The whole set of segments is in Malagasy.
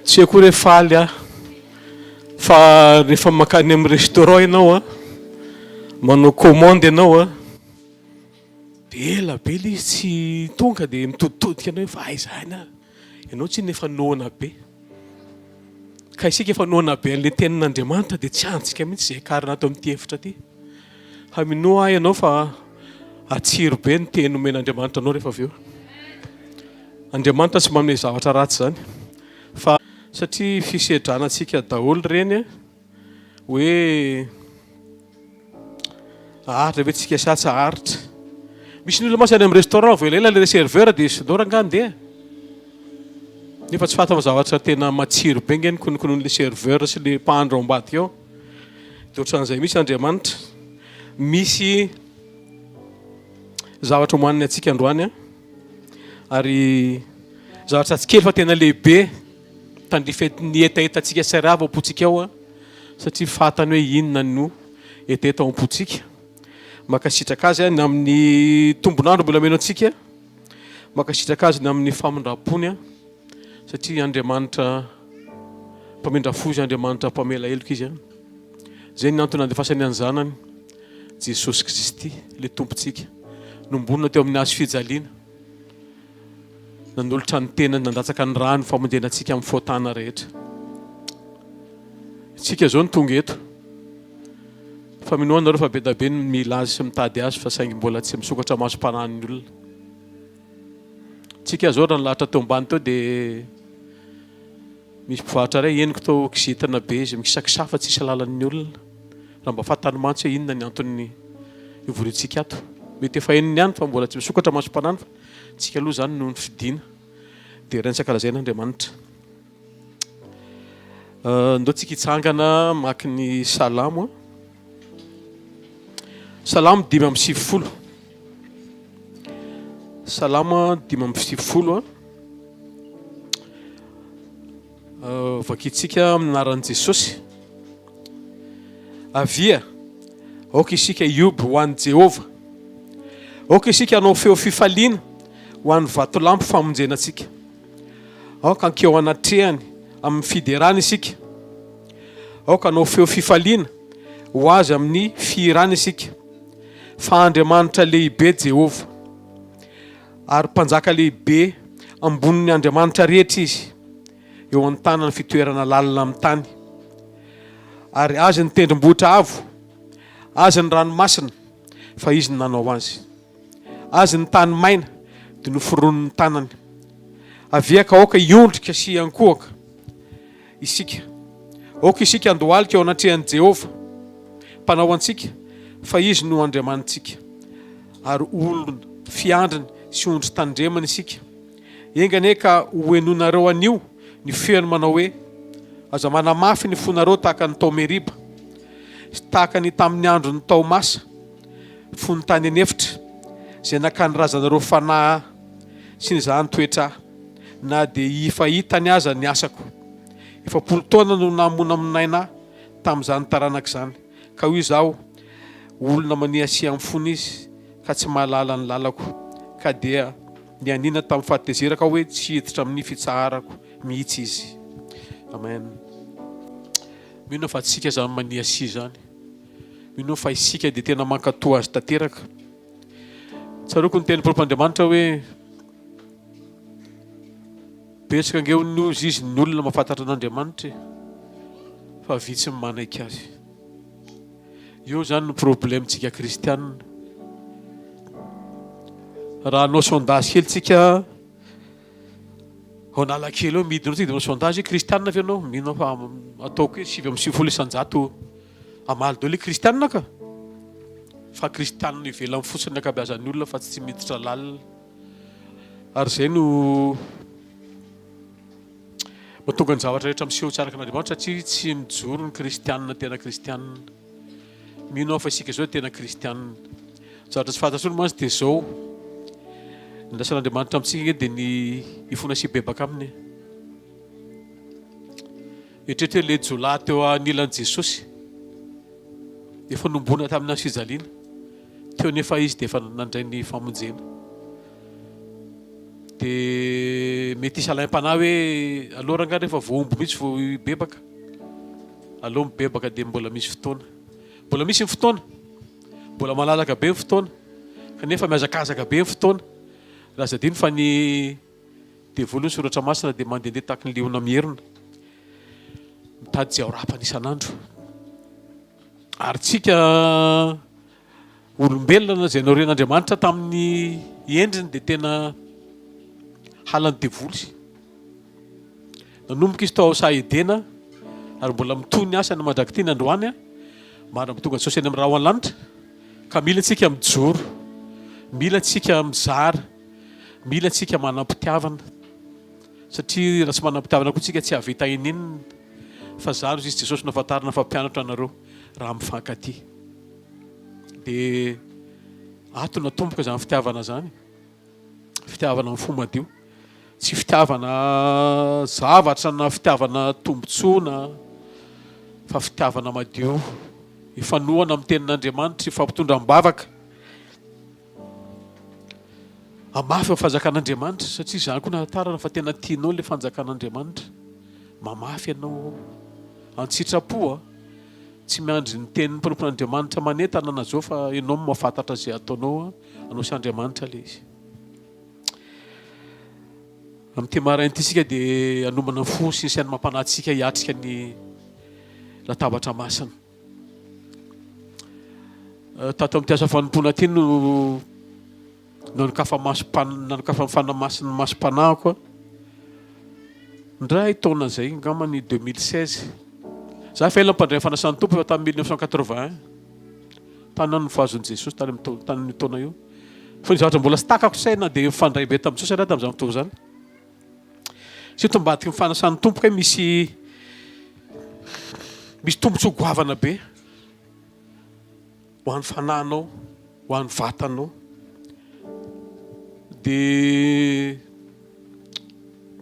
Tsy haiko hoe faly aho fa rehefa mankany amin'ny restaurant ianao an, manao commande ianao an, dia ela be ilay izy tsy tonga dia mitoditodika anao hoe fa aiza any aho, ianao tsinona efa noana be. Ka isika efa noana be an'ilay tenin'Andriamanitra dia tsy antsika mihitsy izay akarina ato amin'ity efitra ity. Fa minoa ahy ianao fa hatsiro be ny teny omen'Andriamanitra anao rehefa avy eo. Andriamanitra tsy manome zavatra ratsy izany fa satria fisedrana antsika daholo ireny hoe aharitra ve tsika sa tsy aharitra. Misy ny olona mantsy any amin'ny restaurant vao elaela ilay serveur dia sinora angaha andeha. Nefa tsy fantatra fa zavatra tena matsiro be nge ny konokonon'ilay serveur sy ilay mpahandro ao ambadika ao. Dia ohatran'izay mihitsy Andriamanitra. Misy zavatra homaniny antsika androany an. Ary zavatra tsy kely fa tena lehibe tandrify ny hetahetantsika sy rava ao am-pontsika ao an, satria fantany hoe inona no hetaheta ao am-pontsika. Mankasitraka azy ny amin'ny tombon'andro mbola omena antsika, mankasitraka azy ny amin'ny famindram-pony an, satria Andriamanitra mpamindra fo izy, Andriamanitra mpamela heloka izy an. Izay ny antony nandefasany ny zanany. Jesosy Kristy, ilay Tompontsika, nombonina teo amin'ny hazo fijaliana, nanolotra ny tenany, nandatsaka ny rany ho famonjena antsika amin'ny fahotana rehetra. Isika izao no tonga eto. Fa minoa nareo fa be da be ny mila azy sy mitady azy fa saingy mbola tsy misokatra masom-panahin'ny olona. Tsika izao raha nilahatra teo ambany teo dia Misy mpivarotra iray henoko tao kizitina be izy mikisakisafa tsisy lalan'ny olona. Raha mba fantany mantsy hoe inona ny anton'ny ivoriantsika ato. Mety efa henony ihany fa mbola tsy misokatra masom-panahiny fa tsika aloha izany no nifidina. Deraina sy ankalazaina Andriamanitra. Ndao tsika hitsangana maka ny salamo. Salamo 95. Salamo 95. Vakintsika amin'ny anaran'i Jesosy. Avia, aoka isika hihoby ho an'i Jehovah. Aoka isika hanao feo fifaliana ho an'ny vatolampy famonjena antsika. Aoka hankeo anatrehany amin'ny fiderana isika. Aoka hanao feo fifaliana ho azy amin'ny fihirana isika. Fa Andriamanitra lehibe Jehovah. Ary mpanjaka lehibe ambonin'ny andriamanitra rehetra izy, eo an-tanany fitoerana lalina amin'ny tany. Ary azy ny tendrombohitra avo, azy ny ranomasina, fa izy no nanao azy. Azy ny tany maina, dia noforonin'ny tanany. Avia ka aoka hiondrika sy hiankohoka isika. Aoka isika handohalika eo anatrehan'i Jehovah, Mpanao antsika, fa Izy no Andriamanitsika, ary olona fiandriny sy ondry tandremany isika. Enga anie ka hohenoinareo anio ny feony manao hoe, Aza manamafy ny fonareo tahaka ny tao Meriba, sy tahaka ny tamin'ny andron'ny tao Masa, fony tany an'efitra, izay nakan'ny razanareo fanahy ahy sy nizahany toetra ahy. Na dia efa hitany aza ny asako. 40 taona no namonamonaina ahy tamin'izany taranaka izany, ka hoy izaho, Olona maniasia amin'ny fony izy, ka tsy mahalala ny lalako. Ka dia nianiana tamin'ny fahatezerako aho hoe tsy hiditra amin'ny fitsaharako mihitsy izy. Amen. Mino aho fa tsy isika izany maniasia izany. Mino aho fa isika dia tena mankatò azy tanteraka. Tsaroako ny tenin'ny Mpanompon'Andriamanitra hoe. Betsaka ange hono ozy izy ny olona mahafantatra an'Andriamanitra e! Fa vitsy ny manaiky azy. Eo izany no problème tsika kristianina. Raha hanao sondage kely tsika ao Analakely eo midina eo tsika dia manao sondage hoe kristianina ve ianao? Mino aho fa ataoko hoe 99% hamaly daholo hoe kristianina ka! Fa kristianina ivelany fotsiny ny ankabeazan'ny olona fa tsy miditra lalina. Ary izay no mahatonga ny zavatra rehetra miseho tsy araka an'Andriamanitra satria tsy mijoro ny kristianina tena kristianina. Mino aho fa isika izao tena kristianina. Zavatra tsy fantatro mantsy dia izao. Ny lasan'Andriamanitra amintsika ange dia ny hifona sy hibebaka aminy. Eritrereto hoe ilay jiolahy teo anilan'i Jesosy efa nombona tamin'ny hazo fijaliana. Teo nefa izy dia efa nandray ny famonjena. Dia. Dia mety hisy alaim-panahy hoe aleo rangahy rehefa voahombo mihitsy vao hibebaka. Aleo mibebaka dia mbola misy fotoana. Mbola misy ny fotoana. Mbola malalaka be ny fotoana. Kanefa mihazakazaka be ny fotoana. Raha aza adino fa ny devoly ny soratra masina dia mandehandeha tahaky ny liona mierona. Mitady izay ho rapany isan'andro. Ary tsika Olombelona izay noren'Andriamanitra tamin'ny endriny dia tena halan'ny devoly. Nanomboka izy tao saha Edena ary mbola mitohy ny asany mandrak'ity ny androany mandra-tonga Jesosy any amin'ny rahona lanitra. Ka mila antsika mijoro, mila antsika mizara, mila antsika manam-pitiavana. Satria raha tsy manam-pitiavana koa tsika tsy hahavita ininona. Fa zaro izy Jesosy no ahafantarana fa mpianatra anareo raha mifankatia. Dia ato natomboka izany fitiavana izany, fitiavana amin'ny fo madio, tsy fitiavana zavatra na fitiavana tombontsoa na fa fitiavana madio, ifanohana amin'ny tenin'Andriamanitra, ifampitondra am-bavaka, hamafy ny fanjakan'Andriamanitra, satria izany koa nahatarana fa tena tianao ilay fanjakan'Andriamanitra, mamafy ianao an-tsitrapo a. Tsy miandry ny tenin'ny mpanompon'Andriamanitra manentana na zao fa ianao no mahafantatra izay ataonao, anao sy Andriamanitra ilay izy. Amin'ity maraina ity isika dia hanomana ny fo sy ny saina amam-panahintsika hiatrika ny latabatra masina. Tato amin'ity asa fanompoana ity no Nanokafa-masom-pan-, nanokafan'ny Fanahy Masina ny masom-panahiko aho, indray taona izay, angamba ny 2016. Za efa ela mpandray ny fanasan'ny Tompo, efa tamin'ny 1981. Tany aho no nifazon'i Jesosy, tany amin'ny taona, tamin'io taona io. Fa ny zavatra mbola tsy takako saina dia mifandray be tamin'i Jesosy aho tamin'izany fotoana izany. Surtout ambadiky ny fanasan'ny Tompo kay misy misy tombontsoa goavana be. Ho an'ny fanahinao, ho an'ny vatanao. Dia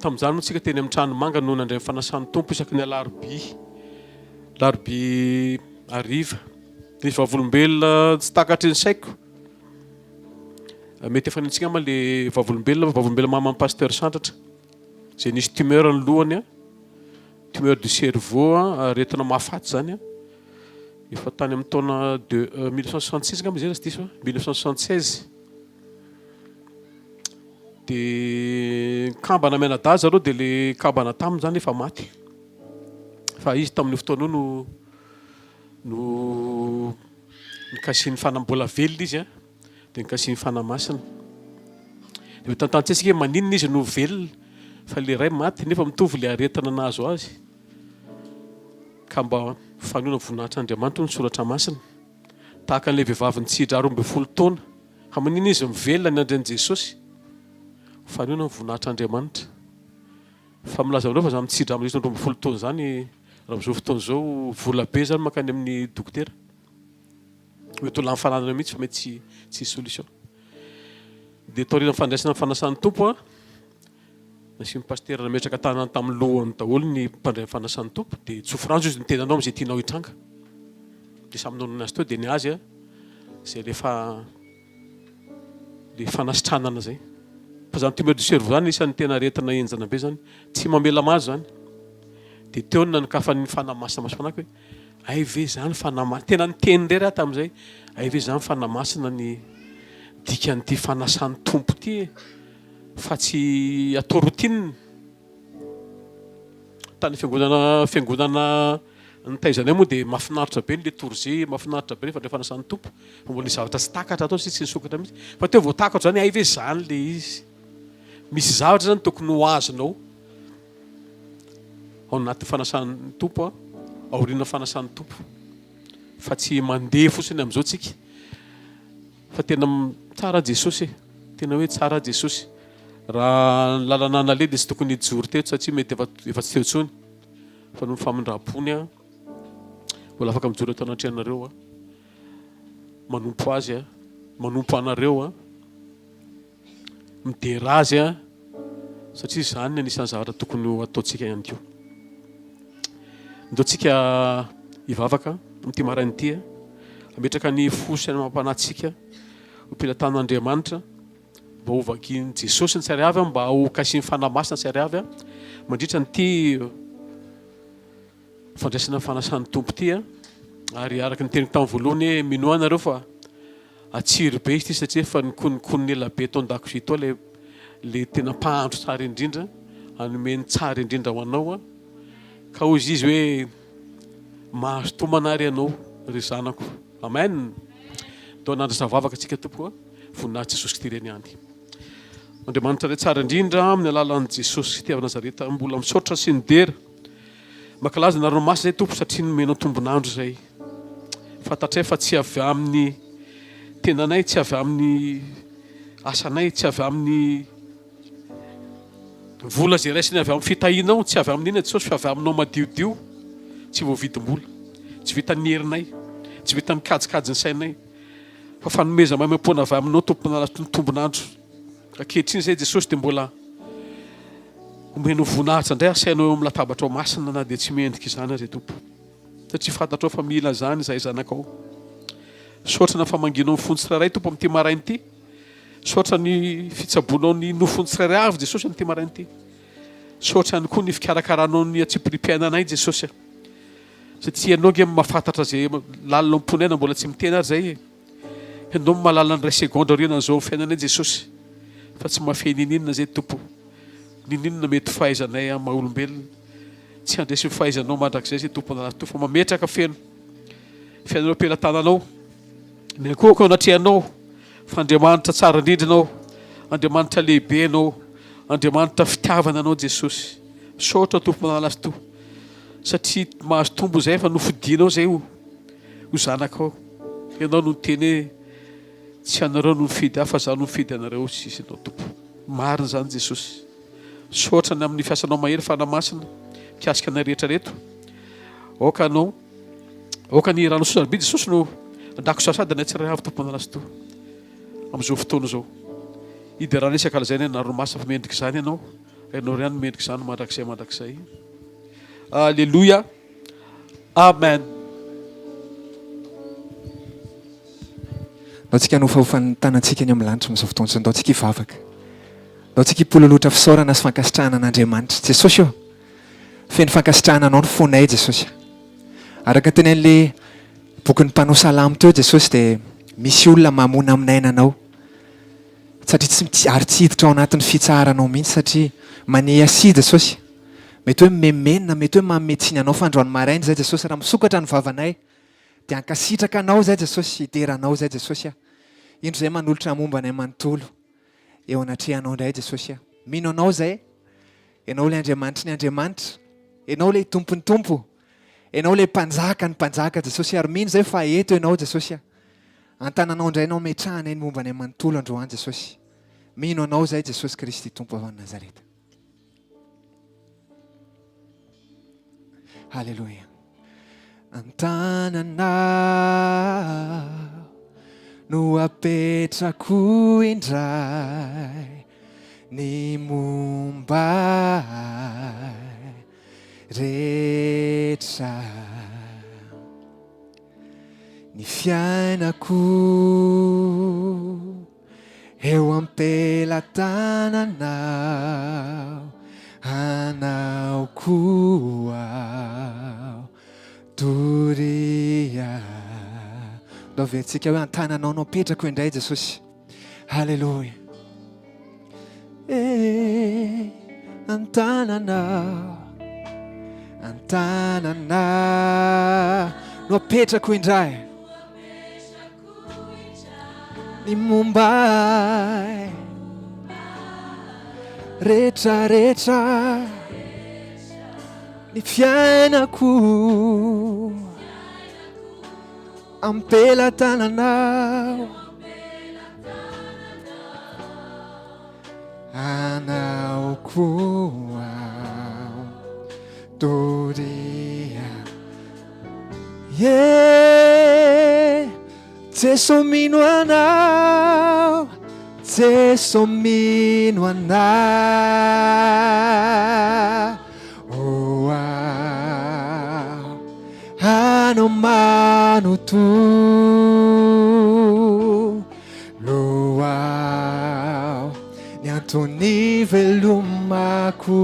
tamin'izany moa tsika teny amin'ny trano manga no nandray ny fanasan'ny Tompo isaky ny alarobia, alarobia hariva. Nisy vavolombelona tsy takatry ny saiko. Mety efa nentsika angamba le vavolombelona, vavolombelona maman'i Pasteur Sandratra, izay nisy tumeur ny lohany, tumeur du cerveau, aretina mahafaty izany. Efa tany amin'ny taona deux 1966 angamba izay raha tsy diso aho, 1976. Dia kambana mianadahy zareo dia le kambana taminy izany efa maty. Fa izy tamin'io fotoana io no no nikasihin'ny fanahy, mbola velona izy an, dia nikasihin'ny fanahy masina. Dia hotantanintsika hoe maninona izy no velona fa le ray maty nefa mitovy le aretina nahazo azy. Ka mba fanehoana voninahitr'Andriamanitra hoy ny Soratra Masina. Tahaka an'ilay vehivavy nitsidra 12 taona. Ka maninona izy mivelona ny andrin'i Jesosy? Ho fanehoana ny voninahitr'Andriamanitra. Fa milaza aminareo fa izany mitsidra amin'izao 12 taona izany, raha amin'izao fotoana izao, vola be izany mankany amin'ny dokotera. Mety ho lany fananana mihitsy fa mety tsy tsy hisy solution. Dia taorian'ny fandraisana ny fanasan'ny Tompo, Nasian'ny pasitera nametraka tanana tamin'ny lohany daholo ny mpandray ny fanasan'ny Tompo dia tsofy rano izy ny tenanao amin'izay tianao hitranga. Dia samy nanao ny azy teo dia ny azy izay le fa le fanasitranana izay. Fa izany tumeur du cerveau izany isan'ny tena aretina henjana be izany. Tsy mamela maso izany. Dia teo no nanokafan'ny fanahy masina maso fanahiko hoe hay ve izany fanahy masina. Tena niteny irery aho tamin'izay, hay ve izany fanahy masina ny dikan'ity fanasan'ny Tompo ity e. Fa tsy atao routine. Tany fiangonana fiangonana nitaiza anay moa dia mahafinaritra be ny litorjia, mahafinaritra be ny fandray fanasan'ny Tompo. Fa mbola nisy zavatra tsy takatra tao satria tsy nisokatra mihitsy. Fa teo vao takatro izany, hay ve izany ilay izy. Misy zavatra izany tokony ho azonao ao anatin'ny fanasan'ny Tompo, aorian'ny fanasan'ny Tompo. Fa tsy mandeha fotsiny amin'izao tsika. Fa tena tsara Jesosy e! Tena hoe tsara Jesosy. Raha ny lalana naleha dia tsy tokony hijoro teto satria mety efa efa tsy teo intsony. Fa noho ny famindram-pony aho, mbola afaka mijoro eto anatrehanareo aho. Manompo Azy aho, manompo anareo aho. Midera Azy aho satria izany no anisan'ny zavatra tokony ho ataontsika ihany koa. Ndao tsika hivavaka amin'ity maraina ity, hametraka ny fo sy ny amam-panahintsika ho am-pelatanan'Andriamanitra. Mba ho vakian'i Jesosy ny tsirairay avy, mba ho kasihin'ny Fanahy Masina ny tsirairay avy mandritra an'ity fandraisana ny fanasan'ny Tompo ity. Ary araka ny teniko tamin'ny voalohany hoe minoa nareo fa atsiro be izy ity satria efa nikononkonona ela be tao an-dakozia tao ilay ilay tena mpahandro tsara indrindra hanome ny tsara indrindra ho anao. Ka hoy izy hoe mahazo tomana ary ianao ry zanako. Amen. Ndao hanandratra vavaka antsika tompoko a. Voninahitry Jesosy Kristy ireny ihany. Andriamanitra Ray tsara indrindra amin'ny alalan'i Jesosy Kristy avy Nazareta mbola misaotra sy midera. Mankalaza anareo masina izay Tompo satria nomenao tombon'andro izay. Fantatray fa tsy avy amin'ny tenanay, tsy avy amin'ny asanay, tsy avy amin'ny vola izay raisiny avy amin'ny fitahianao, tsy avy amin'inona Jesosy fa avy aminao madiodio, tsy voavidim-bola, tsy vitan'ny herinay, tsy vitan'ny kajikajin'ny sainay, fa fanomezana maimaimpoana avy aminao Tompon'andraikitry ny tombon'andro. Ankehitriny izay Jesosy dia mbola omenao voninahitra indray asainao eo amin'ny latabatrao masina na dia tsy mendrika izany aza Tompo. Satria fantatrao fa mila izany izahay zanakao. Misaotra ny famangianao ny fon'ny tsirairay Tompo amin'ity maraina ity. Misaotra ny fitsaboanao ny nofon'ny tsirairay avy Jesosy amin'ity maraina ity. Misaotra ihany koa ny fikarakaranao ny antsipiriam-piainanay Jesosy. Satria ianao nge mahafantatra izay lalina am-ponay na mbola tsy miteny ary izay e. Ianao no mahalala ny iray segondra aorianan'izao fiainanay Jesosy. Fa tsy mahafehy ninininona izay Tompo. Ninininona mety fahaizanay amin'ny maha olombelona. Tsy handresy ny fahaizanao mandrakizay izay Tompo Anaratoa fa mametraka feno fiainanao am-pelatananao. Miankohoka eo anatrehanao fa Andriamanitra tsara indrindra Ianao, Andriamanitra lehibe Ianao, Andriamanitra fitiavana Ianao Jesosy. Misaotra Tompo Manalastoa satria mahazo tombo izay fa nofidinao izay ho ho zanakao. Ianao no niteny hoe tsy anareo no nifidy ahy fa izaho no nifidy anareo sisa Ianao Tompo. Marina izany Jesosy. Misaotra ny amin'ny fiasanao mahery Fanahy Masina mikasika anay rehetra reto. Aoka anao Aoka ny rano sarobidy Jesosy no handako sasady anay tsirairay avy Tompo Manalastoa amin'izao fotoana izao. Hiderana isaka lazaina ny anarano masina fa mendrika izany ianao. Ianao ihany no mendrika izany mandrakizay mandrakizay. Aleloia. Amen. Ndao tsika hanofahofa ny tanantsika eny amin'ny lanitra amin'izao fotoana izao. Ndao tsika hivavaka. Ndao tsika hipololotra fisaorana sy fankasitrahana an'Andriamanitra. Jesosy ô! Feno fankasitrahana Anao ny fonay Jesosy a. Araka ny tenenin'ilay bokin'ny mpanao salamo teo Jesosy dia misy olona mamona amin'aina Anao satria tsy ary tsy hiditra ao anatin'ny fitsaharanao mihitsy satria maniasia Jesosy. Mety hoe mimenomenona, mety hoe manome tsiny Anao fa androany maraina izay Jesosy raha misokatra ny vavanay dia hankasitraka Anao izay Jesosy, hidera Anao izay Jesosy a. Indro izay manolotra momba anay manontolo eo anatrehanao indray Jesosy a. Mino Anao izay. Ianao ilay Andriamanitry ny Andriamanitra, Ianao ilay Tompon'ny Tompo, Ianao ilay Mpanjaka ny Mpanjaka Jesosy ary mino izay fa eto Ianao Jesosy a. An-tananao indray no ametrahanay ny momba anay manontolo androany Jesosy. Mino Anao izay Jesosy Kristy Tompo avy any Nazareta. Haleloia. An-tananao no apetrako indray ny momba ahy rehetra. Ny fiainako Eo am-pelatananao, anao koa aho doria. Ndao averintsika hoe an-tananao no apetrako indray Jesosy. Haleloia. Eh, an-tananao, an-tananao no apetrako indray. Ny momba ahy rehetra rehetra ny fiainako am-pelatananao anao koa aho doria Yeah, Jeso mino anao, Jeso mino anao. Oh, ah, anao manontolo. Aho. antony ivelomako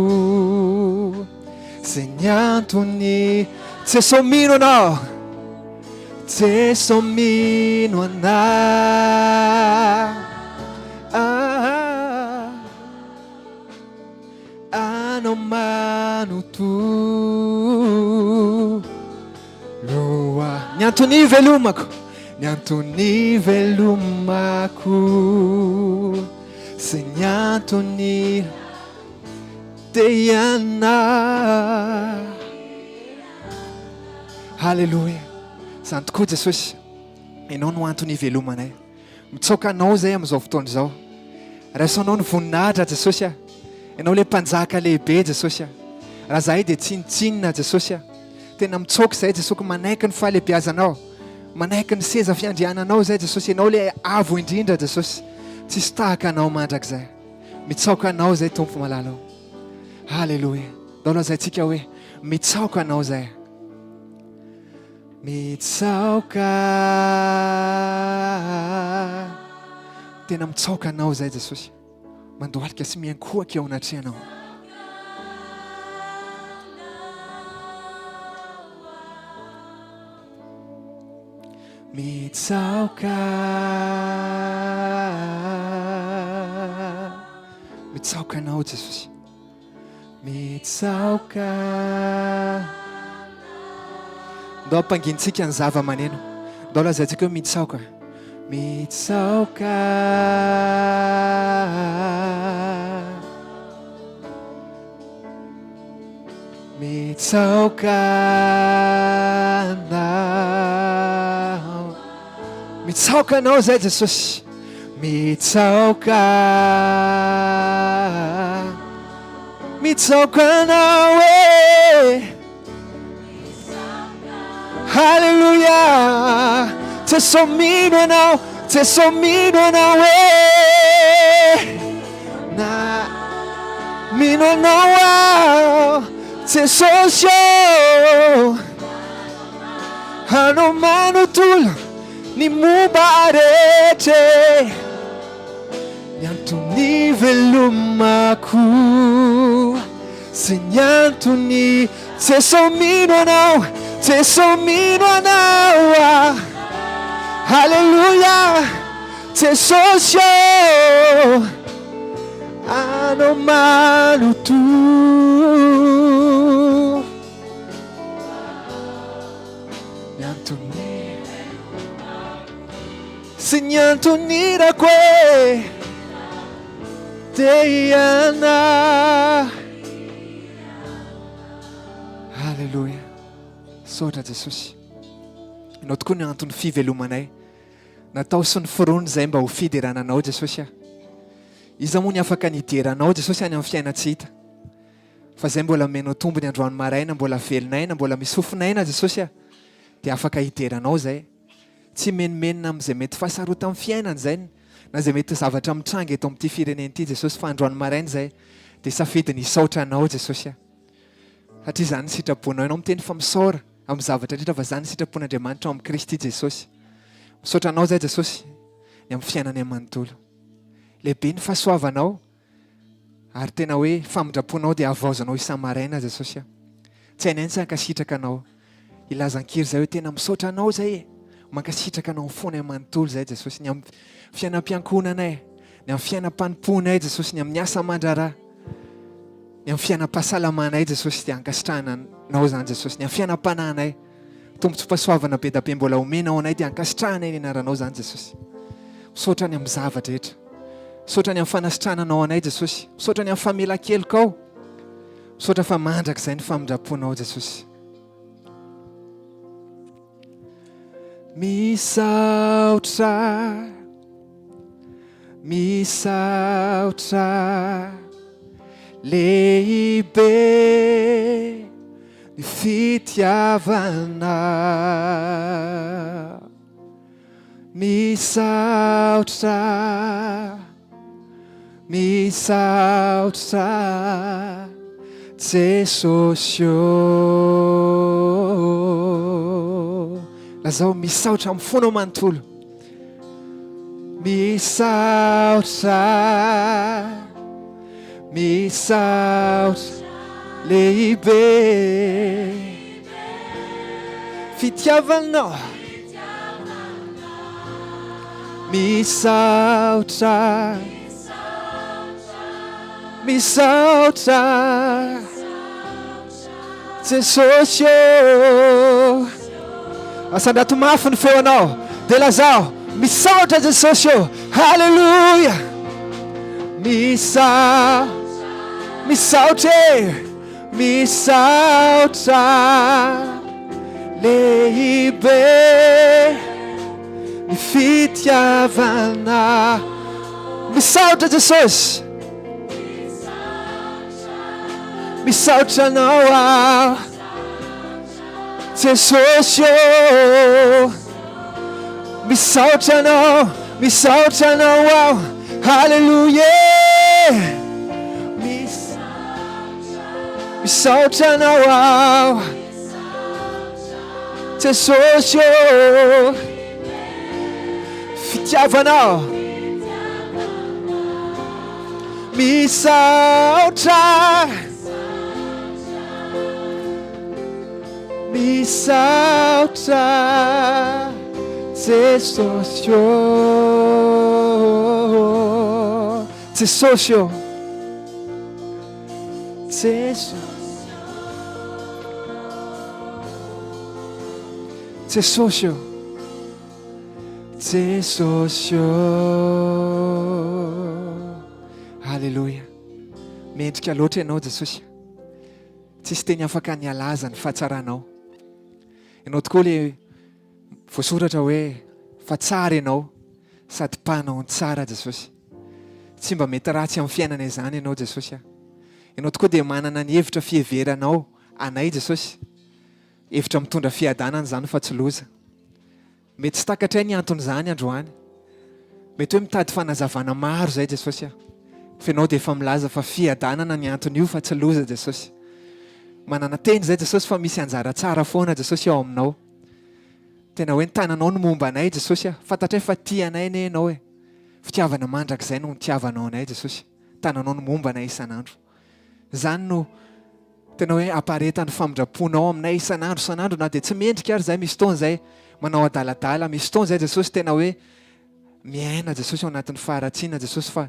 sy ny antony Jeso mino anao Jeso mino anah ah, Anao manontolo Loha. Ny antony ivelomako, ny antony ivelomako sy ny antony te hianina. Haleloia. Izany tokoa Jesosy, Ianao no antony ivelomanay. Mitsaoka Anao izay amin'izao fotoana izao. Raiso Anao ny voninahitra Jesosy a. Ianao ilay Mpanjaka lehibe Jesosy a. Raha zahay dia tsinontsinona Jesosy a. Tena mitsaoka izahay Jesosy manaiky ny fahalehibiazanao. Manaiky ny seza fiandriananao izahay Jesosy. Ianao ilay avo indrindra Jesosy. Tsisy tahaka Anao mandrakizay. Mitsaoka Anao izay Tompo malala o. Haleloia. Ndao lazaintsika hoe mitsaoka Anao izahay. Mitsaoka Tena mitsaoka Anao izahay Jesosy. Mandohalika sy miankohoka eo anatrehanao. Mitsaoka Mitsaoka Anao Jesosy. Mitsaoka. Ndao ampangintsika ny zava-maneno. Ndao lazaintsika hoe mitsaoka. Mitsaoka. Mitsaoka Anao. Mitsaoka Anao izay Jesosy. Mitsaoka. Mitsaoka Anao e. Haleloia. Jeso mino Anao. Jeso mino Anao e. Na mino Anao aho. Jesosy ô. Anao manontolo ny momba ahy rehetra e. Ny antony ivelomako sy ny antony Jeso mino anao, Jeso mino anao aho. Haleloia, Jesosy ô, anao manontolo. Ny antony sy ny antony irako e te hiana. Haleloia. Misaotra Jesosy. Ianao tokoa ny antony fivelomanay. Natao sy noforonina izay mba ho fiderana Anao Jesosy ah. Iza moa ny afaka ny hidera Anao Jesosy any amin'ny fiaina-tsy hita. Fa izay mbola omenao tombony androany maraina, mbola velon'aina, mbola misy fofon'aina Jesosy ah, dia afaka hidera Anao izay. Tsy himenomenona amin'izay mety fahasarotan'ny fiainana izay na izay mety zavatra mitranga eto amin'ity firenena ity Jesosy fa androany maraina izay dia safidy ny hisaotra Anao Jesosy ah. Satria izany ny sitraponao. Ianao miteny fa misaora amin'ny zavatra rehetra fa izany ny sitrapon'Andriamanitra ao amin'i Kristy Jesosy. Misaotra Anao izay Jesosy ny amin'ny fiainanay manontolo. Lehibe ny fahasoavanao ary tena hoe famindram-ponao dia havaozanao isa-maraina Jesosy a. Tsy hainay ny tsy hankasitraka Anao. Hilaza an-kery izay hoe tena misaotra Anao izay e. Mankasitraka Anao amin'ny fonay manontolo izay Jesosy. Ny amin'ny fiainam-piankohonanay, ny amin'ny fiainam-panompoanay Jesosy, ny amin'ny asa aman-draharaha, ny amin'ny fiainam-pahasalamanay Jesosy dia ankasitrahana Anao izany Jesosy. Ny amin'ny fiainam-panahinay. Tombontsoam-pahasoavana be da be mbola omenao anay dia ankasitrahanay ny anaranao izany Jesosy. Misaotra ny amin'ny zava-drehetra. Misaotra ny amin'ny fanasitrananao anay Jesosy. Misaotra ny amin'ny famelan-kelokao. Misaotra fa mandrakizay ny famindram-ponao Jesosy. Misaotra, misaotra lehibe ny fitiavana. Misaotra, misaotra Jesosy ô. Lazao misaotra amin'ny fonao manontolo. Misaotra. Misaotra lehibe. Fitiavanao. Misaotra. Misaotra. Jesosy ô. Asandrato mafy ny feonao dia lazao, misaotra Jesosy ô. Haleloia. Misa misaotra e. Misaotra lehibe ny fitiavana. Misaotra Jesosy. Misaotra anao aho Jesosy ô Misaotra anao, misaotra anao aho Haleloia Misaotra anao aho Jesosy ô Fitiavanao Misaotra Misaotra Jesosy ô Jesosy ô Jesosy Jesosy ô Jesosy ô. Aleloia. Mendrika loatra ianao Jesosy. Tsisy teny afaka ny halaza ny fahatsaranao. Ianao tokoa le voasoratra hoe fa tsara ianao sady mpanao ny tsara Jesosy. Tsy mba mety ratsy amin'ny fiainana izany ianao Jesosy a. Ianao tokoa dia manana ny hevitra fiheveranao anay Jesosy. Hevitra mitondra fiadanana izany fa tsy loza. Mety tsy takatray ny anton'izany androany. Mety hoe mitady fanazavana maro izay Jesosy a. Fa ianao dia efa milaza fa fiadanana ny anton'io fa tsy loza Jesosy. Manana teny izay Jesosy fa misy anjara tsara foana Jesosy ao aminao. Tena hoe ny tananao no momba anay Jesosy a. Fantatray fa tia anay anie ianao e. Fitiavana mandrakizay no nitiavanao anay Jesosy. Tananao no momba anay isan'andro. Izany no tena hoe aparetan'ny famindram-ponao aminay isan'andro isan'andro na dia tsy mendrika ary izay misy fotoana izay manao adaladala, misy fotoana izay Jesosy tena hoe miaina Jesosy ao anatin'ny faharatsiana Jesosy fa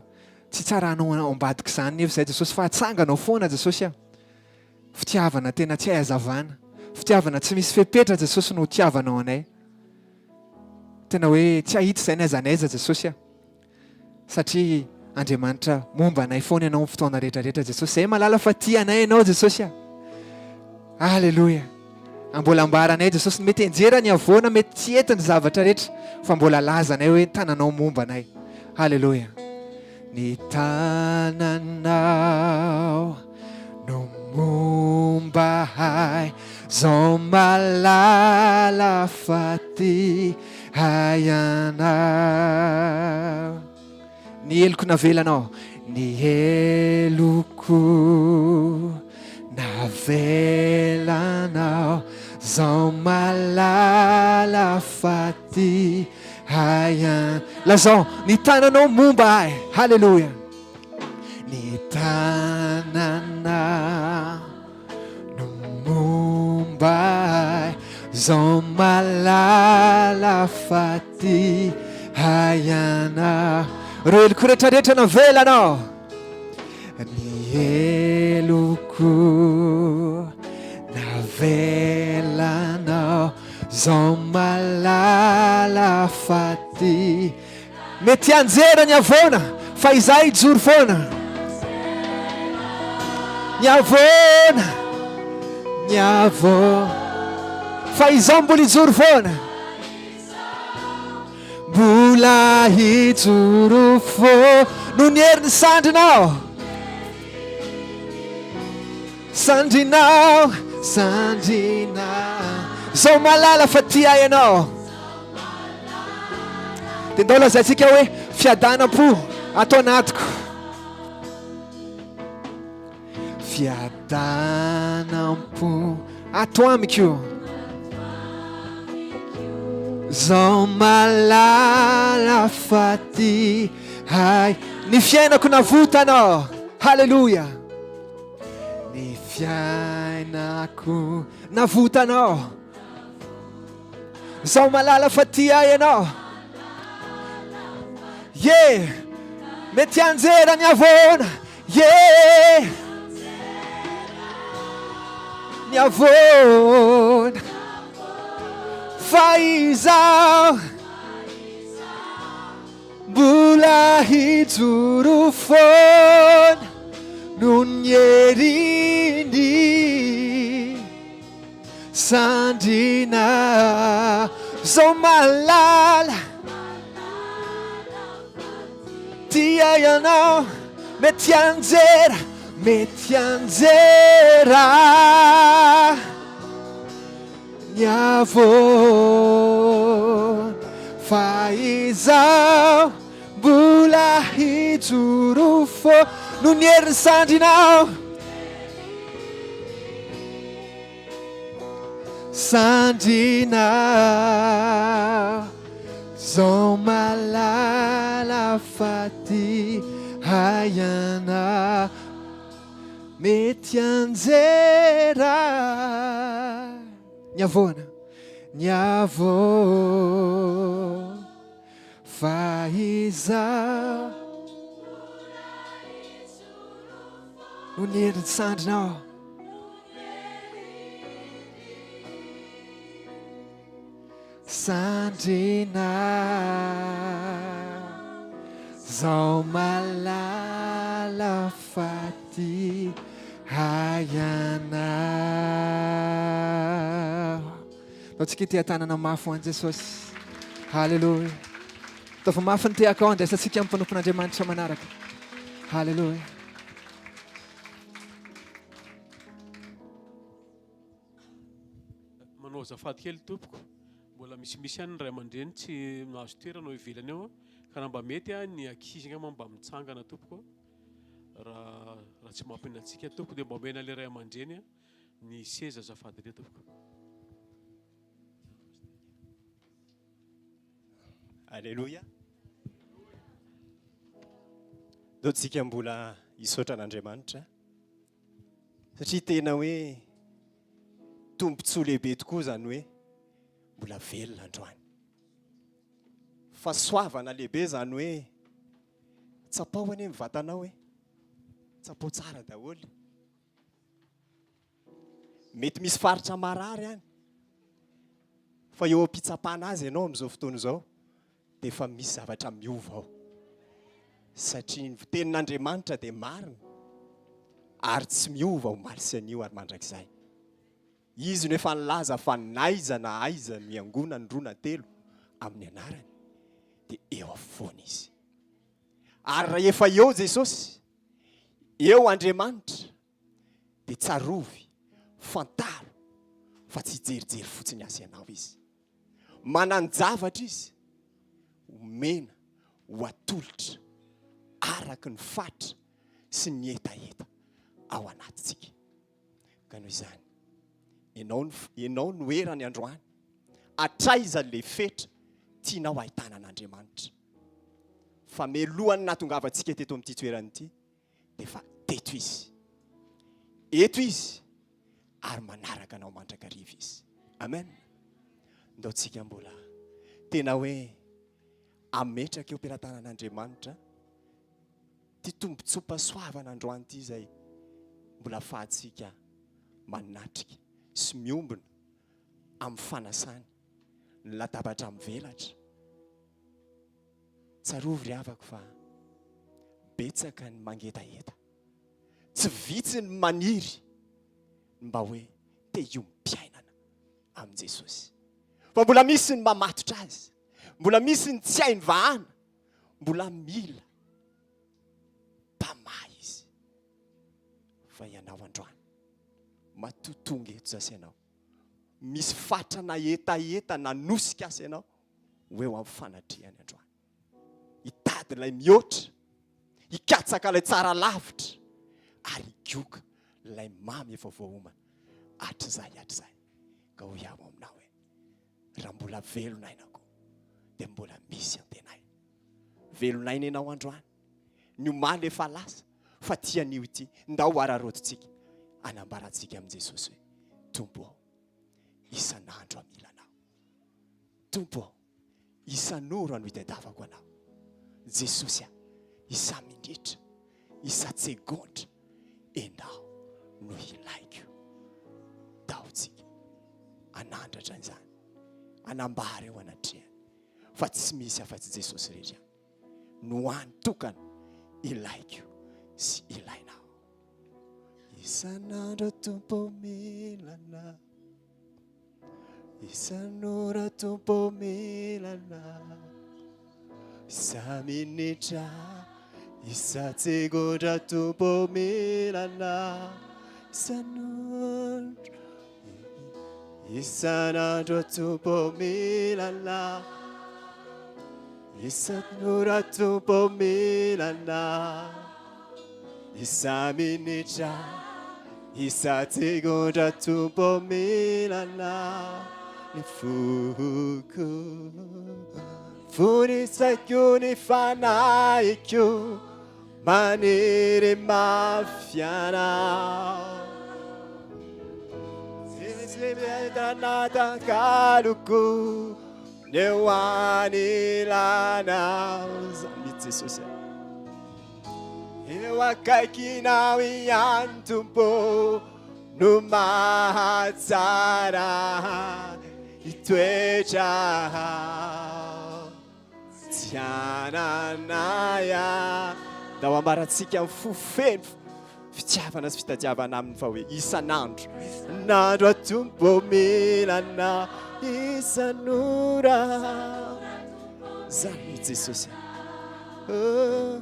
tsy tsaranao ao ambadik'izany nefa izay Jesosy fa atsanganao foana Jesosy a. Fitiavana tena tsy hay hazavana, fitiavana tsy misy fepetra Jesosy no hitiavanao anay. Tena hoe tsy hahita izay n'aiza n'aiza Jesosy a. Satria Andriamanitra momba anay foana Ianao amin'ny fotoana rehetra rehetra Jesosy. Zay mahalala fa tia anay Ianao Jesosy a. Aleloia. Mbola ambaranay Jesosy mety enjera ny havoana, mety tsy hety ny zavatra rehetra fa mbola lazanay hoe tananao momba anay. Aleloia. Ny tananao no momba ahy zao malala fa tia Hay anao. Ny heloko navelanao. Ny heloko navelanao. Zao malala fa tia ahy an. Lazao, ny tananao momba ahy. Haleloia. Ny tananao. No momba ahy Zao malala fa tia ahy ianao Reo heloko rehetrarehetra navelanao Ny heloko navelanao Zao malala fa tia Mety hianjera ny havoana fa izaho hijoro foana. Ny havoana, ny havoana, fa izaho mbola hijoro foana. Mbola hijoro foana noho ny herin'ny sandrinao. Sandrinao, sandrinao. Zao mahalala fa tia ahy ianao. Dia ndao lazaintsika hoe fiadanam-po ato anatiko. Fiadanam-po ato amiko. Zao mahalala fa tia ahy. Ny fiainako navotanao. Haleloia! Ny fiainako navotanao. Zaho malala fa tia ianao. Ye! Mety anjera ny havoana. Ye! Ny havoana. Fa izaho Mbola hijoro foana noho ny heriny sandrina zao malala tia ianao mety anjera mety anjera Ny havoana fa izaho mbola hijoro fo noho ny herin'ny sandrinao. Sandrinao zao malala fa tia ahy ianao. Mety hianjera ny havoana, ny havoana fa izaho no ny herin'ny sandrinao. Sandrina zao malala fa tia ahy ianao. Ataontsika iteha-tanana mafy ho an'i Jesosy. Haleloia. Ataovy mafy ny tehakao andraisantsika amin'ny mpanompon'Andriamanitra manaraka. Haleloia. Manao azafady kely tompoko, mbola misimisy ihany ny ray aman-dreny tsy mahazo toerana ao ivelany ao ka raha mba mety ny ankizy angamba mba mitsangana tompoko raha raha tsy mampino antsika tompoko dia mba omena ilay ray aman-dreny ny seza azafady indrindra tompoko. Aleloia. Ndao tsika mbola hisaotra an'Andriamanitra. Satria tena hoe tombontsoa lehibe tokoa izany hoe mbola velona androany. Fahasoavana lehibe izany hoe tsapao anie ny vatanao e. Tsapao tsara daholo. Mety misy faritra marary any. Fa eo am-pitsapana azy ianao amin'izao fotoana izao dia efa misy zavatra miova ao. Satria ny tenin'Andriamanitra dia marina ary tsy miova omaly sy anio ary mandrakizay. Izy no efa nilaza fa n'aiza na aiza no iangonany roa na telo amin'ny anarany dia eo afovoany izy. Ary raha efa eo Jesosy, eo Andriamanitra, dia tsarovy, fantaro fa tsy hijerijery fotsiny azy ianao izy. Manan-javatra izy omena ho atolotra araka ny fatra sy ny hetaheta ao anatintsika. Ka noho izany, ianao no, ianao no erany androany. Hatraiza ilay fetra tianao ahitana an'Andriamanitra? Fa mialohan'ny nahatongavantsika teto amin'ity toerana ity, dia efa teto Izy. Eto Izy ary manaraka anao mandrakariva Izy. Amen. Ndao tsika mbola tena hoe ametraka eo am-pelatanan'Andriamanitra ity tombontsoam-pahasoavana androany ity izay mbola afahantsika manatrika sy miombona amin'ny fanasany ny latabatra mivelatra. Tsarovy ry havako fa betsaka ny mangetaheta, tsy vitsy ny maniry ny mba hoe te hiombom-piainana amin'i Jesosy. Fa mbola misy ny mamatotra azy, mbola misy ny tsy hainy vahana, mbola mila mpamaha izy. Fa ianao androany, matoa tonga eto zasy ianao, misy fatrana hetaheta nanosika azy ianao, ho eo amin'ny fanatrehany androany. Hitady ilay mihoatra, hikatsaka ilay tsara lavitra, ary higoka ilay mamy efa voaomana hatrizay hatrizay. Ka hoy aho aminao hoe, raha mbola velona aina koa, dia mbola misy antenaina. Velona aina ianao androany. Ny omaly efa lasa. Fa ity anio ity, ndao hararaotintsika hanambarantsika amin'i Jesosy hoe, Tompo ô, isan'andro aho mila Anao. Tompo ô, isan'ora no itadiavako Anao. Jesosy a, isa-minitra, isa-tsegondra, Enao no ilaiko. Ndao tsika hanandratra izany, hanambara eo anatrehany fa tsy misy afa-tsy Jesosy irery ihany no hany tokana ilaiko sy ilainao. Isan'andro Tompo mila anao. Isan'ora Tompo mila anao. Isa-minitra, isa-tsegondra Tompo mila anao. Isan'andro, isan'andro Tompo mila anao. Isan'ora Tompo mila anao. Isa-minitra, isa-tsegondra Tompo mila anao. Ny foko, fony saiko ny fanahiko, maniry mafy anao. Tsy miadana takaloko. Ny eo anilanao Zany mihitsy Jesosy a. Eo akaikinao ihany Tompo no mahatsara hitoetra tsy hananaya. Ndao ambarantsika amin'ny fo feno fitiavana sy fitadiavana aminy fa hoe isan'andro nandro a Tompo mila anao isan'ora zany Jesosy oh.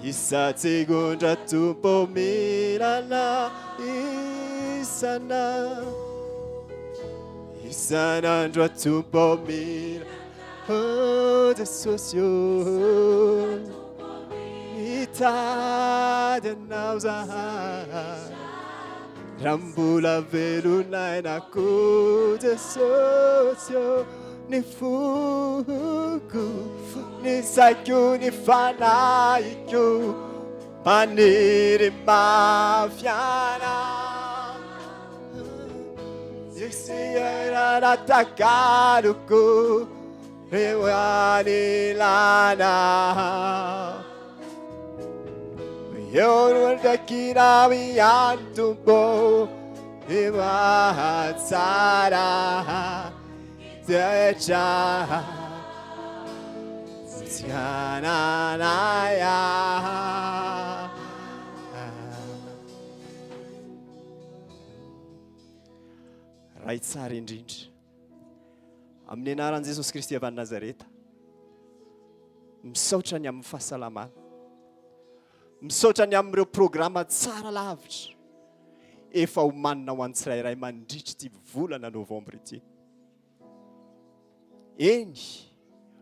Isa-tsegondra Tompo mila anao isana isan'andro a Tompo mila oh Jesosy oh. Mitady anao zahay Raha mbola velon'aina koa Jesosy ô Ny foko, ny saiko, ny fanahiko Maniry mafy anao Tsisy aina takaloko Eo anilanao Eo no andrakinao ihany Tompo Ny mahatsara toetra Tsy ananay Ray tsara indrindra Amin'ny anaran'i Jesosy Kristy avy any Nazareta, misaotra ny amin'ny fahasalamana, misaotra ny amin'ireo programa tsara lavitra efa omanina ho an'ny tsirairay mandritra ity volana novambra ity. Eny,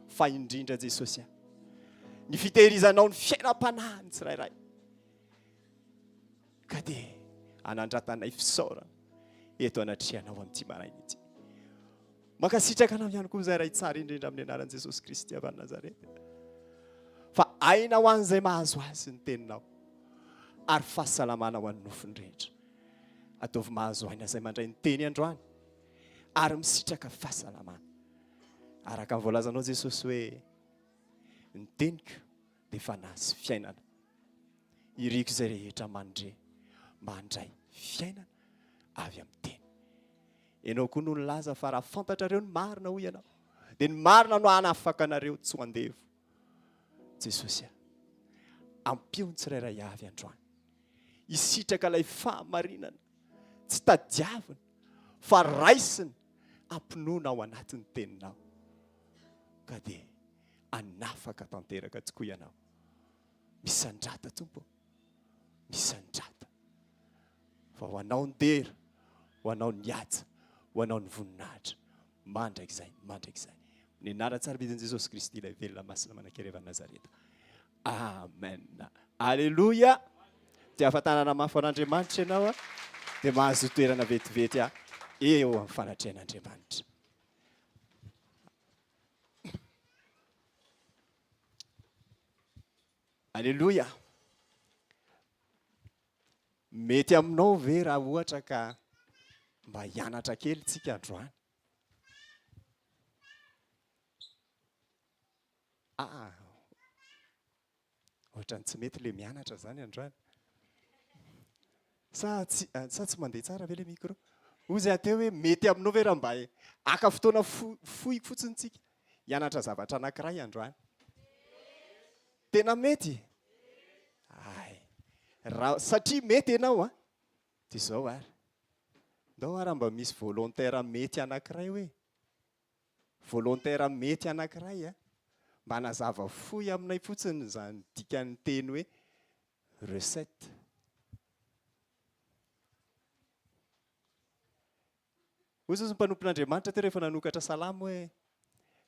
fa indrindra Jesosy a, ny fitehirizanao ny fiainam-panahy ny tsirairay. Ka dia anandratanay fisaorana eto anatrehanao amin'ity maraina ity. Mankasitraka anao ihany koa izay Ray tsara indrindra amin'ny anaran'i Jesosy Kristy avy any Nazareta. Fa aina ho an'izay mahazo azy ny teninao ary fahasalamana ho an'ny nofony rehetra. Ataovy mahazo aina izay mandray ny teny androany ary misitraka fahasalamana. Araka ny voalazanao Jesosy hoe ny teniko dia fanahy sy fiainana. Iriko izay rehetra mandre mba handray fiainana avy amin'ny teny. Ianao koa no nilaza fa raha fantatrareo ny marina hoy ianao, dia ny marina no hanafaka anareo tsy ho andevo. Jesosy a, ampio ny tsirairay avy androany hisitraka ilay fahamarinana tsy tadiavina fa raisina am-pinoana ao anatin'ny teninao, ka dia hanafaka tanteraka tokoa ianao. Misandrata Tompo ô, misandrata. Fa ho Anao ny dera, ho Anao ny haja, ho Anao ny voninahitra, mandrakizay, mandrakizay. Amin'ny anaran-tsarobidin'i Jesosy Kristy ilay velona masina manan-kery avy any Nazareta. Amen. Aleloia. Dia afa-tanana mafy ho an'Andriamanitra ianao dia mahazo toerana vetivety eo amin'ny fanatrehan'Andriamanitra. Aleloia! Mety aminao ve raha ohatra ka mba hianatra kely tsika androany? Ah, ohatran'ny tsy mety le mianatra zany androany. Sa tsy, sa tsy mandeha tsara ve le micro? Hoy aho teo hoe mety aminao ve raha mba haka fotoana fohy fotsiny tsika hianatra zavatra anankiray androany? Tena mety? Ay, raha, satria mety ianao an, dia izao ary. Ndao ary mba misy volontaire mety anankiray hoe, volontaire mety anankiray an, mba hanazava fohy aminay fotsiny izany dikan'ny teny hoe recette. Hoy Jesosy mpanompon'Andriamanitra teo rehefa nanokatra salamo hoe,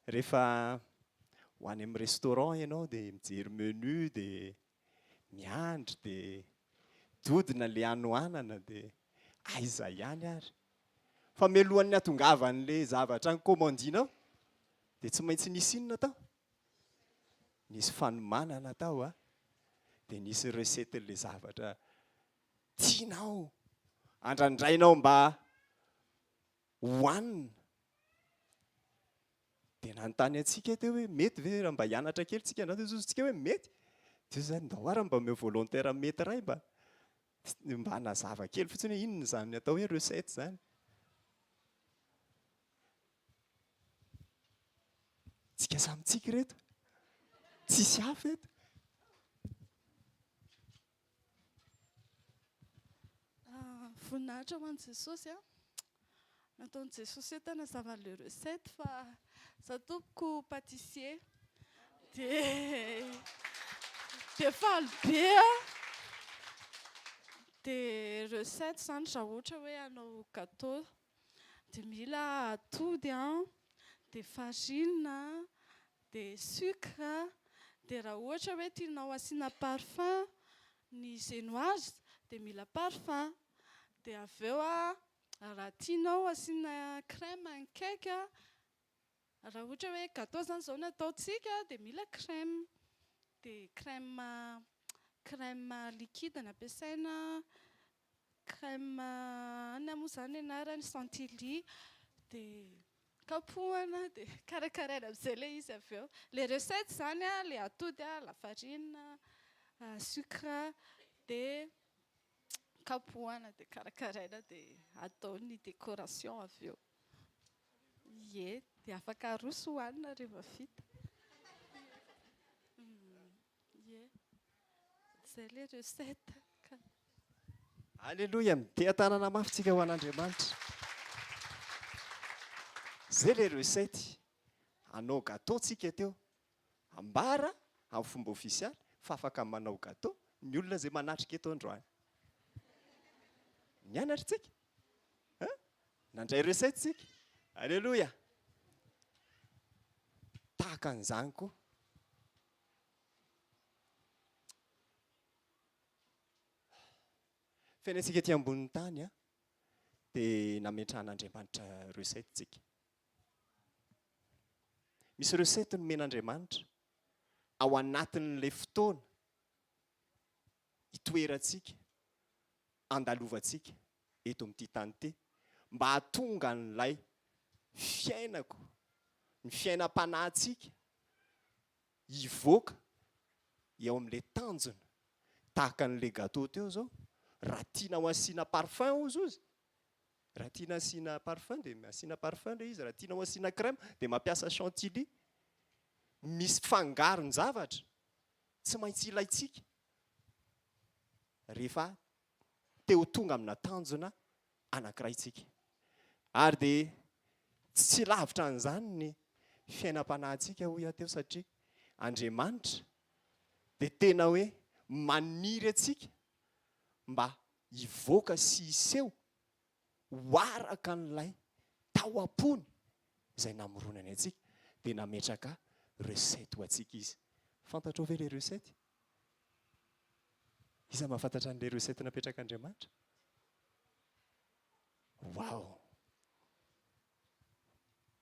rehefa ho any amin'ny restaurant ianao dia mijery menu dia miandry dia dodona ilay hanoanana dia aiza ihany ary. Fa mialohan'ny hatongavan'ilay zavatra nikaomandinao dia tsy maintsy nisy inona tao? Nisy fanomanana tao a, dia nisy recette-n'ilay zavatra tianao andrandrainao mba hohanina. Dia nanontany antsika teo hoe mety ve raha mba hianatra kely tsika androany, dia hoy tsika hoe mety. Dia zany ndao ary mba omeo volontaire mety iray mba mba hanazava kely fotsiny hoe inona izany atao hoe recette izany. Tsika samy tsika ireto, tsisy hafa eto. Voninahitra ho an'i Jesosy a! Nataon'i Jesosy hoe tanazava le recette fa za tompoko pâtissier dia dia faly be aho. Dia recette izany raha ohatra hoe hanao gâteau dia mila atody an, dia farine, dia sucre, dia raha ohatra hoe tianao asiana parfum ny génoise dia mila parfum, dia avy eo raha tianao asiana crème ny cake, raha ohatra hoe gâteau izany izao no ataontsika dia mila crème, dia crème crème liquide no ampiasaina, crème inona moa izany ny anarany chantilly, dia Kapohana dia karakaraina amin'izay ilay izy avy eo. Ilay recette izany an, ilay atody an, lafarine, sucre dia kapohana dia karakaraina dia atao ny décoration avy eo. Ie, dia afaka aroso hohanina rehefa vita. Ie, izay ilay recette ka. Aleloia, miteha-tanana mafy tsika ho an'Andriamanitra. Zay le recette, hanao gâteau tsika teo, ambara amin'ny fomba ofisialy fa afaka manao gâteau ny olona izay manatrika eto androany. Nianatra tsika, hein? Nandray recette tsika. Aleloia. Tahaka an'izany koa. Fiainantsika ety ambonin'ny tany dia nametrahan'Andriamanitra recette tsika. Misy recette nomen'Andriamanitra ao anatin'ilay fotoana itoerantsika, andalovantsika eto amin'ity tany ity mba hahatonga an'ilay fiainako, ny fiainam-panahintsika hivoaka eo amin'ilay tanjona, tahaka an'ilay gâteau teo izao, raha tianao asiana parfum hozy ozy, raha tiana asiana parfum dia asiana parfum ilay izy, raha tianao asiana crème dia mampiasa chantilly, misy fangaron-javatra tsy maintsy ilaintsika rehefa te ho tonga amina tanjona anankiray tsika. Ary dia tsy lavitra an'izany ny fiainam-panahintsika hoy aho teo satria Andriamanitra dia tena hoe maniry antsika mba hivoaka sy hiseho ho araka an'ilay tao am-pony izay namoronany antsika dia nametraka recette ho antsika izy. Fantatrao ve ilay recette? Iza mahafantatra an'ilay recette napetrak'Andriamanitra? Wow!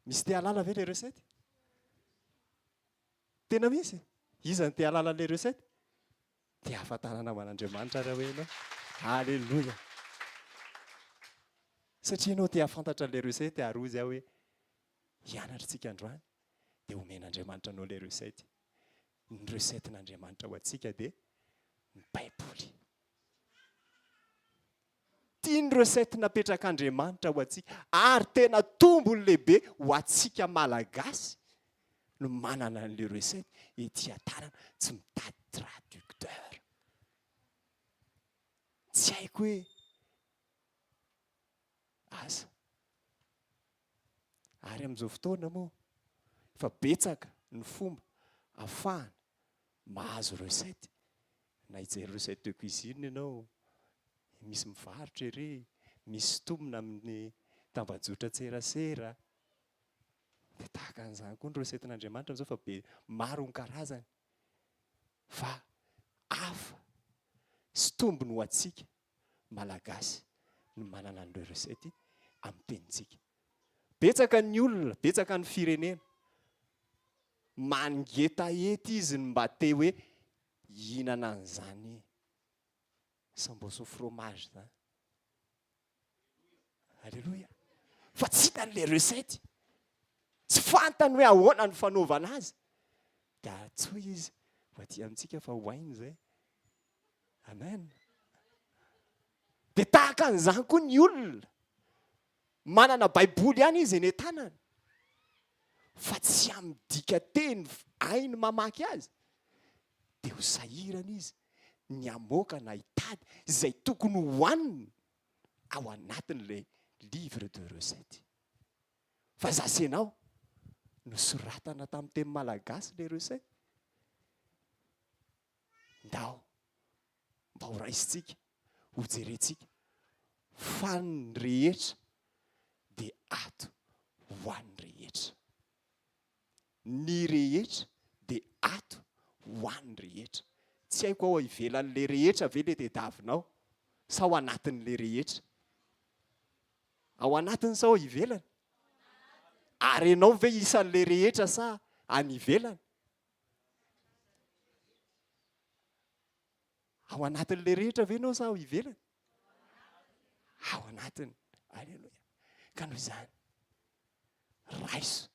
Misy te hahalala ve ilay recette? Tena misy? Iza no te hahalala an'ilay recette? Te hahafantarana ho an'Andriamanitra ary hoe ianao. Aleloia. Satria ianao te hahafantatra an'ilay recette ary hozy aho hoe hianatra isika androany dia homen'Andriamanitra anao ilay recette. Ny recette-n'Andriamanitra ho antsika dia ny Baiboly. Ity ny recette napetrak'Andriamanitra ho antsika ary tena tombony lehibe ho antsika Malagasy no manana an'ilay recette ety an-tanana, tsy mitady traducteur. Tsy haiko hoe asa. Ary amin'izao fotoana moa efa betsaka ny fomba ahafahana mahazo recette, na hijery recette de cuisine ianao, misy mivarotra ery, misy sintomina amin'ny tambajotran-tserasera, dia tahaka an'izany koa ny recette-n'Andriamanitra amin'izao fa be maro ny karazany fa hafa sy tombony ho antsika Malagasy ny manana an'ireo recette amin'ny tenintsika. Betsaka ny olona, betsaka ny firenena mangetaheta izy ny mba te hoe hihinana an'izany sambos au fromage zany. Alléluia. Fa tsy hitany le recette. Tsy fantany hoe ahoana ny fanaovana azy. Dia antsoy izy ho aty amintsika fa ho hainy izay. Amen. Dia tahaka an'izany koa ny olona. Manana Baiboly ihany izy eny an-tanany. Fa tsy amin'ny dikateny hainy mamaky azy. Dia ho sahirana izy ny hamoaka na hitady izay tokony hohaniny ao anatin'ilay livre de recette. Fa za sy enao, nosoratana tamin'ny teny malagasy ilay recette. Ndao mba ho raisintsika, ho jerentsika fa ny rehetra dia ato ho an'ny rehetra. Ny rehetra dia ato ho an'ny rehetra. Tsy haiko ao ivelan'ilay rehetra ve ilay tediavinao sa ao anatin'ilay rehetra? Ao anatiny sa ao ivelany? Ary ianao ve isan'ilay rehetra sa any ivelany? Ao anatin'ilay rehetra ve ianao sa ao ivelany? Ao anatiny. Aleloia. Ka noho izany, raiso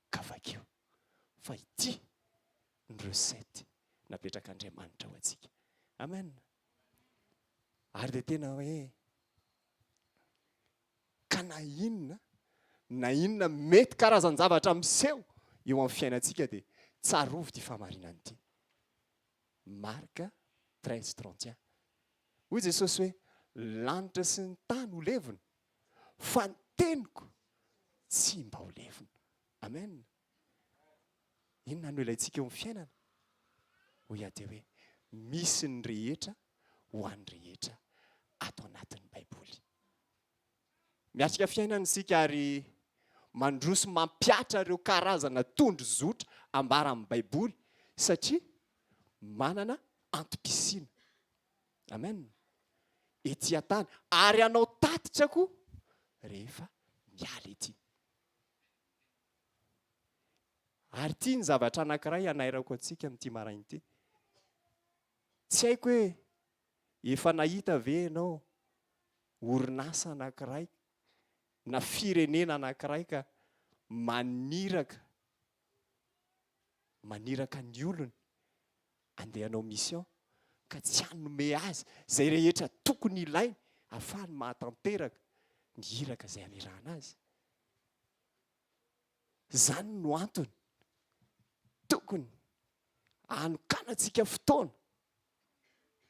ka vakio fa ity ny recette napetrak'Andriamanitra ho antsika. Amen. Ary dia tena hoe ka na inona na inona mety karazan-javatra miseho eo amin'ny fiainantsika dia tsarovy ity fahamarinana ity. Marc 13, 31. Hoy Jesosy hoe, lanitra sy ny tany ho levona, fa ny teniko tsy mba ho levona. Amen. Inona no ilaintsika eo amin'ny fiainana? Hoy aho dia hoe, misy ny rehetra ho an'ny rehetra ato anatin'ny Baiboly. Miatrika fiainana isika ary mandroso mampihatra ireo karazana tondro zotra ambaran'ny Baiboly satria manana antom-pisiana. Amen. Ety an-tany ary hanao tatitra koa rehefa miala ety. Ary ity ny zavatra anankiray hanairako antsika amin'ity maraina ity. Tsy haiko hoe efa nahita ve ianao orinasa anankiray na firenena anankiray ka maniraka maniraka ny olony andeha hanao mission ka tsy hanome azy izay rehetra tokony ilainy ahafahany mahatanteraka ny iraka izay anirahana azy. Izany no antony tokony hanokanantsika fotoana,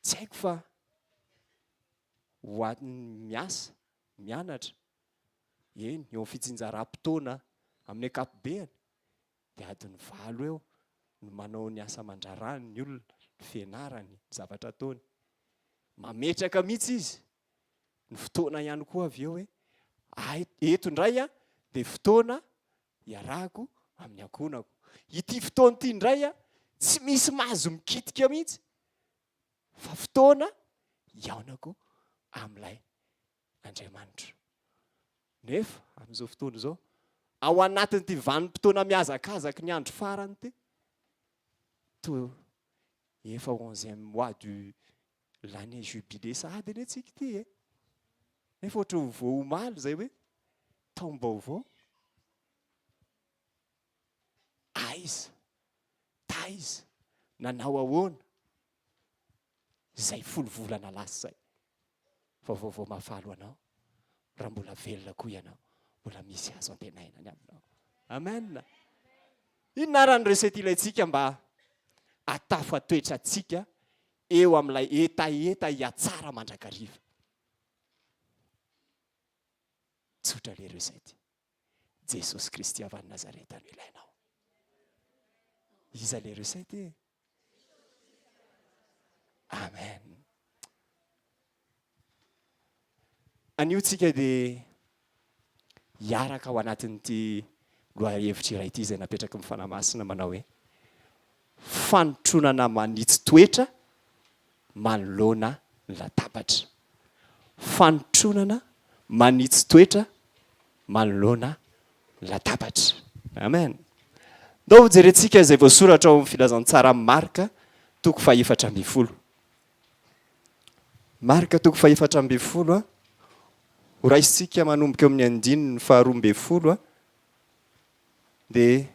tsy haiko fa ho an'ny miasa, mianatra, eny eo amin'ny fitsinjaram-potoana amin'ny ankapobeany dia adiny valo eo no manao ny asa aman-draharahany ny olona, ny fianarany, ny zavatra ataony. Mametraka mihitsy izy ny fotoana ihany koa avy eo hoe ay eto indray a dia fotoana iarahako amin'ny ankohonako. Ity fotoana ity indray a tsy misy mahazo mikitika mihitsy fa fotoana hihaonako amin'ilay Andriamanitro. Nefa amin'izao fotoana izao, ao anatin'ity vanim-potoana mihazakazaky ny andro farany ity, toa. Efa onzième mois du l'année jubilé sahady anie tsika ity e! Nefa ohatran'ny vao omaly izay hoe taom-baovao. Aiza? Taiza? Nanao ahoana? Izay folo volana lasa izay. Fa vaovao mahafaly ho anao, raha mbola velona koa ianao, mbola misy azo antenaina ny aminao. Amen. Inona ary ny recette ilaintsika mba hatafatoetra antsika eo amin'ilay hetaheta hihatsara mandrakariva? Tsotra ilay recette. Jesosy Kristy avy any Nazareta no ilainao. Iza ilay recette e? Amen. Anio tsika dia hiaraka ao anatin'ity lohahevitra iray ity izay napetraky ny Fanahy Masina manao hoe fanotronana manitsy toetra manoloana ny latabatra. Fanotronana manitsy toetra manoloana ny latabatra. Amen. Ndao hojerentsika izay voasoratra ao amin'ny Filazantsara Marka toko fahefatra ambinifolo. Marka toko fahefatra ambinifolo, horaisintsika manomboka eo amin'ny andininy faharoa ambinifolo dia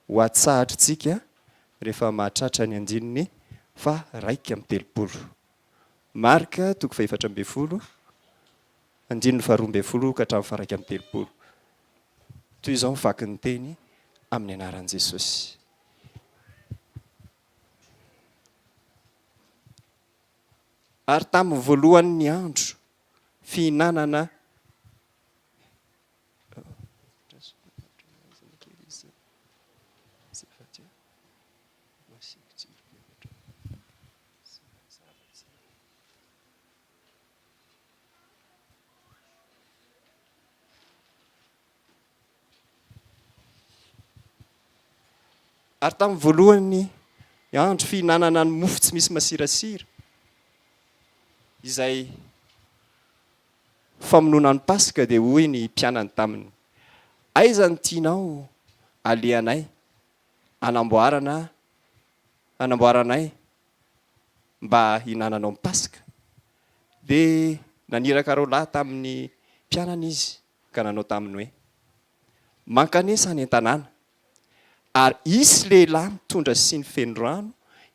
ho atsahatrintsika rehefa mahatratra ny andininy faha-31. Marka toko fahefatra ambinifolo, andininy faharoa ambinifolo ka hatramin'ny faha-31. Toy izao ny vakin'ny teny amin'ny anaran'i Jesosy. Ary tamin'ny voalohan'ny andro fihinanana Ary tamin'ny voalohan'ny andro fihinanana ny mofo tsy misy masirasira, izay famonoana ny Paska, dia hoy ny mpianany taminy, Aiza no tianao alehanay hanamboarana hanamboaranay mba hihinananao ny Paska? Dia naniraka roalahy tamin'ny mpianany izy ka nanao taminy hoe, Mankanesa any an-tanàna, ary hisy lehilahy mitondra siny feno rano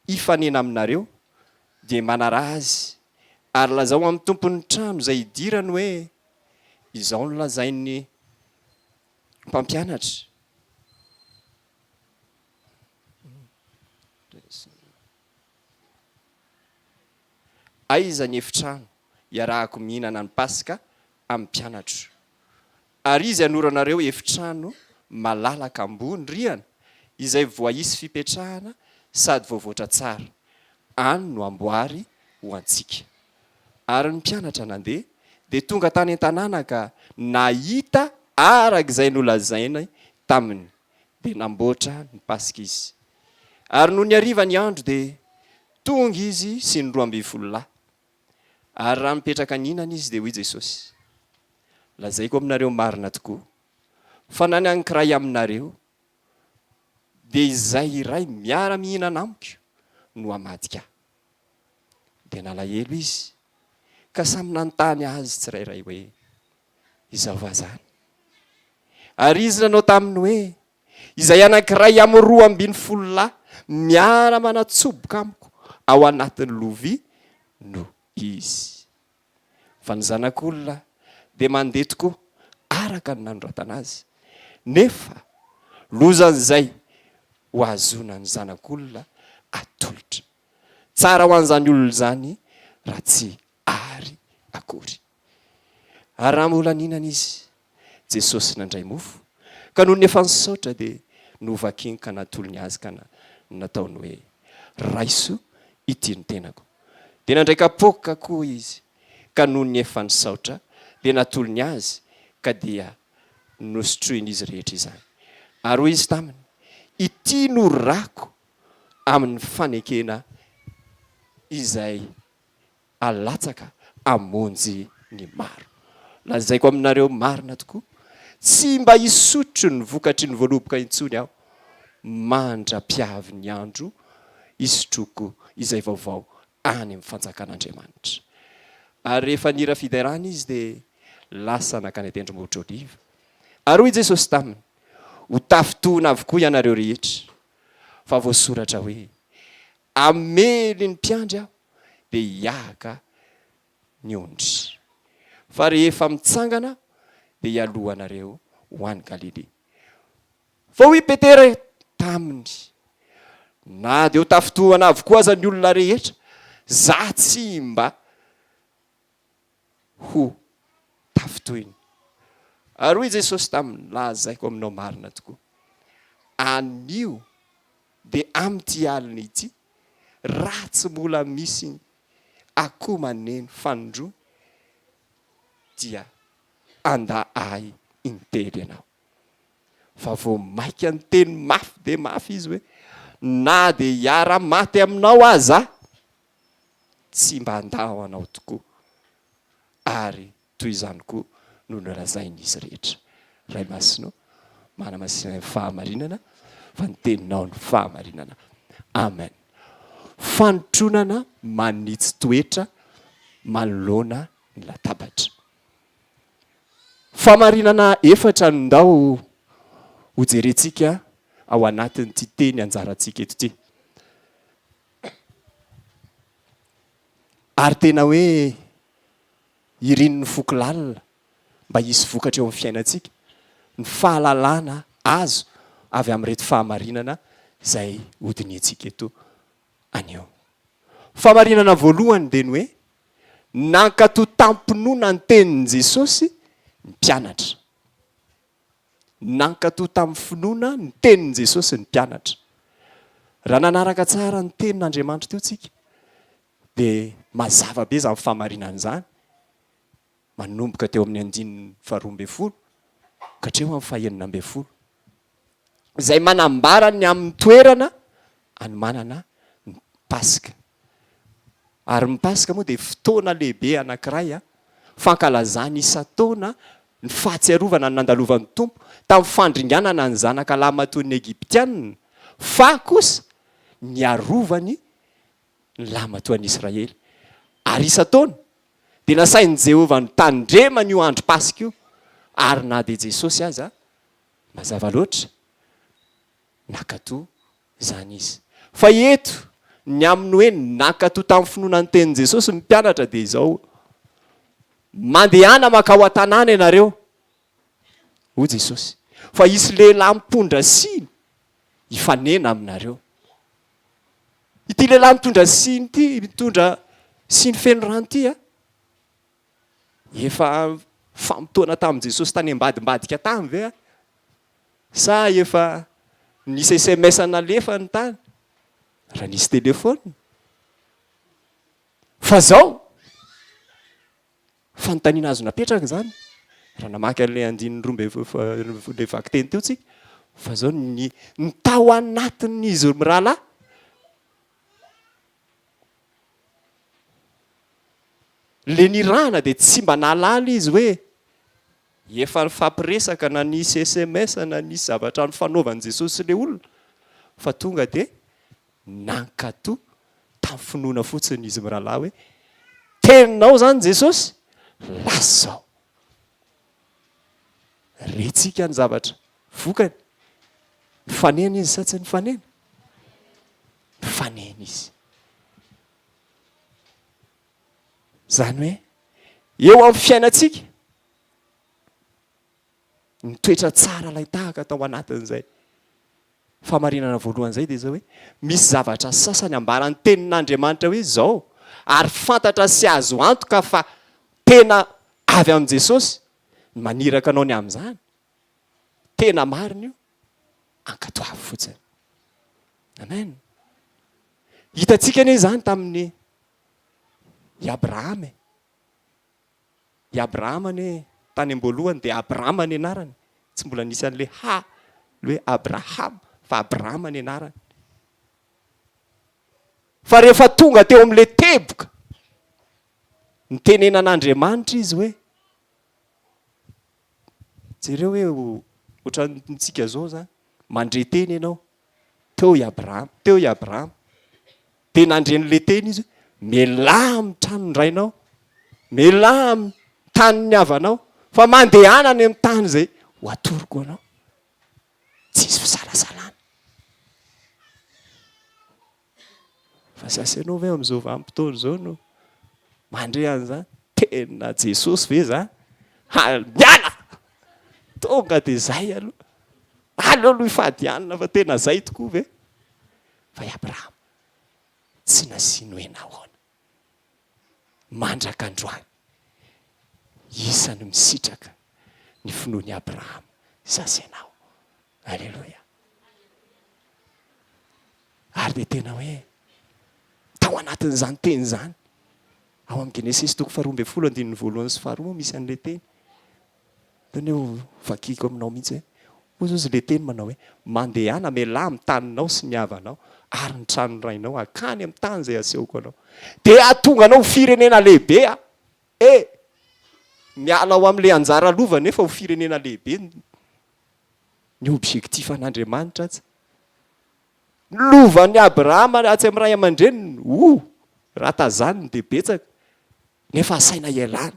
hifanena aminareo, dia manaraha azy, ary lazao amin'ny tompon'ny trano izay hidirany hoe, Izao no lazain'ny mpampianatra. Aiza ny efitrano iarahako mihinana ny Paska amin'ny mpianatro? Ary izy hanoro anareo efitrano malalaka ambony rihana izay voaisy fipetrahana sady voavoatra tsara. Any no amboary ho antsika. Ary ny mpianatra nandeha dia tonga tany an-tanàna ka nahita araka izay nolazainy taminy, dia namboatra ny Paska izy. Ary nony hariva ny andro dia tonga izy sy ny 12 lahy. Ary raha nipetraka nihinana izy dia hoy Jesosy, Lazaiko aminareo marina tokoa, fa na ny anankiray aminareo, dia izay iray miara-mihinana amiko no hamadika ahy. Dia nalahelo izy, ka samy nanontany azy tsirairay hoe, Izaho va izany? Ary izy nanao taminy hoe, Izay anankiray amin'ny 12 lahy miara-manatsoboka amiko ao anatin'ny lovia no izy. Fa ny Zanak'olona dia mandeha tokoa araka ny nanoratana azy, nefa lozan'izay ho ahazoana ny Zanak'olona atolotra. Tsara ho an'izany olona izany raha tsy àry akory. Ary raha mbola nihinana izy, Jesosy nandray mofo, ka nony efa nisaotra dia novakiny ka natolony azy ka nataony hoe, Raiso ity ny tenako. Dia nandray kapoaka koa izy, ka nony efa nisaotra dia natolony azy, ka dia nosotroin'izy rehetra izany. Ary hoy izy taminy, Ity no rako amin'ny fanekena izay alatsaka hamonjy ny maro. Lazaiko aminareo marina tokoa, tsy mba hisotro ny vokatry ny voaloboka intsony aho, mandra-piavin'ny andro. Hisotroako izay vaovao any amin'ny fanjakan'Andriamanitra. Ary rehefa nihira fiderana izy dia lasa nankany an-tendrombohitra Oliva. Ary hoy Jesosy taminy, Ho tafintohina avokoa ianareo rehetra, fa voasoratra hoe, Hamely ny mpiandry Aho, dia hiahaka ny ondry. Fa rehefa mitsangana Aho, dia hialoha anareo ho any Galilia. Fa hoy Petera taminy, Na dia ho tafintohina avokoa aza ny olona rehetra, za tsy mba ho tafintohina. Ary hoy Jesosy taminy, Lazaiko aminao marina tokoa, anio dia amin'ity alina ity, raha tsy mbola misy akoho maneno fanindroany, dia handà Ahy intelo ianao. Fa vao mainka niteny mafy dia mafy izy hoe, Na dia hiara-maty aminao aza aho, tsy mba handao anao tokoa. Ary toy izany koa no nolazain'izy rehetra. Ray Masina ô, manamasina ny fahamarinana, fa ny teninao no fahamarinana. Amen. Fanotronana manitsy toetra manoloana ny latabatra. Fahamarinana efatra no ndao hojerentsika ao anatin'ity teny anjarantsika eto ity. Ary tena hoe irin'ny foko lalina mba hisy vokatra eo amin'ny fiainantsika ny fahalalana azo avy amin'ireto fahamarinana izay hodinihintsika eto anio. Fahamarinana voalohany dia ny hoe nankatò tamim-pinoana ny tenin'i Jesosy ny mpianatra. Nankatò tamin'ny finoana ny tenin'i Jesosy ny mpianatra. Raha nanaraka tsara ny tenin'Andriamanitra teo tsika dia mazava be izany fahamarinana izany, manomboka teo amin'ny andininy faharoa ambin'ny folo ka hatreo amin'ny fahenina ambin'ny folo, izay manambara ny amin'ny toerana anomanana ny Paska. Ary ny Paska moa dia fotoana lehibe anankiray fankalazana isan-taona ny fahatsiarovana ny nandalovan'ny Tompo tamin'ny fandringanana ny zanaka lahimatoan'ny Egyptiana, fa kosa niarovany ny lahimatoan'ny Israely. Ary isan-taona dia nasain'i Jehovah notandremany io andro Paska io, ary na dia Jesosy aza, mazava loatra, nankatò izany izy. Fa eto, ny amin'ny hoe nankatò tamin'ny finoana ny tenin'i Jesosy ny mpianatra dia izao, Mandehana mankao an-tanàna ianareo, hoy Jesosy, fa hisy lehilahy mitondra siny hifanena aminareo. Ity lehilahy mitondra siny ity, mitondra siny feno rano ity, efa famotoana tamin'i Jesosy tany ambadimbadika tany ve? Sa efa nisy sms nalefany tany raha nisy téléphone? Fa zao, fanontaniana azo napetraka izany raha namaky an'ilay andininy 12 ilay vakiteny teo tsika, fa zao ny ny tao anatin'izy mirahalahy Le nirahana dia tsy mba nahalala izy hoe efa nifampiresaka na nisy sms na nisy zavatra nifanaovan'i Jesosy sy le olona fa tonga dia nankato tamin'ny finoana fotsiny izy mirahalahy hoe teninao izany Jesosy, lasa izao. Rentsika ny zavatra vokany. Nifanena izy sa tsy nifanena? Nifanena izy. Izany hoe eo amin'ny fiainantsika, ny toetra tsara alain-tahaka tao anatin'izay fahamarinana voalohany izay dia izao hoe misy zavatra sasany ambaran'ny tenin'Andriamanitra hoe izao ary fantatra sy azo antoka fa tena avy amin'i Jesosy ny maniraka anao ny amin'izany. Tena marina io, ankatoavy fotsiny. Amen. Hitantsika anie izany tamin'ny i Abrahama e. I Abrahama anie tany am-boalohany dia Abrama ny anarany. Tsy mbola nisy an'ilay ha, ilay hoe Abrahama, fa Abrama ny anarany. Fa rehefa tonga teo amin'ilay teboka, nitenenan'Andriamanitra izy hoe, Jereo hoe ohatrantsika zao zany, mandre teny ianao, teo i Abrahama, teo i Abrahama. Dia nandre an'ilay teny izy hoe, Mialà amin'ny tranon-drainao, mialà amin'ny tanin'ny havanao, fa mandehana any amin'ny tany izay ho atoroko anao. Tsisy fisalasalana. Fa za sy ianao ve amin'izao vanim-potoana izao no mandre an'izany? Tena Jesosy ve izany? Ha, miala! Tonga dia izay aloha. Aleo aloha hifady hanina fa tena izay tokoa ve? Fa i Abrahama tsy nasiany hoe nahoana. Mandraka androany, isan'ny misitraka ny finoan'i Abrahama za sy ianao. Aleloia. Ary dia tena hoe tao anatin'izany teny izany, ao amin'ny Genesisy toko faharoa ambin'ny folo andininy voalohany sy faharoa misy an'ilay teny. Tena hoe vakiko aminao mihitsy hoe, hoy izy ilay teny manao hoe, Mandehana mialà amin'ny taninao sy ny havanao ary ny tranon'ny rainao hankany amin'ny tany izay asehoko anao. Dia hahatonga anao ho firenena lehibe Aho. E! Miala ao amin'ilay anjara lova nefa ho firenena lehibe ny objectif an'Andriamanitra aza. Ny lovan'i Abrahama atsy amin'ny ray aman-dreniny, oh! Raha tazaniny dia betsaka, nefa asaina hialana.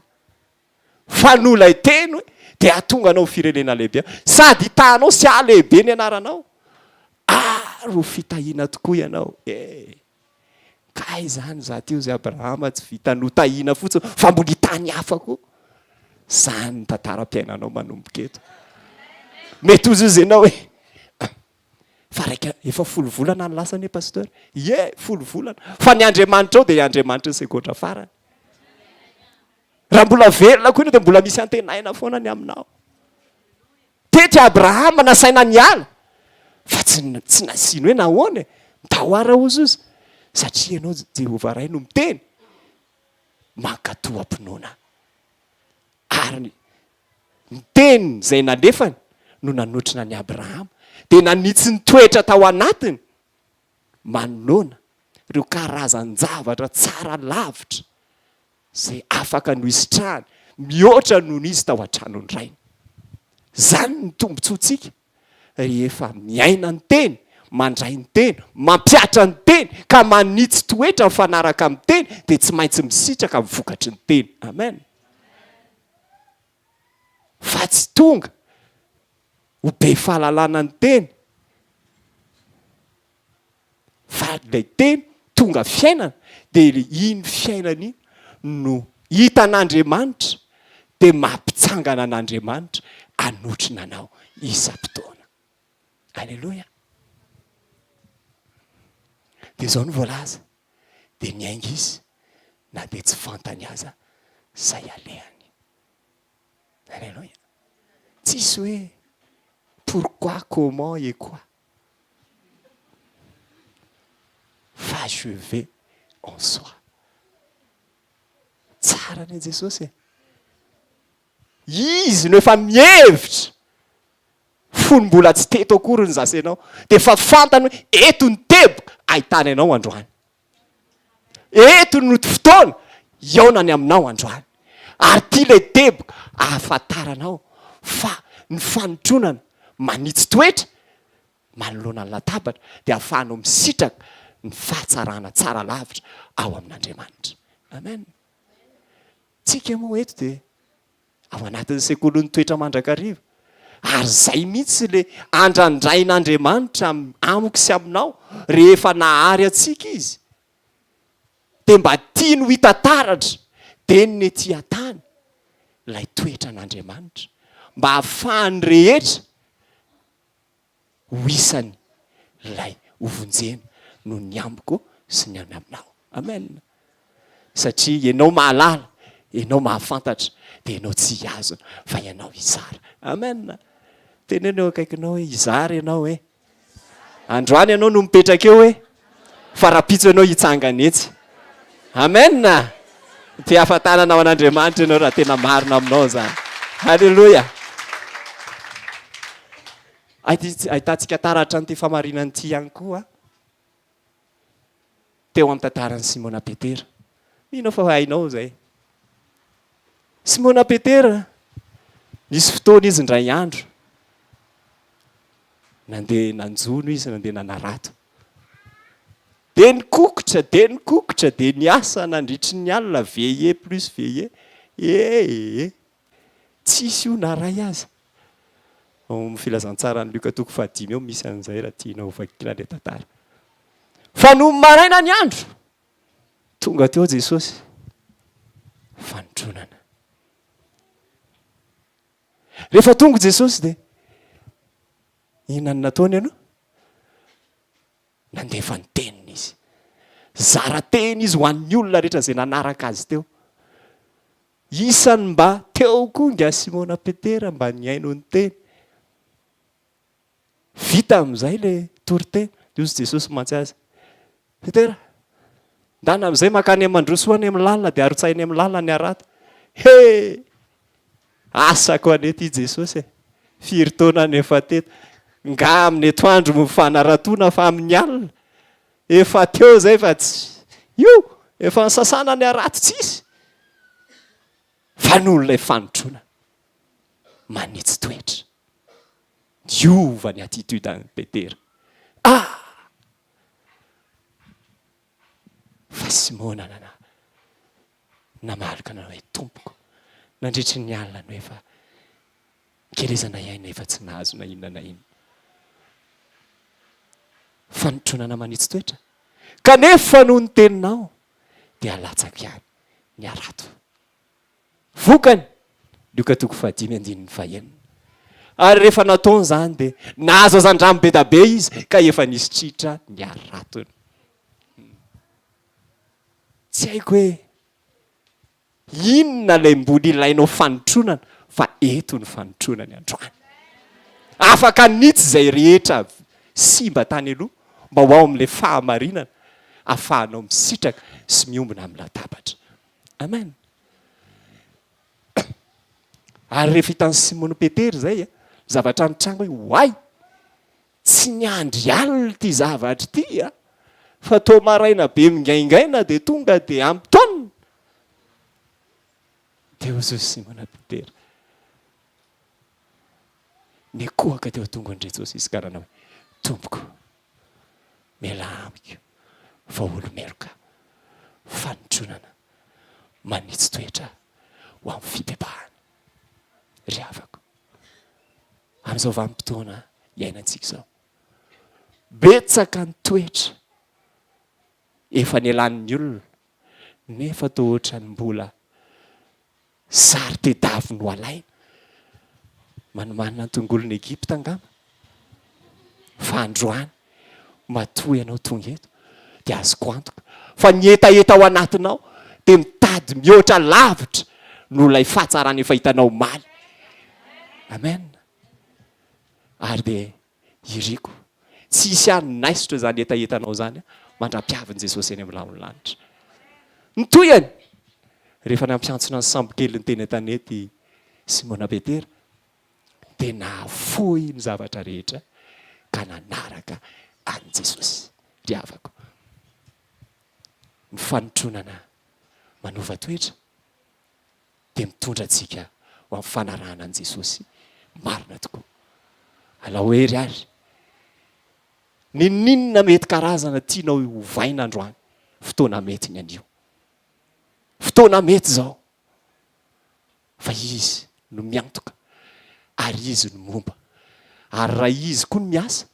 Fa noho ilay teny hoe, dia hahatonga anao ho firenena lehibe Aho, sady hitahanao sy hahalehibe ny anaranao, ary ho fitahiana tokoa ianao. Eh! Kay izany izaho teo izay Abrahama tsy vitan'ny ho tahiana fotsiny fa mbola hitany hafa koa. Izany ny tantaram-piainanao manomboka eto. Mety ho zizy ianao hoe, fa raika efa folo volana ny lasa anie pasteur. Ie, folo volana. Fa ny Andriamanitrao dia Andriamanitry ny segondra farany. Raha mbola velona koa ianao dia mbola misy antenaina foana ny aminao. Teto i Abrahama nasaina niala, fa tsy tsy nasiany hoe nahoana e, mitahora hozy izy, satria ianao Jehovah Ray no miteny, mankatò am-pinoana. Ary ny teny izay nalefany no nanotrona an'i Abrahama, dia nanitsy ny toetra tao anatiny manoloana ireo karazan-javatra tsara lavitra izay afaka noisitrahany mihoatra noho ny izy tao an-tranon'ny rainy. Izany ny tombontsoantsika rehefa miaina ny teny, mandray ny teny, mampihatra ny teny, ka manitsy toetra mifanaraka amin'ny teny, dia tsy maintsy misitraka ny vokatry ny teny. Amen. Fa tsy tonga ho be fahalalana ny teny, Fa ilay teny tonga fiainana dia iny fiainana iny no hitan'Andriamanitra dia mampitsangana an'Andriamanitra hanotrona anao isam-potoana. Aleloia. Dia izao no voalaza, dia niainga izy na dia tsy fantany aza izay alehany. Aleloia. Tsisy hoe pourquoi, comment et quoi. Fa je vais en soi. Tsara anie Jesosy e. Izy no efa mihevitra fony mbola tsy teto akory ny zasenao dia efa fantany hoe eto ny teboka ahitany anao androany. Eto no fotoana hihaonany aminao androany. Ary ity ilay teboka ahafantaranao fa ny fanotronana manitsy toetra manoloana ny latabatra dia ahafahanao misitraka ny fahatsarana tsara lavitra ao amin'Andriamanitra. Amen. Tsika moa eto dia ao anatin'ny sekolin'ny toetra mandrakariva. Ary izay mihitsy ilay andrandrain'Andriamanitra amiko sy aminao rehefa nahary antsika Izy. Dia mba tiany ho hita taratra dia ny ety an-tany ilay toetran'Andriamanitra mba hahafahan'ny rehetra ho isany ilay hovonjena noho ny amiko sy ny any aminao. Amen. Satria ianao mahalala, ianao mahafantatra, dia ianao tsy hihazona fa ianao hizara. Amen. Teneno eo akaikinao hoe hizara ianao hoe. Androany ianao no mipetraka eo hoe fa rahampitso ianao hitsangana etsy. Amen. Te hafa-tanana ho an'Andriamanitra ianao raha tena marina aminao izany. Haleloia. Ahitantsika taratra an'ity famarinana ity ihany koa teo amin'ny tantaran'i Simona Petera. Mino aho fa hainao izay. Simona Petera, nisy fotoana izy indray andro, nandeha nanjono izy, nandeha nanarato. Dia nikokotra, dia nikokotra, dia niasa nandritry ny alina, veillée plus veillée, ee. Tsisy io na ray aza. Ao amin'ny filazantsaran'i Lioka toko fahadimy ao misy an'izay raha tianao hovakiana ilay tantara. Fa nony maraina ny andro, tonga teo Jesosy, fanotronana. Rehefa tonga Jesosy dia inona no nataony aloha? Nandefa ny teniny izy. Zara teny izy ho an'ny olona rehetra izay nanaraka azy teo. Isan'ny mba teo koa ingahy Simona Petera mba nihaino ny teny. Vita amin'izay ilay toriteny, dia hozy Jesosy mantsy azy, Petera, ndana amin'izay mankany amin'ny mandroso any amin'ny lalina dia arotsahy any amin'ny lalina ny harato. He! Asako anie ity Jesosy e! Firy taona no efa teto? Nga amin'ny atoandro no mifanaratoana fa amin'ny alina? Efa teo izay fa tsy io efa nisasana ny harato tsisy fa noho ilay fanotrona manitsy toetra niova ny attitude an'i Petera ah! Fa Simona nana namaly ka nanao hoe tompoko nandritry ny alina no efa Nikelezana aina efa tsy nahazo na inona na inona. Fanotronana manitsy toetra. Kanefa noho ny teninao dia alatsako ihany ny harato. Vokany, Lioka toko fahadimy andininy fahenina. Ary rehefa nataony izany dia nahazo hazandrano be da be izy ka efa nisy tritra ny haratony. Tsy haiko hoe Inona ilay mbola ilainao fanotronana fa eto ny fanotronany androany. Afaka hanitsy izay rehetra simba tany aloha mba ho ao amin'ilay fahamarinana ahafahanao misitraka sy miombona amin'ny latabatra. Amen. Ary rehefa hitan'i Simona Petera izay, zavatra nitranga hoe oay! Tsy niandry alina ity zavatra ity a! Fa toa maraina be mingaingaina dia tonga dia ampy taonina! Dia hoy Jesosy Simona Petera, nikohaka teo an-tongony Jesosy izy ka nanao hoe, Tompoko, mialà amiko fa olo-meloka, fanotronana manitsy toetra ho amin'ny fibebahana. Ry havako, Amin'izao vanim-potoana iainantsika izao. Betsaka ny toetra efa nialan'ny olona nefa toa ohatran'ny mbola sary tedaviny ho alaina. Manimanina ny tongolon'i Egypta angamba. Fa androany, matoa ianao tonga eto dia azoko antoka fa ny hetaheta ao anatinao dia mitady mihoatra lavitra noho ilay fahatsarana efa hitanao omaly. Amen. Ary dia iriko tsy hisy hanaisotra izany hetahetanao izany mandra-piavin'i Jesosy eny amin'ny rahon'ny lanitra. Ny tohiny, rehefa nampiantsona ny sambokeliny teny an-tanety i Simona Petera, dia nahafoy ny zavatra rehetra ka nanaraka an'i Jesosy. Ry havako, ny fanotronana manova toetra dia mitondra antsika ho amin'ny fanarahana an'i Jesosy marina tokoa. Alao hery ary. N'inon'inona mety karazana tianao hovaina androany, fotoana mety ny anio. Fotoana mety izao. Fa Izy no miantoka ary Izy no momba. Ary raha Izy koa no miasa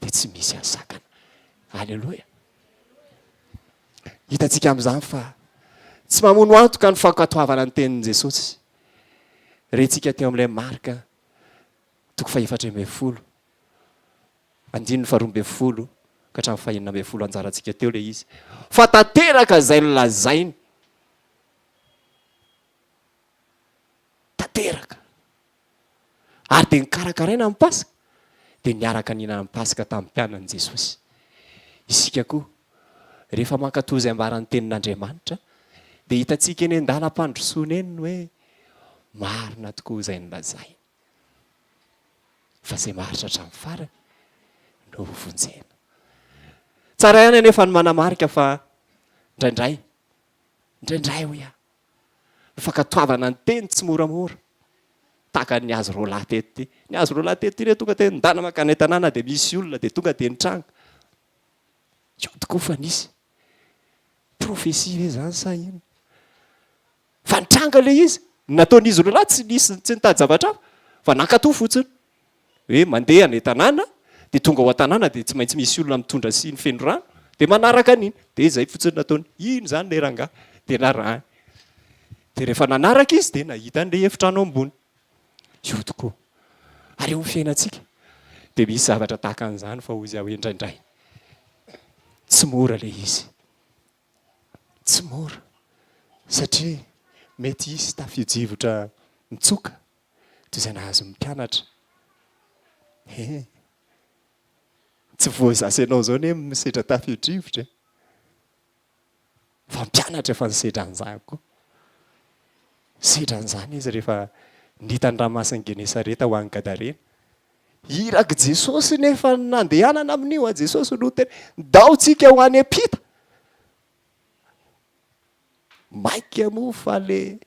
dia tsy misy hahasakana. Aleloia. Hitantsika amin'izany fa tsy mamono antoka ny fankatoavana ny tenin'i Jesosy. Rentsika teo amin'ilay Marka toko fahefatra ambin'ny folo, andininy faharoa ambin'ny folo ka hatramin'ny fahenina ambin'ny folo anjarantsika teo ilay izy. Fa tanteraka izay nolazainy. Tanteraka. Ary dia nikarakaraina ny Paska, dia niaraka nihinana ny Paska tamin'ny mpianany Jesosy. Isika koa, rehefa mankatò izay ambaran'ny Tenin'Andriamanitra, dia hitantsika eny an-dalam-pandrosoana eny ny hoe marina tokoa izay nolazainy, fa izay maharitra hatramin'ny farany no hovonjena. Tsara ihany anefa ny manamarika fa indraindray, indraindray hoy aho, Ny fankatoavana ny teny tsy moramora. Tahaka ny hazo roalahy teto ity. Ny hazo roalahy teto ity re tonga dia nindana mankany an-tanàna dia misy olona dia tonga dia nitranga. Io tokoa fa nisy. Prophétie ve izany sa inona? Fa nitranga ilay izy. Ny nataon'izy roa lahy tsy nisy tsy nitady zavatra hafa fa nankatò fotsiny. Hoe mandeha any an-tanàna dia tonga ao an-tanàna dia tsy maintsy misy olona mitondra siny feno rano dia manaraka an'iny. Dia izay fotsiny nataony. Iny izany ilay rangahy. Dia narahiny. Dia rehefa nanaraka izy dia nahita an'ilay efitrano ambony. Io tokoa. Ary eo amin'ny fiainantsika dia misy zavatra tahaka an'izany fa hoy izy aho indraindray tsy mora ilay izy. Tsy mora satria mety hisy tafio-drivotra mitsoka toy izay nahazo ny mpianatra. He! Tsy voazasa ianao izao anie misedra tafio-drivotra e! Fa mpianatra efa nisedra an'izany koa. Nisedra an'izany izy rehefa nita ny ranomasin'i Genesareta ho any Gadarena. Irak'i Jesosy nefa ny nandehanana amin'io a, Jesosy no niteny, ndao tsika ho any am-pita. Maika moa fa le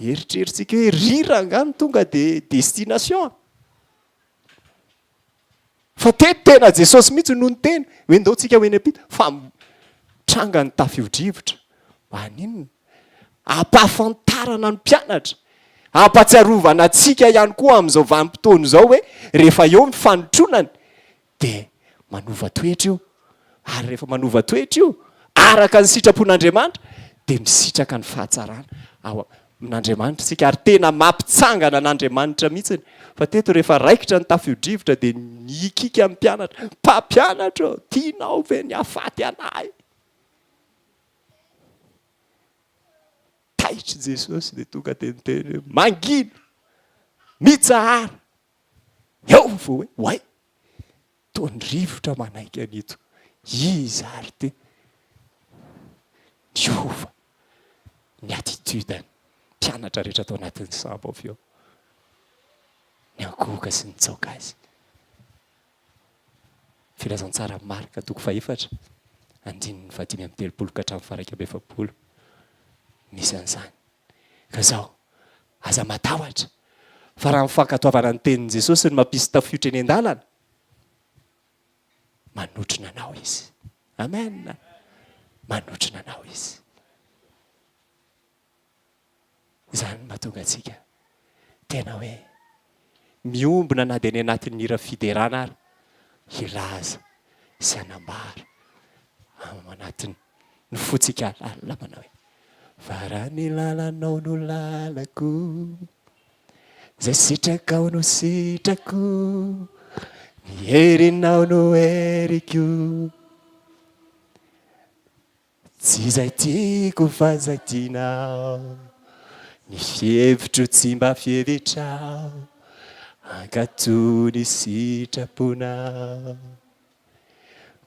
eritreritsika hoe rira angaha no tonga de destination. Fa teto tena Jesosy mihitsy no niteny hoe ndao tsika ho eny am-pita fa mitranga ny tafio-drivotra. Maninona? Ampahafantarana ny mpianatra, ampahatsiarovana antsika ihany koa amin'izao vanim-potoana izao hoe rehefa eo ny fanotronany dia manova toetra io, ary rehefa manova toetra io araka ny sitrapon'Andriamanitra dia misitraka ny fahatsarana ao amin'Andriamanitra isika ary tena mampitsangana an'Andriamanitra mihitsy fa teto rehefa raikitra ny tafio-drivotra dia nihikiaka ny mpianatra, mpampianatra ô, tianao ve ny hahafaty anay? Taitry Jesosy dia tonga dia niteny hoe mangina, mitsahara. Eo vao hoe oay, toa ny rivotra manaiky an'ito. Iza ary ity? Niova ny attitude-n'ny mpianatra rehetra tao anatin'ny sambo avy eo. Niankohoka sy nitsaoka azy. Filazantsara Marka toko fahefatra, andininy fahadimy amby telopolo ka hatramin'ny faha-iraika amby efapolo. Misy an'izany. Ka izao, aza matahotra, fa raha ny fankatoavana ny tenin'i Jesosy no mampisy tafiotra eny an-dalana, manotrona anao Izy. Amen! Manotrona anao Izy. Izany no mahatonga antsika tena hoe miombona na dia any anatin'ny hira fiderana ary hilaza sy hanambara ao anatin'ny fontsika lalina manao hoe Fa raha ny lalanao no lalako, izay sitrakao no sitrako, ny herinao no heriko. Tsy izay tiako fa izay tianao, ny fihevitro tsy mba fihevitrao, hankatò ny sitraponao.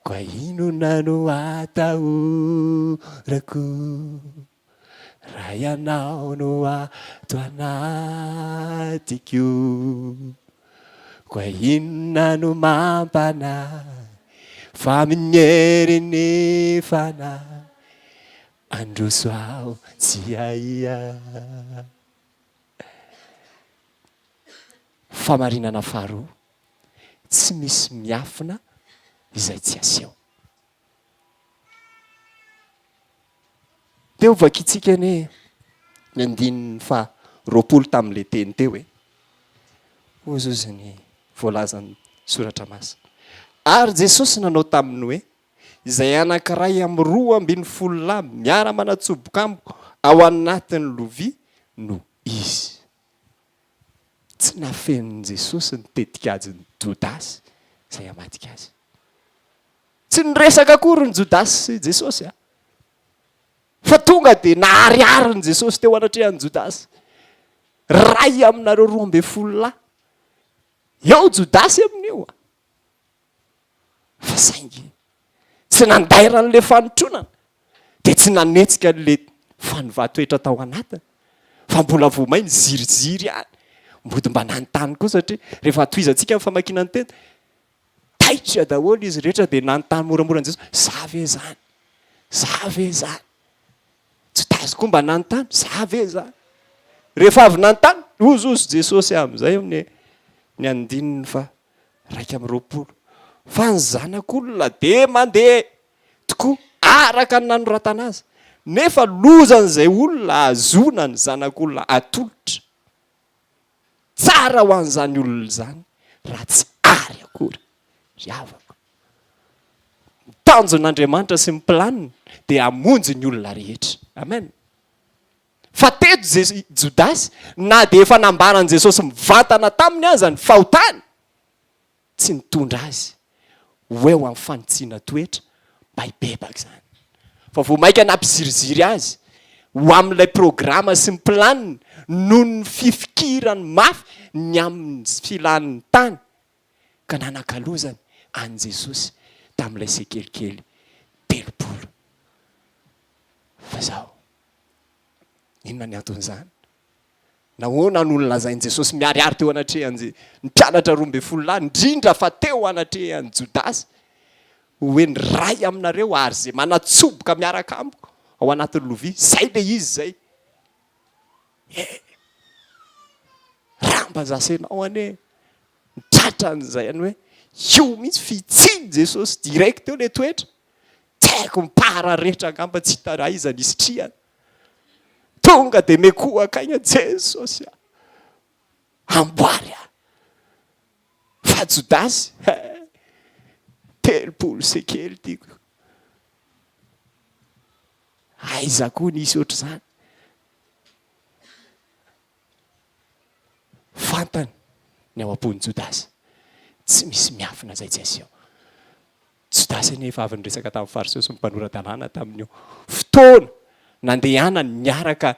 Koa inona no atahorako raha ianao no ato anatiko? Koa inona no mampanahy fa amin'ny herin'ny Fanahy handroso aho tsy ahiahy. Famarinana faharoa, tsy misy miafina izay tsy aseho. Teo vakintsika anie ny andininy faha 20 tamin'ilay teny teo e. Hozy hozy ny voalazan'ny soratra masina. Ary Jesosy nanao taminy hoe, Izay anankiray amin'ny 12 lahy miara-manatsoboka amiko ao anatin'ny lovia no izy. Tsy nafenin'i Jesosy ny tetikadin'i Jodasy izay hamadika azy. Tsy niresaka akory ny Jodasy sy Jesosy a. Fa tonga dia nahariharin'i Jesosy teo anatrehan'i Jodasy. Ray aminareo 12 lahy. Eo Jodasy amin'io a. Fa saingy tsy nandairan'ilay fanotronana dia tsy nanetsika an'ilay fanovan-toetra tao anatiny fa mbola vao may niziriziry ihany. Mody mba nanontany koa satria rehefa tohizantsika ny famakiana ny teny, taitra daholo izy rehetra dia nanontany moramora an'i Jesosy, za ve izany? Za ve izany? Jodasy koa mba nanontany, za ve izany? Rehefa avy nanontany, hozozo Jesosy amin'izay ny ny andininy fa 21, fa ny Zanak'olona dia mandeha. tokoa araka ny nanoratana azy, nefa lozan'izay olona ahazoana ny Zanak'olona atolotra. Tsara ho an'izany olona izany raha tsy ary akory, ry havako. Ny tanjon'Andriamanitra sy ny planiny dia hamonjy ny olona rehetra. Amen. Fa teto Jodasy, na dia efa nambaran'i Jesosy mivantana taminy aza ny fahotany, tsy nitondra azy ho eo amin'ny fanitsiana toetra mba hibebaka izany, fa vao mainka nampiziriziry azy ho amin'ilay programa sy ny planiny noho ny fifikirany mafy ny amin'ny filan'ny tany ka nanakalozany an'i Jesosy tamin'ilay sekely kely 30. Fa izao, inona ny anton'izany? Nahoana no nolazain'i Jesosy miharihary teo anatrehan'ny mpianatra 12 lahy, indrindra fa teo anatrehan'i Jodasy, hoe ny iray aminareo ary izay manatsoboka miaraka amiko ao anatin'ny lovia, izay ilay izy izay. Eh! Raha mba zasenao anie ny tratran'izay any hoe io mihitsy fihitsin'i Jesosy direct eo ilay toetra, tsy haiko mipararetra angamba tsy hita aiza nisitrihana. Tonga dia mikohaka aina Jesosy a! Amboary aho. Fa Jodasy, he, 30 sekely tiako. Aiza koa nisy ohatr'izany? Fantany ny ao am-pon'i Jodasy. Tsy misy miafina izay tsy aseho. Jodasy anie efa avy niresaka tamin'ny Fariseo sy ny mpanora-dalàna tamin'io fotoana nandehanany niaraka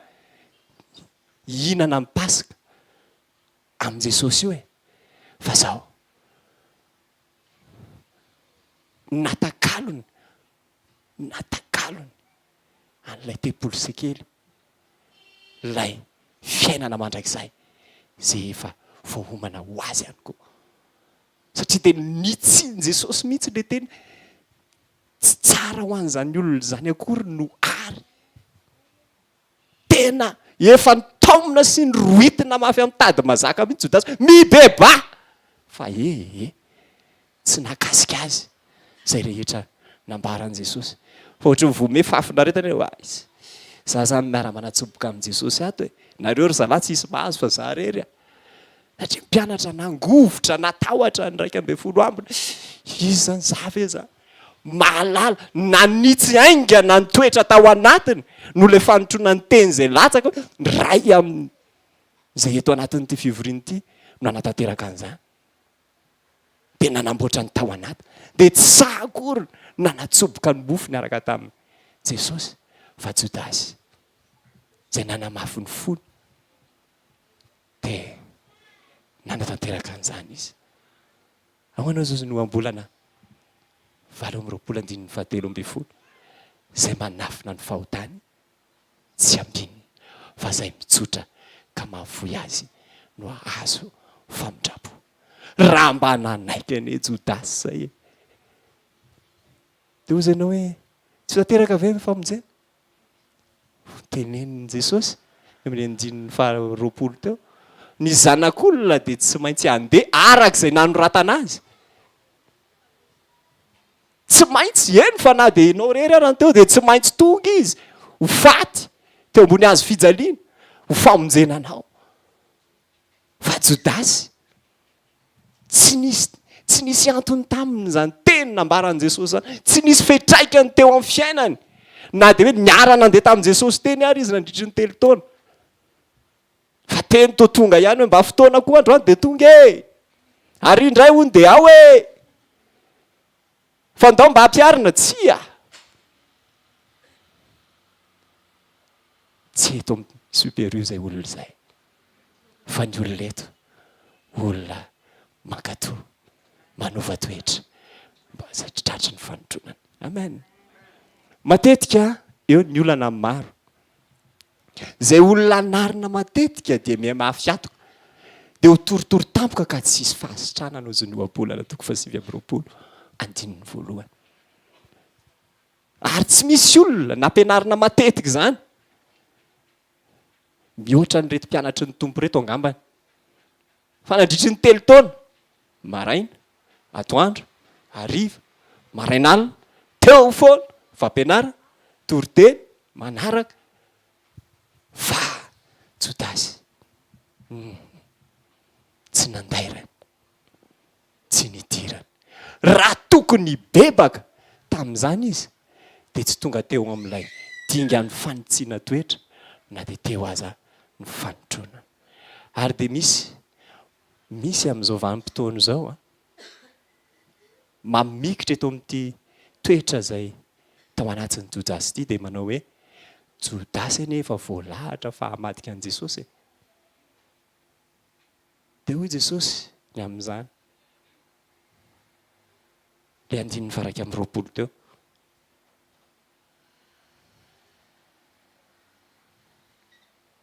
hihinana ny Paska amin'i Jesosy io e! Fa zao, natakalony, natakalony an'ilay tempoly sekely, ilay fiainana mandrakizay izay efa voaomana ho azy ihany koa. Satria dia nitsin'i Jesosy mihitsy ilay teny, tsy tsara ho an'izany olona izany akory no ary. Tena efa nitaomina sy norohitina mafy amin'ny tady mazaka mihitsy Jodasy, mibebaha! Fa ee, tsy nahakasika azy izay rehetra nambaran'i Jesosy. Fa ohatry ny voamehy fahafinaretana hoe, aiza, za zany miara-manatsoboka amin'i Jesosy ato e, nareo ry zalahy tsy hisy mahazo fa za irery a. Satria mpianatra nangovitra, natahotra ny 11 ambiny. Iza izany? Za ve izany? Mahalala, nanitsy haingana ny toetra tao anatiny noho ilay fanotroana ny teny izay latsaka hoe ny iray amin'izay eto anatin'ity fivoriana ity no hanatanteraka an'izany. Dia nanamboatra ny tao anatiny. Dia tsy sahy akory nanatsoboka ny mofo niaraka tamin'i Jesosy fa Jodasy izay nanamafy ny fony. Dia nanatanteraka an'izany izy. Ahoana hozy ny ohabolana 28 andininy fahatelo ambin'ny folo, Izay manafina ny fahotany tsy ambinina, fa izay mitsotra ka mahafoy azy no hahazo famindram-po. Raha mba nanaiky anie Jodasy izay e! Dia hozy ianao hoe, Tsy ho tanteraka ve ny famonjena? Tenenin'i Jesosy eo amin'ny andininy faha-20 teo, Ny Zanak'olona dia tsy maintsy handeha araka izay nanoratana azy. Tsy maintsy, eny fa na dia ianao irery ara no teo dia tsy maintsy tonga Izy ho faty teo ambony hazo fijaliana ho famonjena anao. Fa Jodasy Tsy nisy, tsy nisy antony taminy izany teny nambaran'i Jesosy izany. Tsy nisy fiantraikany teo amin'ny fiainany. Na dia hoe niara-nandeha tamin'i Jesosy teny ary izy nandritry ny telo taona. Fa teny toa tonga ihany hoe mba fotoana koa androany dia tonga e! Ary indray hono dia ao e! Fa ndao mba hampiharina, tsia! Tsy eto amin'ny Super U izay olona izay. Fa ny olona eto, olona mankatò, manova toetra, mba satria tratry ny fanotronana. Amen. Matetika eo ny olana amin'ny maro. Izay olona anarina matetika dia mihamafy hatoka, dia ho torotoro tampoka ka tsy hisy fahasitranana, hozy ny Ohabolana toko fahasivy amby 20, andininy voalohany. Ary tsy misy olona nampianarina matetika izany mihoatra an'ireto mpianatry ny Tompo ireto angambany. Fa nandritry ny telo taona, maraina, atoandro, hariva, maraina alina, teo foana. Fampianarana, toriteny, manaraka, fa Jodasy, hum, tsy nandairany, tsy nidirany. Raha tokony hibebaka tamin'izany izy, dia tsy tonga teo amin'ilay dingan'ny fanitsiana toetra na dia teo aza ny fanotroana. Ary dia misy, misy amin'izao vanim-potoana izao an, mamikitra eto amin'ity toetra izay tao anatin'i Jodasy ity dia manao hoe, Jodasy anie efa voalahatra fa hamadika an'i Jesosy e! Dia hoy Jesosy ny amin'izany, ilay andininy faha 21 teo.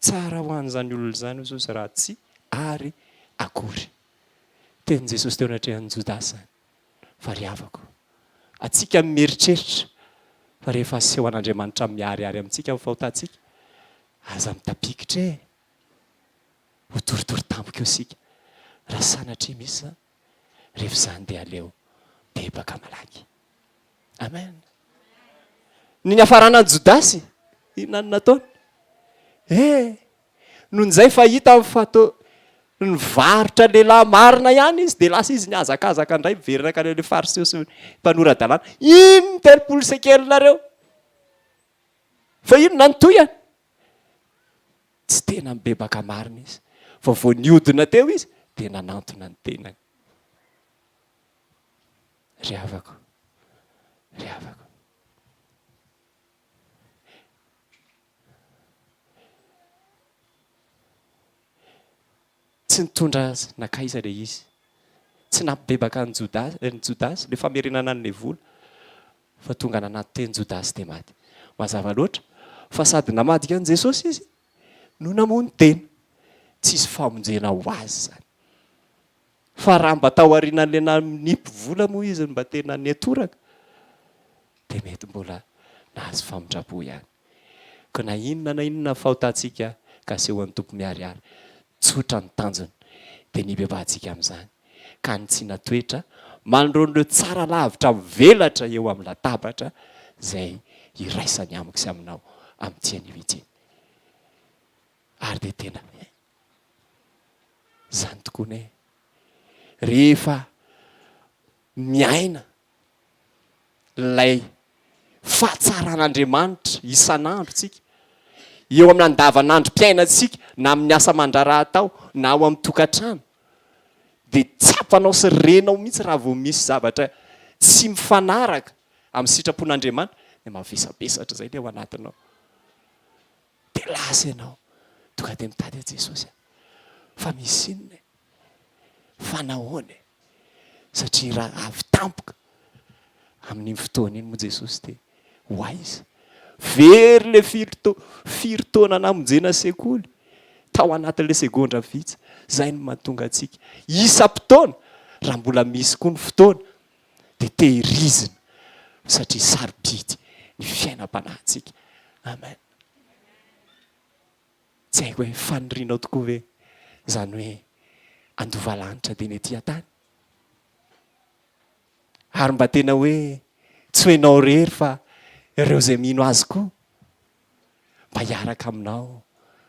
Tsara ho an'izany olona izany, hoy Jesosy, raha tsy ary akory. Tenin'i Jesosy teo anatrehan'i Jodasy izany. Fa ry havako, antsika ny mieritreritra fa rehefa asehon'Andriamanitra miharihary amintsika ny fahotantsika, aza mitapikitra e! Ho torotoro tampoka eo isika raha sanatria misy izany. Rehefa izany dia aleo bebaka malaky. Amen. Ny niafarana an'i Jodasy, inona no nataony? Eh, nony izay fa hitany fa to nivarotra lehilahy marina ihany izy, dia lasa izy nihazakazaka indray miverina nankany amin'ilay Fariseo sy mpanora-dalàna. Iny ny 30 sekelinareo. Fa inona no tohiny? Tsy tena mibebaka marina izy, fa vao nihodina teo izy dia nanantona ny tenany. Ry havako, ry havako. Tsy nitondra azy nankaiza ilay izy. Tsy nampibebaka an'i Jodasy, an'i Jodasy ilay famerenana an'ilay vola, fa tonga nanato-teny Jodasy dia maty. Mazava loatra fa sady namadika an'i Jesosy izy no namono tena. Tsisy famonjena ho azy izany. Fa raha mba tao aorianan'ilay nanipy vola moa izy no mba tena niatoraka, dia mety mbola nahazo famindram-po ihany. Koa na inona na inona fahotantsika ka asehon'ny Tompo miharihary, tsotra ny tanjony, dia ny hibebahantsika amin'izany, ka hanitsiana toetra manoloana ireo tsara lavitra mivelatra eo amin'ny latabatra izay iraisany amiko sy aminao amin'ity anio ity. Ary dia tena izany tokoa anie rehefa miaina ilay fahatsaran'Andriamanitra isan'andro tsika, eo amin'ny andavanandrom-piainantsika, na amin'ny asa aman-draharaha atao, na ao amin'ny tokantrano, dia tsapanao sy renao mihitsy raha vao misy zavatra tsy mifanaraka amin'ny sitrapon'Andriamanitra, dia mavesabesatra izay ilay ao anatinao. Dia lasa ianao, tonga dia mitady an'i Jesosy aho. Fa misy inona e? Fa nahoana e? Satria raha avy tampoka amin'iny fotoana iny moa Jesosy dia ho aiza? Very ilay firy to, firy taona namonjena sekoly tao anatin'ilay segondra vitsy. Izay no mahatonga antsika isam-potoana, raha mbola misy koa ny fotoana, dia tehirizina satria sarobidy ny fiainam-panahintsika. Amen. Tsy haiko hoe fanirianao tokoa ve izany hoe handova lanitra dia ny ety an-tany? Ary mba tena hoe tsy ho ianao irery fa ireo izay mino azy koa mba hiaraka aminao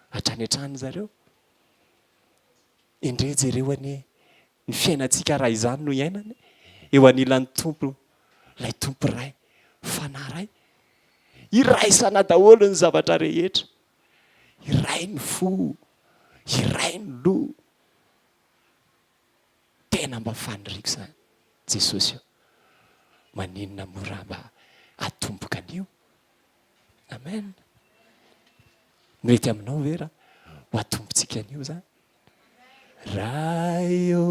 hatrany hatrany zareo? Endrey jereo anie ny fiainantsika raha izany no iainana eo anilan'ny Tompo, ilay Tompo Ray, Fanahy Ray. Iraisana daholo ny zavatra rehetra. Iray ny fo, iray ny loha. Tena mba faniriako izany Jesosy ô. Maninona moa raha mba atomboka anio? Amen. Mety aminao ve raha ho atombontsika anio izany? Ray ô,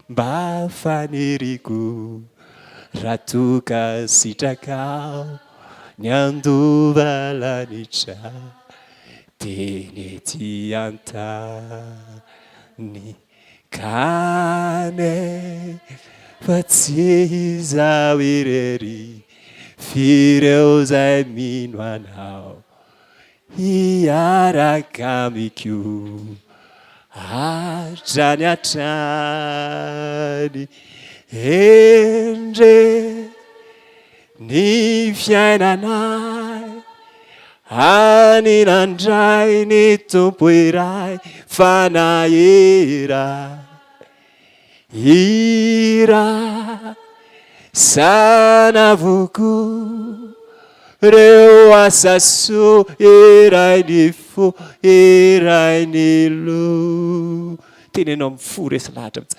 mba faniriako raha toa ka sitrakao ny handova lanitra teny ety an-tany kanefa tsy izaho irery f'ireo izay mino anao Hiaraka amiko hatrany hatrany Endre. Ny fiainanay Any nandray ny Tompo iray Fanahy iray Hira Sana avokoa Reo asa soa iray ny fo iray ny loha Teneno amin'ny fo resy lahatra mihitsy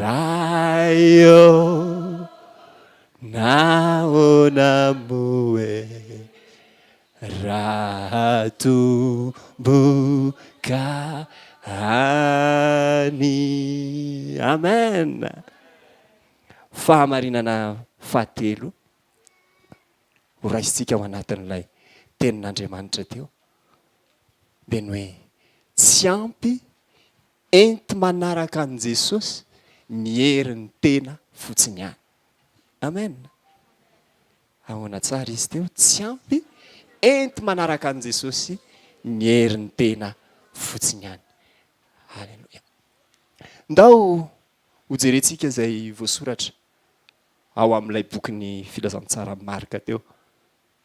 Ray ô Nahoana moa e raha tomboka any. Amen! Fahamarinana fahatelo ho raisintsika ao anatin'ilay tenin'Andriamanitra teo dia ny hoe tsy ampy enti-manaraka an'i Jesosy ny herin'ny tena fotsiny ihany. Amen. Ahoana tsara izy teo? Tsy ampy enti-manaraka an'i Jesosy ny herin'ny tena fotsiny ihany. Aleloia. Ndao hojerentsika izay voasoratra ao amin'ilay bokin'ny Filazantsara Marka teo,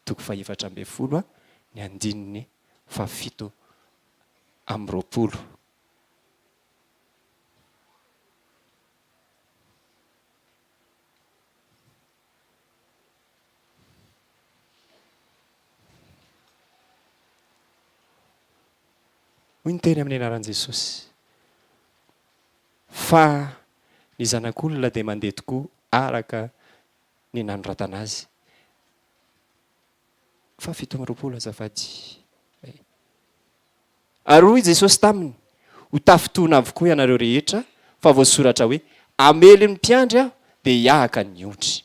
toko fahefatra ambin'ny folo, ny andininy fahafito amby 20. Hoy ny teny amin'ny anaran'i Jesosy, Fa ny Zanak'olona dia mandeha tokoa araka ny nanoratana azy. Faha 27 azafady. Ary hoy Jesosy taminy, Ho tafintohina avokoa ianareo rehetra, fa voasoratra hoe, Hamely ny mpiandry Aho, dia hiahaka ny ondry.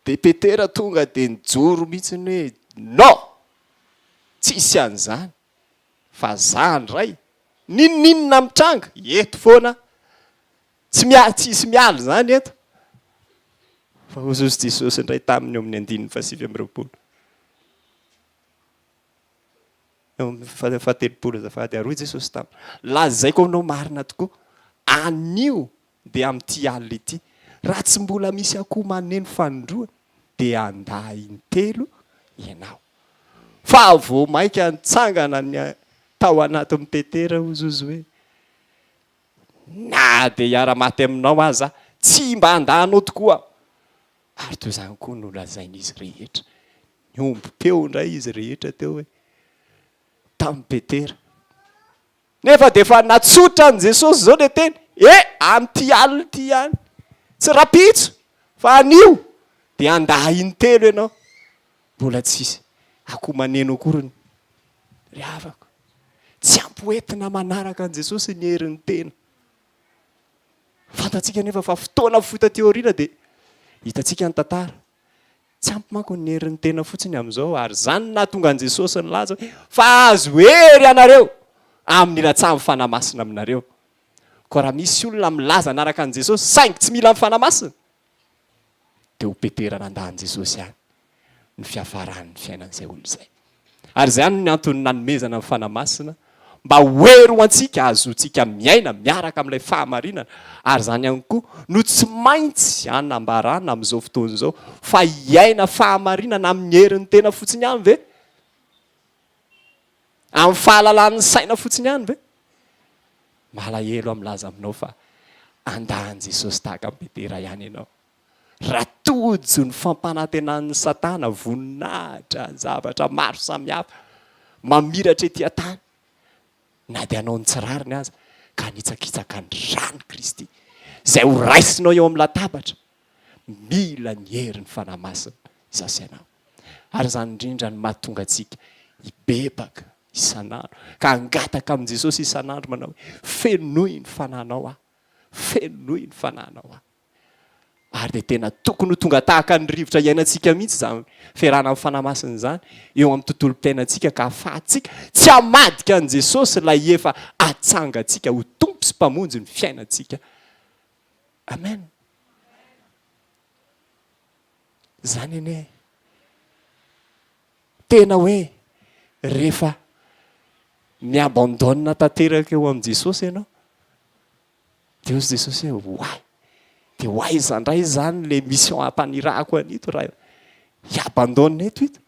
Dia Petera tonga dia nijoro mihitsy hoe, Non! Tsisy an'izany, fa za ndray, n'inon'inona mitranga, eto foana aho. Tsy mia, tsisy miala izany eto. Fa hoy Jesosy indray taminy eo amin'ny andininy fahasivy amby 20. Eo amin'ny fahatelopolo azafady. Ary hoy Jesosy taminy, Lazaiko aminao marina tokoa, anio dia amin'ity alina ity, raha tsy mbola misy akoho maneno fanindroany, dia handà intelo ianao. Fa vao mainka nitsangana ny tao anatin'i Petera, hoy Josoe hoe, Na dia hiara-maty aminao aza aho, tsy mba handà anao tokoa aho. Ary toy izany koa no nolazain'izy rehetra. Niombom-peo indray izy rehetra teo hoe, tamin'i Petera. Nefa dia efa natsotra an'i Jesosy izao ilay teny, E, amin'ity alina ity ihany, tsy rahampitso, fa anio, dia handà intelo ianao. Mbola tsisy akoho maneno akory ny ry havako. Tsy ampy hoentina manaraka an'i Jesosy ny herin'ny tena. Fantatsika anefa fa fotoana fohy taty aoriana dia hitantsika ny tantara. Tsy ampy manko ny herin'ny tena fotsiny amin'izao ary izany no nahatonga an'i Jesosy nilaza hoe fa azo hery ianareo amin'ny ilatsahan'ny Fanahy Masina aminareo. Koa raha misy olona milaza hanaraka an'i Jesosy saingy tsy mila ny Fanahy Masina dia ho Petera nandà an'i Jesosy ihany ny fiafaran'ny fiainan'izay olona izay. Ary izay ihany no antony nanomezana ny Fanahy Masina mba ho hery ho antsika hahazoantsika miaina miaraka amin'ilay fahamarinana, ary izany ihany koa no tsy maintsy hanambarana amin'izao fotoana izao fa hiaina fahamarinana amin'ny herin'ny tena fotsiny ihany ve? Amin'ny fahalalan'ny saina fotsiny ihany ve? Malahelo aho milaza aminao fa handà an'i Jesosy tahaka an'i Petera ihany ianao. Raha tojo ny fampanantenan'i Satana voninahitra, zavatra maro samihafa mamiratra ety an-tany, na dia hanao ny tsy rariny aza, ka hanitsakitsaka ny ran'i Kristy, izay ho raisinao eo amin'ny latabatra, mila ny herin'ny Fanahy Masina izaho sy ianao. Ary izany indrindra no mahatonga antsika hibebaka isan'andro, ka hangataka amin'i Jesosy isan'andro manao hoe, Fenoy ny Fanahinao aho, fenoy ny Fanahinao aho. Ary dia tena tokony ho tonga tahaka ny rivotra iainantsika mihitsy izany fiarahana amin'ny Fanahy Masina izany eo amin'ny tontolom-piainantsika ka ahafahantsika tsy hamadika an'i Jesosy ilay efa atsangantsika ho Tompo sy Mpamonjy ny fiainantsika. Amen. Izany anie tena hoe rehefa mi-abandonne tanteraka eo amin'i Jesosy ianao dia hoy Jesosy hoe ho ahy. Dia ho aiza indray izany ilay mission ampanirahako an'ito raha hi-abandonne eto ito?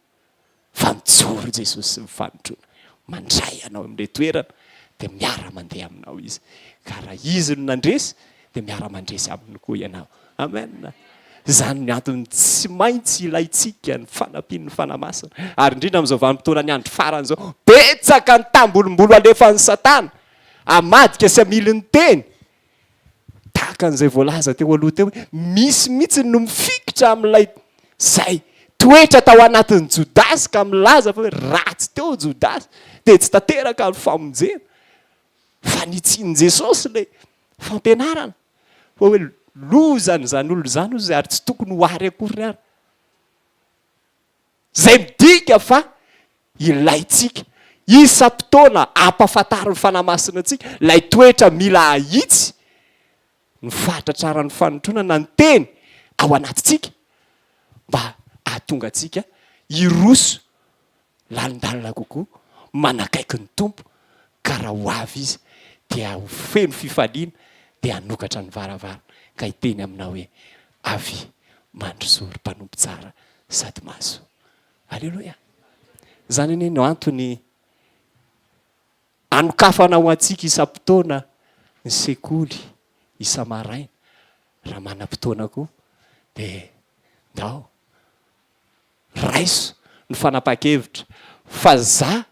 Fa mijoro Jesosy sy mifanotrona, mandray anao amin'ilay toerana dia miara-mandeha aminao Izy. Ka raha Izy no nandresy dia miara-mandresy Aminy koa ianao. Amen. Izany ny antony tsy maintsy ilaintsika ny fanampian'ny Fanahy Masina. Ary indrindra amin'izao vanim-potoanan'ny andro farany izao, betsaka ny tambolimbolo alefan'i Satana hamadika sy hamily ny teny. Tahaka an'izay voalaza teo aloha teo hoe misy mihitsy no mifikitra amin'ilay izay toetra tao anatin'i Jodasy ka milaza fa hoe ratsy teo Jodasy dia tsy tanteraka ny famonjena. Fa nitsian'i Jesosy ilay fampianarana fa hoe lozan'izany olona izany hozy ary tsy tokony ho ary akory ary. Izay midika fa ilaintsika isam-potoana ampahafantarin'ny Fanahy Masina antsika ilay toetra mila ahitsy ny fahatratraran'ny fanotronana ny teny ao anatintsika mba hahatonga antsika hiroso lalindalina kokoa manakaiky ny Tompo ka raha ho avy Izy dia ho feno fifaliana dia hanokatra ny varavarana ka hiteny aminao hoe, Avia, mandrosoa ry mpanompo tsara sady mahasoa. Aleloia! Izany anie no antony anokafana ho antsika isam-potoana ny sekoly isa-maraina. Raha manam-potoana koa dia ndao raiso ny fanapahan-kevitra fa za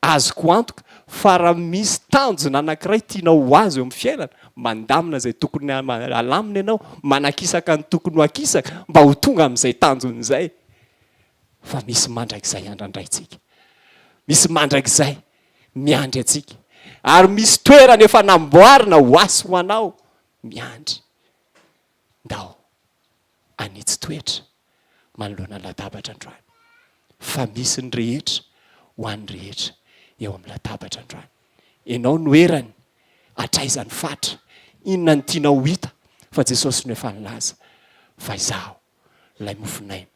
Azoko antoka fa raha misy tanjona anankiray tianao ho azo eo amin'ny fiainana, mandamina izay tokony halamina ianao, manakisaka ny tokony ho akisaka mba ho tonga amin'izay tanjona izay. Fa misy mandrakizay andrandraintsika. Misy mandrakizay miandry antsika. Ary misy toerana efa namboarina ho ahy sy ho anao miandry. Ndao hanitsy toetra manoloana ny latabatra androany fa misy ny rehetra ho an'ny rehetra eo amin'ny latabatra androany. Ianao no erany, hatraiza ny fatra, inona no tianao ho hita fa Jesosy no efa nilaza fa izaho ilay mofon'aina,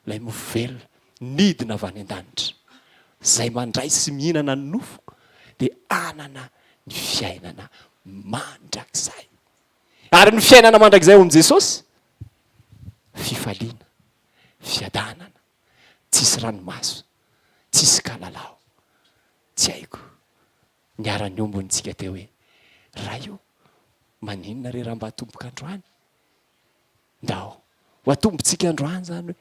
ilay mofo velona nidina avy any an-danitra. Izay mandray sy mihinana ny nofoko dia hanana ny fiainana mandrakizay. Ary ny fiainana mandrakizay ao amin'i Jesosy, fifaliana, fiadanana, tsisy ranomaso, tsisy kalalao. Tsy haiko, niara-niombona isika teo hoe, Ray o, maninona re raha mba atomboka androany? Ndao ho atombontsika androany izany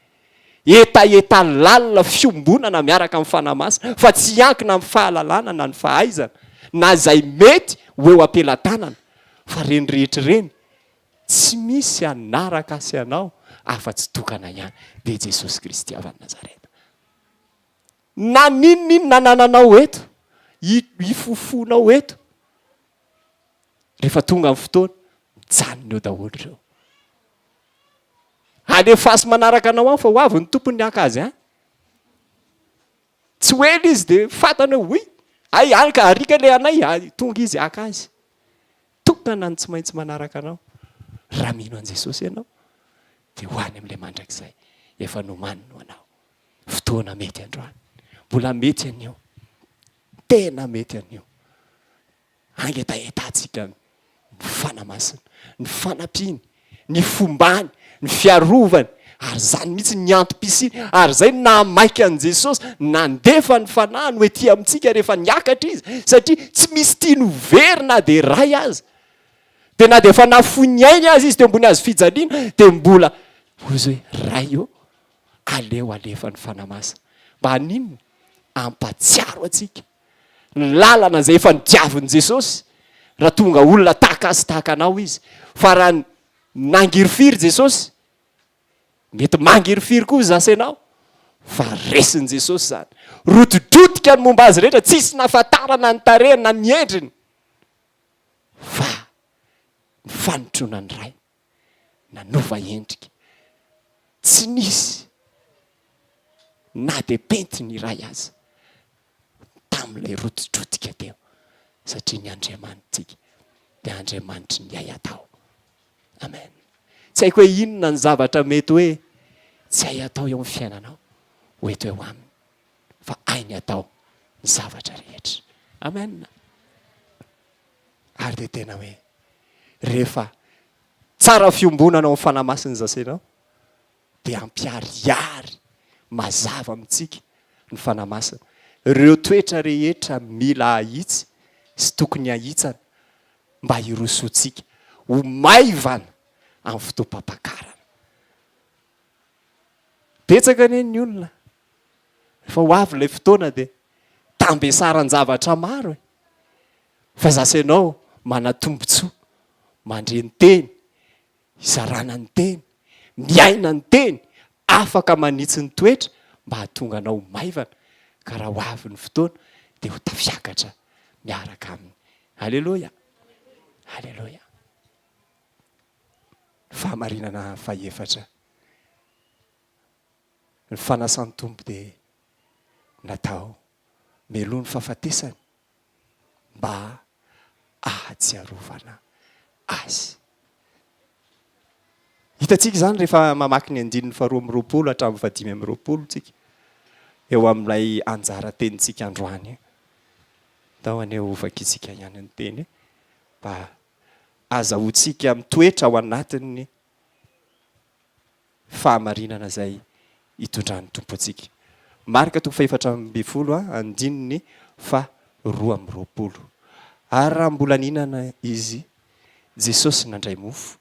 hoe hetaheta lalina fiombonana miaraka amin'ny Fanahy Masina fa tsy hiankina amin'ny fahalalana na ny fahaizana na izay mety ho eo am-pelatanana fa ireny rehetra ireny tsy misy hanaraka sy anao afa-tsy tokana ihany dia Jesosy Kristy avy any Nazareta. Na n'inon'inona anananao eto, ifofonao eto, Rehefa tonga ny fotoana, mijanona eo daholo ireo. Alefaso manaraka anao any fa ho avy ny tompony haka azy any. Tsy ho ela izy dia fantany hoe oy, hay any ka arika ilay anay, hay tonga izy haka azy. Tokana ny tsy maintsy manaraka anao. Raha mino an'i Jesosy ianao, dia ho any amin'ilay mandrakizay efa nomaniny ho anao. Fotoana mety androany. Mbola mety anio. Tena mety anio. Angetahetantsika ny Fanahy Masina, ny fanampiany, ny fombany, ny fiarovany, ary izany mihitsy ny antom-pisiany, ary izay no nahamaika an'i Jesosy nandefa ny Fanahiny ho ety amintsika rehefa niakatra Izy, satria tsy misy tiany ho very na dia iray aza. Dia na dia efa nahafoy ny ainy aza Izy teo ambony hazo fijaliana, dia mbola hoy Izy hoe, Ray ô, aleo alefa ny Fanahy Masina. Mba haninona? Hampahatsiaro antsika ny lalana izay efa nodiavin'i Jesosy raha tonga olona tahaka azy tahaka anao izy. Fa raha nangirifiry Jesosy, mety mangirifiry koa izaho sy ianao, fa resin'i Jesosy izany. Rotidrotika ny momba azy rehetra, tsisy nahafantarana ny tarehiny na ny endriny, fa ny fanotroana ny Rainy. nanova endrika. Tsy nisy na dia pentina iray aza tamin'ilay rotidrotika teo, satria ny Andriamanitsika dia Andriamanitry ny hay atao. Amen. Tsy haiko hoe inona ny zavatra mety hoe tsy hay atao eo amin'ny fiainanao, ho eto eo aminy, fa hainy atao ny zavatra rehetra. Amen. Ary dia tena hoe rehefa. Tsara fiombonana ao amin'ny Fanahy Masina izay asainao dia hampiharihary mazava amintsika ny Fanahy Masina ireo toetra rehetra mila ahitsy sy tokony hahitsana mba hirosoantsika ho maivana amin'ny fotoam-pampakarana. Betsaka anie ny olona rehefa ho avy ilay fotoana dia tambesaran-javatra maro e! Fa za sy ianao manan-tombontsoa mandre ny teny, hizarana ny teny, miaina ny teny, afaka manitsy ny toetra mba hahatonga anao ho maivana ka raha ho avy ny fotoana dia ho tafiakatra miaraka aminy. Aleloia! Aleloia! Fahamarinana fahefatra, ny fanasan'ny Tompo dia natao mialoha ny fahafatesany mba hahatsiarovana azy. Hitantsika izany rehefa mamaky ny andininy faharoa amby roapolo hatramin'ny fahadimy amby roapolo tsika eo amin'ilay anjara tenintsika androany io. Ndao anie ho vakintsika ihany ny teny mba azahoantsika mitoetra ao anatin'ny fahamarinana izay itondran'ny Tompo antsika. Marka toko fahefatra ambin'ny folo andininy faha 22. Ary raha mbola nihinana izy, Jesosy nandray mofo,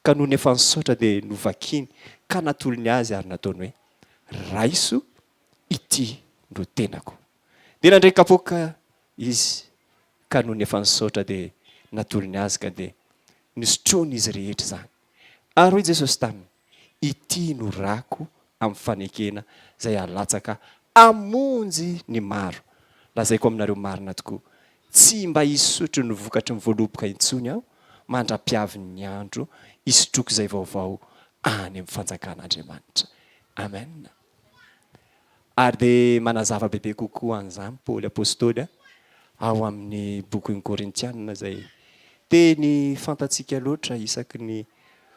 ka nony efa nisaotra dia novakiny ka natolony azy ary nataony hoe, Raiso, ity no tenako. Dia nandray kapoaka izy, ka nony efa nisaotra dia natolony azy ka dia nosotroiny izy rehetra izany. Ary hoy Jesosy taminy, Ity no rako amin'ny fanekena izay halatsaka hamonjy ny maro. Lazaiko aminareo marina tokoa, tsy mba hisotro ny vokatry ny voaloboka intsony Aho mandra-piavin'ny andro hisotroako izay vaovao any amin'ny fanjakan'Andriamanitra. Amen. Ary dia manazava bebe kokoa an'izany Paoly Apostoly ao amin'ny bokin'ny Korintiana izay teny fantatsika loatra isaky ny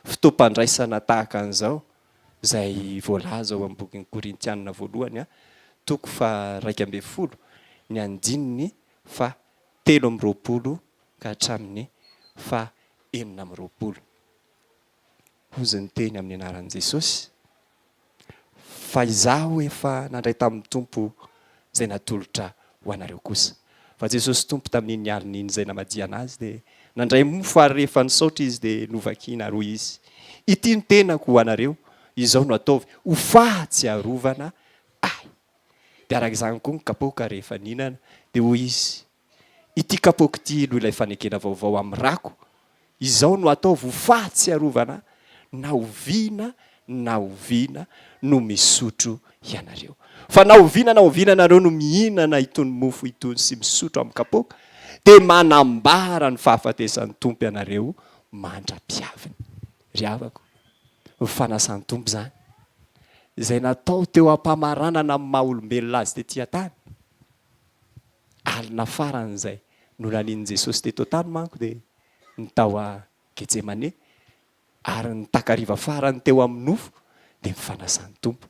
fotoam-pandraisana tahaka an'izao, izay voalaza ao amin'ny bokin'ny Korintiana voalohany toko faha-11 ny andininy faha-23 ka hatramin'ny faha-26. Hozy ny teny amin'ny anaran'i Jesosy, Fa izaho efa nandray tamin'ny Tompo izay natolotra ho anareo kosa. Fa Jesosy Tompo tamin'iny alina iny izay namadihana Azy dia nandray mofo ary rehefa nisaotra Izy dia novakina ary hoy Izy, Ity ny tenako ho anareo, izao no ataovy ho fahatsiarovana Ahy. Dia araka izany koa ny kapoaka rehefa nihinana dia hoy Izy, Ity kapoaka ity no ilay fanekena vaovao amin'ny rako, izao no ataovy ho fahatsiarovana na oviana na oviana no misotro ianareo. Fa na oviana na oviana ianareo no mihinana itony mofo itony sy misotro amin'ny kapoaka, dia manambara ny fahafatesan'ny Tompo ianareo mandra-piaviny. Ry havako, ny fanasan'ny Tompo izany, izay natao teo am-pamaranana amin'ny maha-olombelona azy tetỳ an-tany, Alina farany izay nolanian'i Jesosy teto an-tany manko dia ny tao Getsemane, ary ny takariva farany teo amin'ny nofo dia ny fanasan'ny Tompo.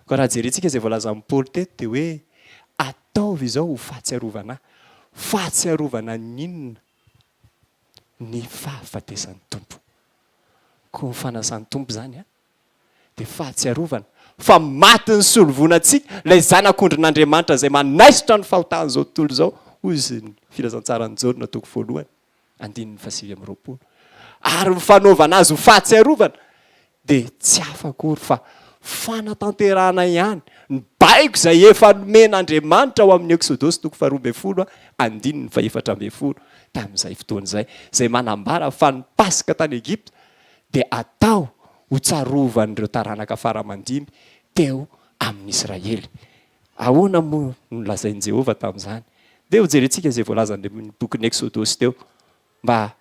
Koa raha jerentsika izay voalazan'i Paoly teto dia hoe ataovy izao ho fahatsiarovana ahy. Fahatsiarovana ny inona? Ny fahafatesan'ny Tompo. Koa ny fanasan'ny Tompo izany an! dia fahatsiarovana fa maty nisolo voina antsika ilay Zanak'ondrin'Andriamanitra izay manaisotra ny fahotan'izao tontolo izao, hoy izy ny Filazantsaran'i Jaona toko voalohany, andininy fahasivy amby roapolo. Ary ny fanaovana azy ho fahatsiarovana dia tsy hafa akory fa fanatanterahana ihany ny baiko izay efa nomen'Andriamanitra ao amin'ny Eksodosy toko faharoa ambin'ny folo andininy fahefatra ambin'ny folo tamin'izay fotoana izay, izay manambara fa ny Paska tany Egypta dia atao ho tsarovan'ireo taranaka fara aman-dimby teo amin'ny Israely. Ahoana moa no nolazain'i Jehovah tamin'izany? Ndeha hojerentsika izay voalazan'ny bokin'ny Eksodosy teo mba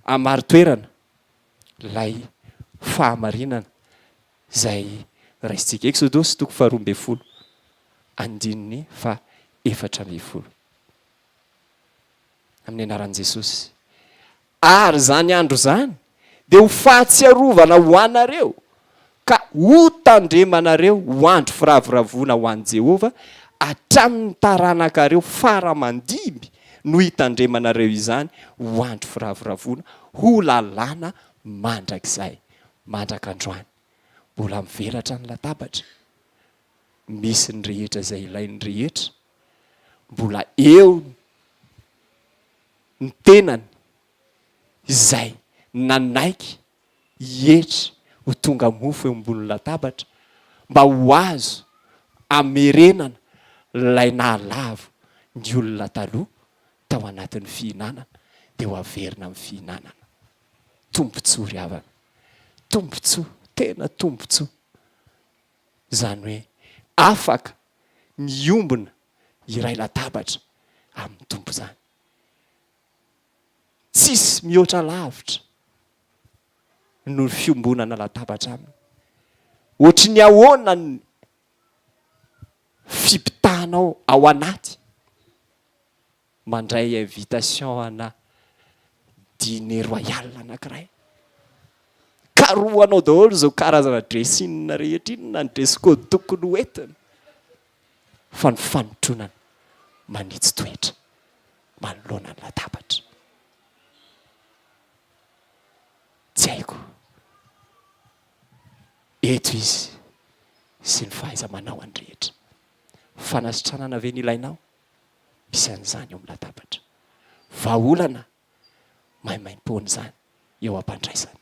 hamarin-toerana ilay fahamarinana izay raisintsika. Eksodosy toko faharoa ambin'ny folo, andininy faha-14. Amin'ny anaran'i Jesosy. Ary izany andro izany dia ho fahatsiarovana ho anareo, ka hotandremanareo ho andro firavoravoana ho an'i Jehovah hatramin'ny taranakareo fara aman-dimby. no hitandremanareo izany ho andro firavoravoana, ho lalàna mandrakizay, mandraka androany. Mbola mivelatra ny latabatra, misy ny rehetra izay ilain'ny rehetra, mbola eo ny tenany izay nanaiky hietry ho tonga mofo eo ambonin'ny latabatra mba ho azo amerenana ilay nahalavo ny olona taloha tao anatin'ny fihinanana dia ho averina amin'ny fihinanana. Tombontsoa ry havana. Tombontsoa, tena tombontsoa. Izany hoe afaka miombona iray latabatra amin'ny Tompo izany. Tsisy mihoatra lavitra noho ny fiombonana latabatra aminy. Ohatry ny ahoana ny fibitahanao ao anaty mandray invitation ana dîner royal anankiray. Karohanao daholo izao karazana dressing rehetra iny na ny dress code tokony ho entina. Fa ny fanotronana manitsy toetra manoloana ny latabatra. Tsy haiko. Eto izy sy ny fahaiza-manaony rehetra. Fanasitranana ve ny ilainao? Misy an'izany eo amin'ny latabatra. Vahaolana maimaimpoana izany eo am-pandraisana.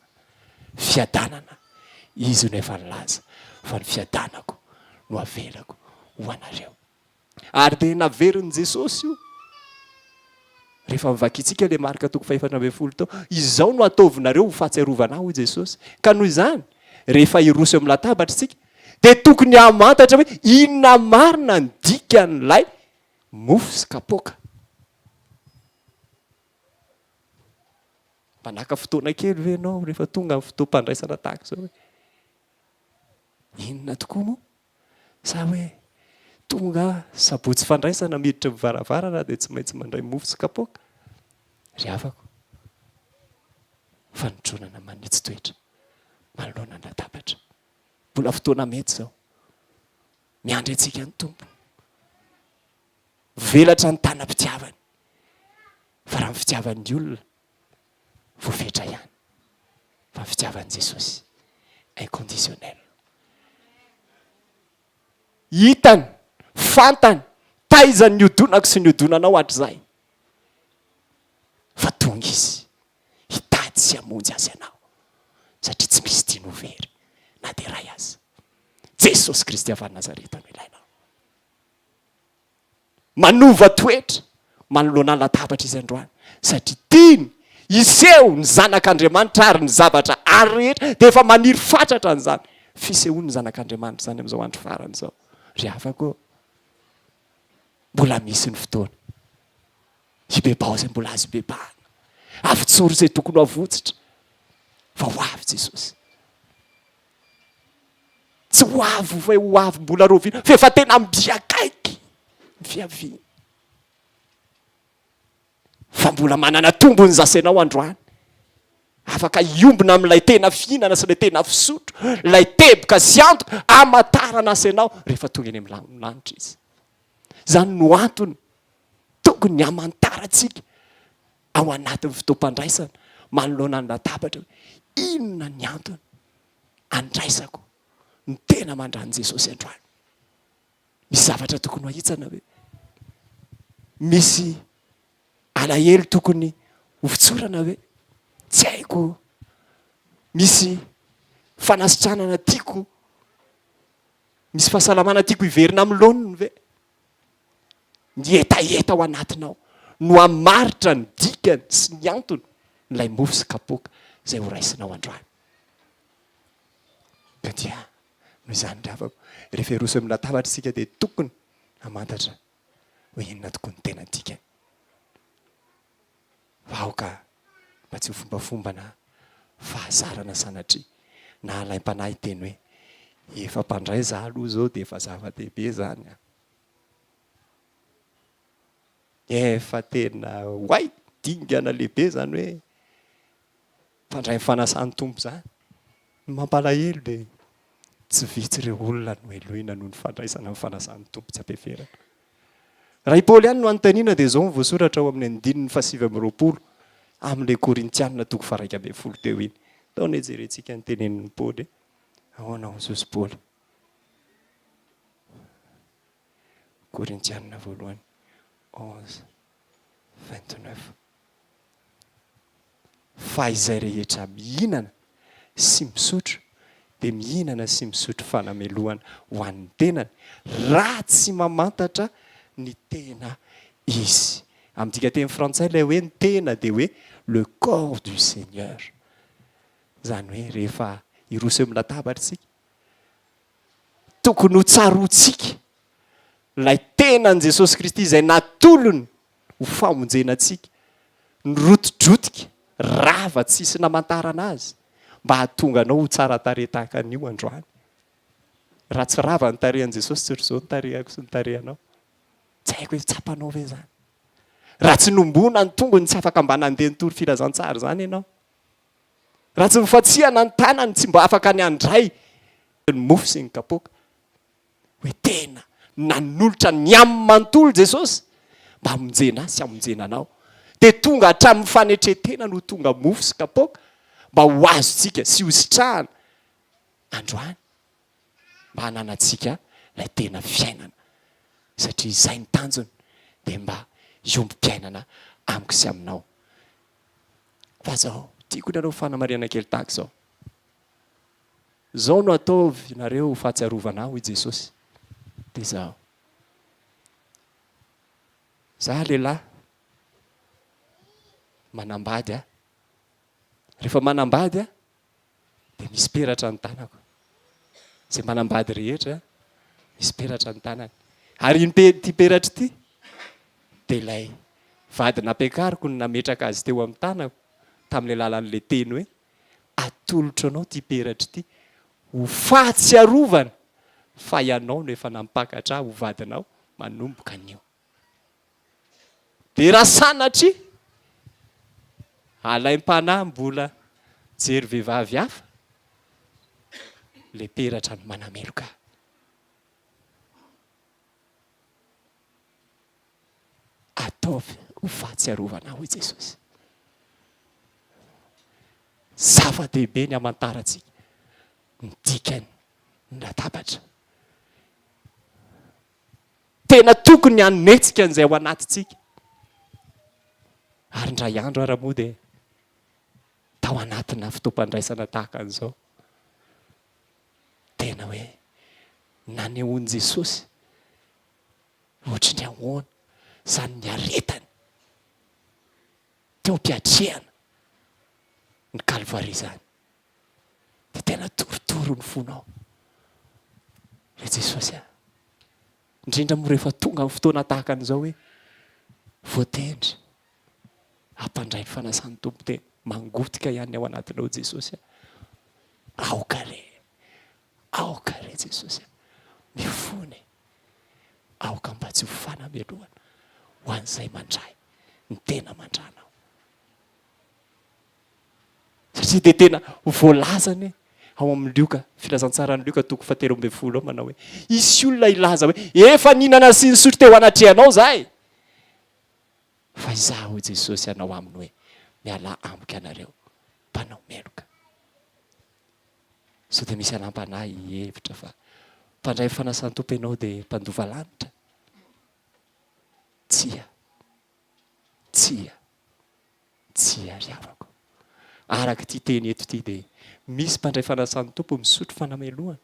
Fiadanana, izy no efa nilaza fa ny fiadanako no avelako ho anareo. Ary dia naverin'i Jesosy io. Rehefa novakintsika ilay Marka toko fahefatra ambin'ny folo tao, izao no ataovinareo ho fahatsiarovana ahy, hoy Jesosy. Ka noho izany, rehefa hiroso eo amin'ny latabatra isika, dia tokony hamantatra hoe inona marina ny dikan'ilay mofo sy kapoaka. Mba naka fotoana kely ve ianao rehefa tonga ny fotoam-pandraisana tahaka izao hoe inona tokoa moa? Sa hoe tonga sabotsy fandraisana miditra ny varavarana dia tsy maintsy mandray mofo sy kapoaka? Ry havako, fanotronana manitsy toetra manoloana ny latabatra. Mbola fotoana mety izao. Miandry antsika ny Tompo. Mivelatra ny tanam-pitiavany. Fa raha ny fitiavan'ny olona, voafetra ihany. Fa ny fitiavan'i Jesosy, inconditionnel. Hitany, fantany, taizany ny odonako sy ny odonanao hatrizay. Fa tonga Izy hitady sy hamonjy azy ianao, satria tsy misy tiany ho very na dia iray aza. Jesosy Kristy avy any Nazareta no ilainao. Manova toetra manoloana ny latabatra izy androany, satria tiany hiseho ny Zanak'Andriamanitra ary ny zavatra ary rehetra dia efa maniry fatratra an'izany fisehoan'ny Zanak'Andriamanitra izany amin'izao andro farany izao. Ry havako ô, mbola misy ny fotoana. Hibebaho izay mbola azo ibebahana. Avotsory izay tokony ho avotsitra. Fa ho avy Jesosy. Tsy ho avy hoe ho avy mbola rahoviana, fa efa tena mby akaiky ny fiaviany. Fa mbola manana tombony zasy ianao androany. Afaka hiombona amin'ilay tena fihinana sy ilay tena fisotro, ilay teboka sy antoka hamantarana azy ianao rehefa tonga eny amin'ny lanitra izy. Izany no antony tokony hamantarantsika ao anatin'ny fotoam-pandraisana manoloana ny latabatra hoe inona ny antony andraisako ny tena mandran'i Jesosy androany. Misy zavatra tokony ho ahitsana ve? Misy alahelo tokony hovotsorana ve? Tsy haiko. Misy fanasitranana tiako, misy fahasalamana tiako hiverina amin'ny laoniny ve? Ny hetaheta ao anatinao no hamaritra ny dikany sy ny antony ilay mofo sy kapoaka izay horaisinao androany. Ka dia noho izany ry havako, rehefa hiroso amin'ny latabatra isika dia tokony hamantatra hoe inona tokoa ny tena dikany. Fa aoka mba tsy ho fombafomba na fahazarana sanatria na alaim-panahy hiteny hoe efa mpandray za aloha izao dia efa zava-dehibe izany an! Efa tena oay! Dingana lehibe izany hoe mpandray ny fanasan'ny Tompo izany. Ny mampalahelo dia tsy vitsy ireo olona nohelohina noho ny fandraisana ny fanasan'ny Tompo tsy am-piheverana. Raha i Paoly ihany no anontaniana dia izao no voasoratra ao amin'ny andininy fahasivy amby 20 amin'ilay Korintiana toko faha-11 teo iny. Ndao anie jerentsika ny tenenin'i Paoly e. Ahoana hoy Jesosy Paoly? Korintiana voalohany 11, 29. Fa izay rehetra mihinana sy misotro dia mihinana sy misotro fanamelohana ho an'ny tenany, raha tsy mamantatra ny tena izy. Amin'ny dikanteny frantsay ilay hoe ny tena dia hoe le corps du Seigneur. Izany hoe rehefa hiroso eo amin'ny latabatra isika, tokony ho tsaroantsika ilay tenan'i Jesosy Kristy izay natolony ho famonjena antsika, nirotidrotika, rava tsisy namantarana azy, mba hahatonga anao ho tsara tarehy tahaka an'io androany. Raha tsy rava ny tarehin'i Jesosy, tsy ohatr'izao ny tarehiko sy ny tarehinao. Tsy haiko hoe tsapanao ve izany? Raha tsy nombona ny tongony, tsy afaka mba nandeha nitory filazantsara izany ianao. Raha tsy nifantsihana ny tanany, tsy mba afaka ny handray ny mofo sy ny kapoaka. Hoe tena nanolotra ny aminy manontolo Jesosy mba hamonjena ahy sy hamonjena anao. Dia tonga hatramin'ny fanetren-tena no tonga mofo sy kapoaka mba ho azontsika sy ho sitrahana androany mba hananantsika ilay tena fiainana. Satria izay ny tanjony dia mba hiombom-piainana amiko sy aminao. Fa zao, tiako ny hanao fanamarihana kely tahaka izao. Izao no ataovy nareo ho fahatsiarovana ahy hoy Jesosy. Dia izao. Za lehilahy manambady aho. Rehefa manambady aho dia misy peratra ny tanako. Izay manambady rehetra misy peratra ny tanany. Ary iny ity peratra ity dia ilay vady nampiakariko no nametraka azy teo amin'ny tanako tamin'ny alalan'ilay teny hoe Atolotro anao ity peratra ity ho fahatsiarovana fa ianao no efa nampakatra ahy ho vadinao manomboka anio. Dia raha sanatria alaim-panahy mbola mijery vehivavy hafa, ilay peratra no manameloka ahy. Ataovy ho fahatsiarovana ahy, hoy Jesosy. Zava-dehibe ny hamantarantsika ny dikany ny latabatra. Tena tokony hanetsika an'izay ao anatintsika. Ary indray andro ara moa dia tao anatina fotoam-pandraisana tahaka an'izao. Tena hoe nanehoan'i Jesosy Ohatry ny ahoana izany niaretany teo am-piatrehana ny Kalvary izany. Dia tena torotoro ny fonao. Ry Jesosy a! Indrindra moa rehefa tonga ny fotoana tahaka an'izao hoe voatendry hampandray ny fanasan'ny Tompo dia mangotika ihany ny ao anatinao Jesosy a! Aoka re! Aoka re Jesosy a! Mifona e! Aoka mba tsy ho fanamelohana ho an'izay mandray ny tena mandranao. Satria dia tena voalazany ao amin'ny Lioka, filazantsaran'i Lioka toko fahatelo ambin'ny folo ao manao hoe, hisy olona hilaza hoe, efa nihinana sy nisotro teo anatrehanao izahay. Fa izaho hoy Jesosy hanao aminy hoe, mialà amiko ianareo mpanao meloka. Sao dia misy alampanahy hihevitra fa mpandray fanasan-tompo ianao dia mpandova lanitra? Tsia. Tsia. Tsia ry havako. Araka ity teny eto ity dia misy mpandray fanasan'ny Tompo misotro fanamelohana.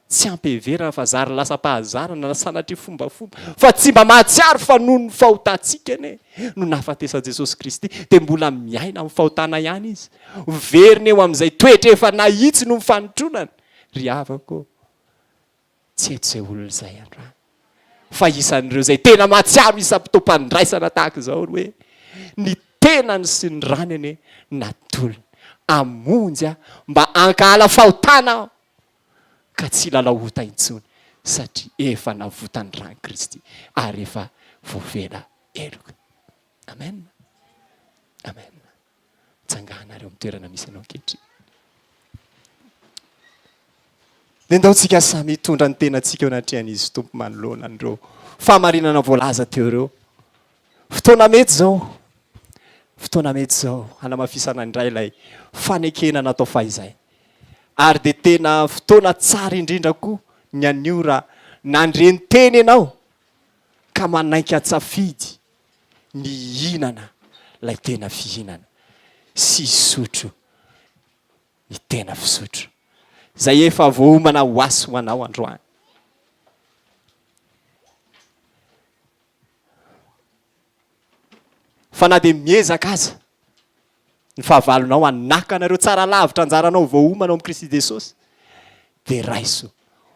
Tsy ampiheverana fa zary lasa-pahazarana na sanatria fombafomba fa tsy mba mahatsiaro fa noho ny fahotantsika anie no nahafatesan'i Jesosy Kristy dia mbola miaina amin'ny fahotana ihany izy. Miverina eo amin'izay toetra efa nahitsy noho ny fanotronana. Ry havako ô, tsy eto izay olona izay androany fa isan'ireo izay tena mahatsiaro isam-potoam-pandraisana tahaka izao hoe ny tenany sy ny rany anie natolony hamonjy ahy mba hankahala fahotana aho. ka tsy hilalao ota intsony satria efa navotan'ny ran'i Kristy ary efa voavela heloka. Amen. Amen. Mitsangàna ary eo amin'ny toerana misy anao ankehitriny. Dia ndao tsika samy hitondra ny tenantsika eo anatrehan'Izy Tompo manoloana an'ireo. fahamarinana voalaza teo ireo. Fotoana mety izao, fotoana mety izao hanamafisana indray ilay fanekena natao fahizay. Ary dia tena fotoana tsara indrindra koa ny anio raha nandre ny teny ianao ka manaiky an-tsafidy ny hihinana ilay tena fihinana sy hisotro ny tena fisotro izay efa voaomana ho ahy sy ho anao androany. Fa na dia miezaka aza ny fahavalonao hanakana ireo tsara lavitra anjaranao voaomana ao amin'i Kristy Jesosy, dia raiso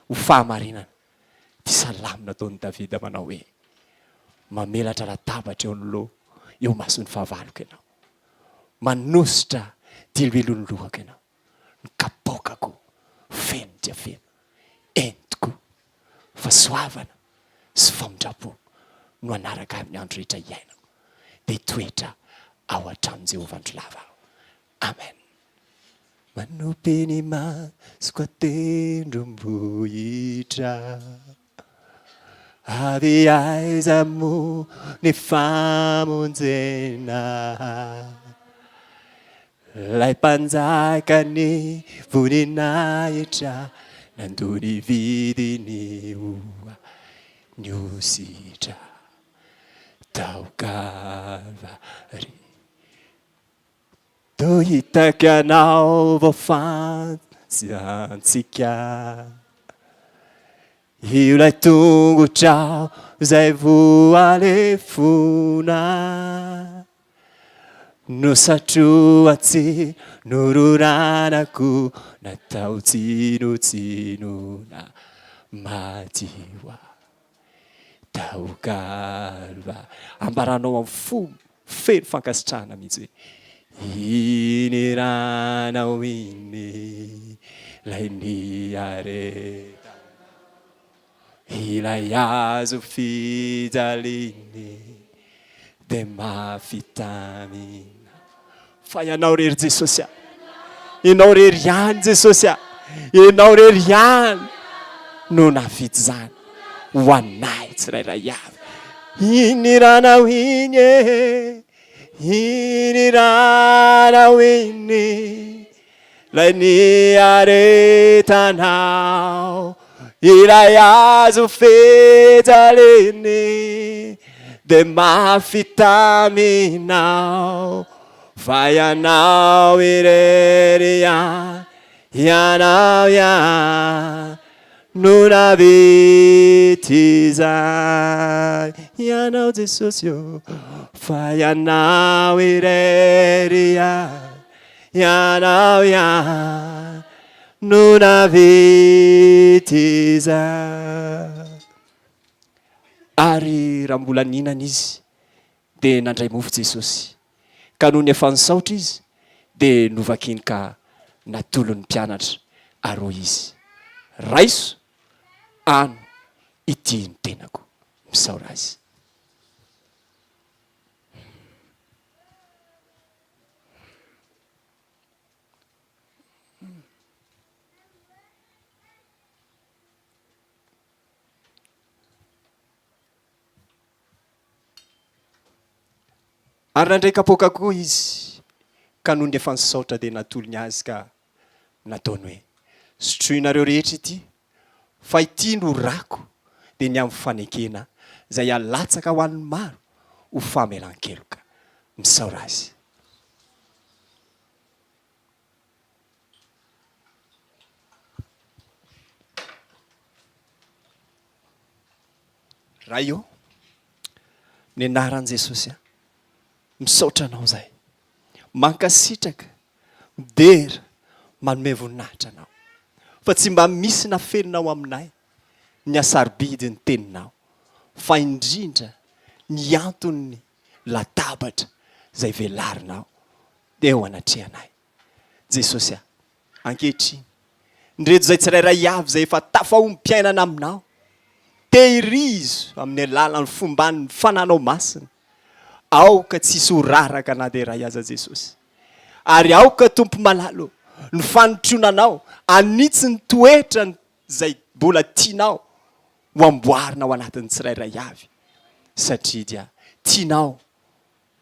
ho fahamarinana ity salamo nataon'i Davida manao hoe, Mamelatra latabatra eo anoloa eo imason'ny fahavaloko ianao. Manosotra diloilo ny lohako ianao. Ny kapoakako feno dia feno. Eny tokoa, fahasoavana sy famindram-po no hanaraka ahy amin'ny andro rehetra iainako, dia hitoetra ao an-tranon'i Jehovah andro lava aho. Amen. Manopy ny masoko an-tendrombohitra. Avy aiza moa ny famonjena? Ilay mpanjakan'ny voninahitra nandoa ny vidiny ho an'ny ositra tao Kalvary. Toa hitaky anao vao fantsika. Ilay tongotrao izay voalefona Nosatrohan-tsy nororanako Natao tsinontsinona Maty ho ahy tao Kalvary. Ambaranao amin'ny fo feno fankasitrahana mihitsy hoe Iny ranao iny ilay niaretanao, ilay hazo fijaliany dia mafy taminao. Fa Ianao irery Jesosy a! Ianao irery ihany Jesosy a! Ianao irery ihany no nahavita izany ho anay tsirairay avy. Iny ranao iny e! Iny ranao iny Ilay niaretanao Ilay hazo fijaliany Dia mafy taminao Fa ianao irery ihany Ianao ihany No nahavita izany Ianao Jesosy ô Fa Ianao irery ihany Ianao ihany No nahavita izany Ary raha mbola nihinana izy dia nandray mofo Jesosy Ka nony efa nisaotra izy, dia novakiny ka natolony ny mpianatra, ary hoy izy, Raiso, ano, ity ny tenako. Misaora azy. Ary nandray kapoaka koa izy, ka nony efa nisaotra dia natolony azy ka nataony hoe, Sotroinareo rehetra ity, fa ity no rako, dia ny amin'ny fanekena izay halatsaka ho an'ny maro ho famelan-keloka. Misaora azy. Ray ô, ny anaran'i Jesosy aho, misaotra Anao izahay, mankasitraka, midera, manome voninahitra Anao, fa tsy mba misy nafeninao aminay ny hasarobidy ny Teninao, fa indrindra ny anton'ny latabatra izay velarinao eo anatrehanay. Jesosy a, ankehitriny, ndreto izay tsirairay avy izay efa tafahombim-piainana Aminao, tehirizo amin'ny alalan'ny fomban'ny Fananao Masina, aoka tsy hisy ho raraka na dia iray aza Jesosy. Ary aoka Tompo malala ô, ny fanotronanao hanitsy ny toetra izay mbola tianao. ho amboarina ao anatin'ny tsirairay avy satria dia tianao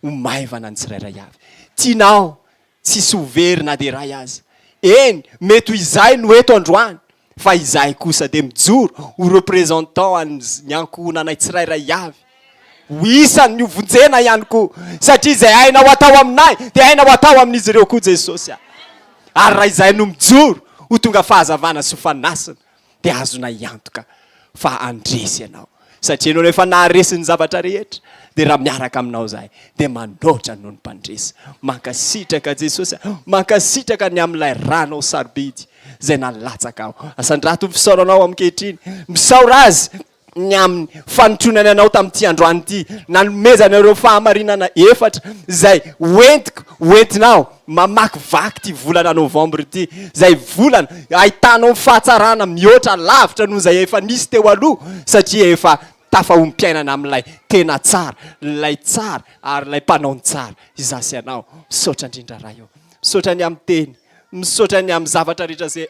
ho maivana ny tsirairay avy. Tianao tsisy ho very na dia iray aza. Eny, mety ho izahay no eto androany, fa izahay kosa dia mijoro ho représentant an'ny ankohonanay tsirairay avy. Ho isan'ny ho vonjena ihany koa, satria izay hainao atao aminay dia hainao atao amin'izy ireo koa Jesosy a. Ary raha izahay no mijoro ho tonga fahazavana sy ho fanasina, dia azonay antoka fa handresy ianao, satria ianao no efa naharesy ny zavatra rehetra, dia raha miaraka aminao izahay dia manoatra noho ny mpandresy. Mankasitraka Jesosy a! Mankasitraka ny amin'ilay ranao sarobidy izay nalatsaka aho. Asandrato ny fisaoranao ankehitriny. Misaora Azy ny amin'ny fanotronany anao tamin'ity androany ity, nanomezana ireo fahamarinana efatra izay hoentiko, hoentinao mamakivaky ity volana novambra ity, izay volana ahitanao ny fahatsarana mihoatra lavitra noho izay efa nisy teo aloha, satria efa tafahom-piainana amin'ilay tena tsara, ilay tsara ary ilay mpanao ny tsara, izaho sy ianao. Misaotra indrindra Ray ô. Misaotra ny amin'ny teny, misaotra ny amin'ny zavatra rehetra izay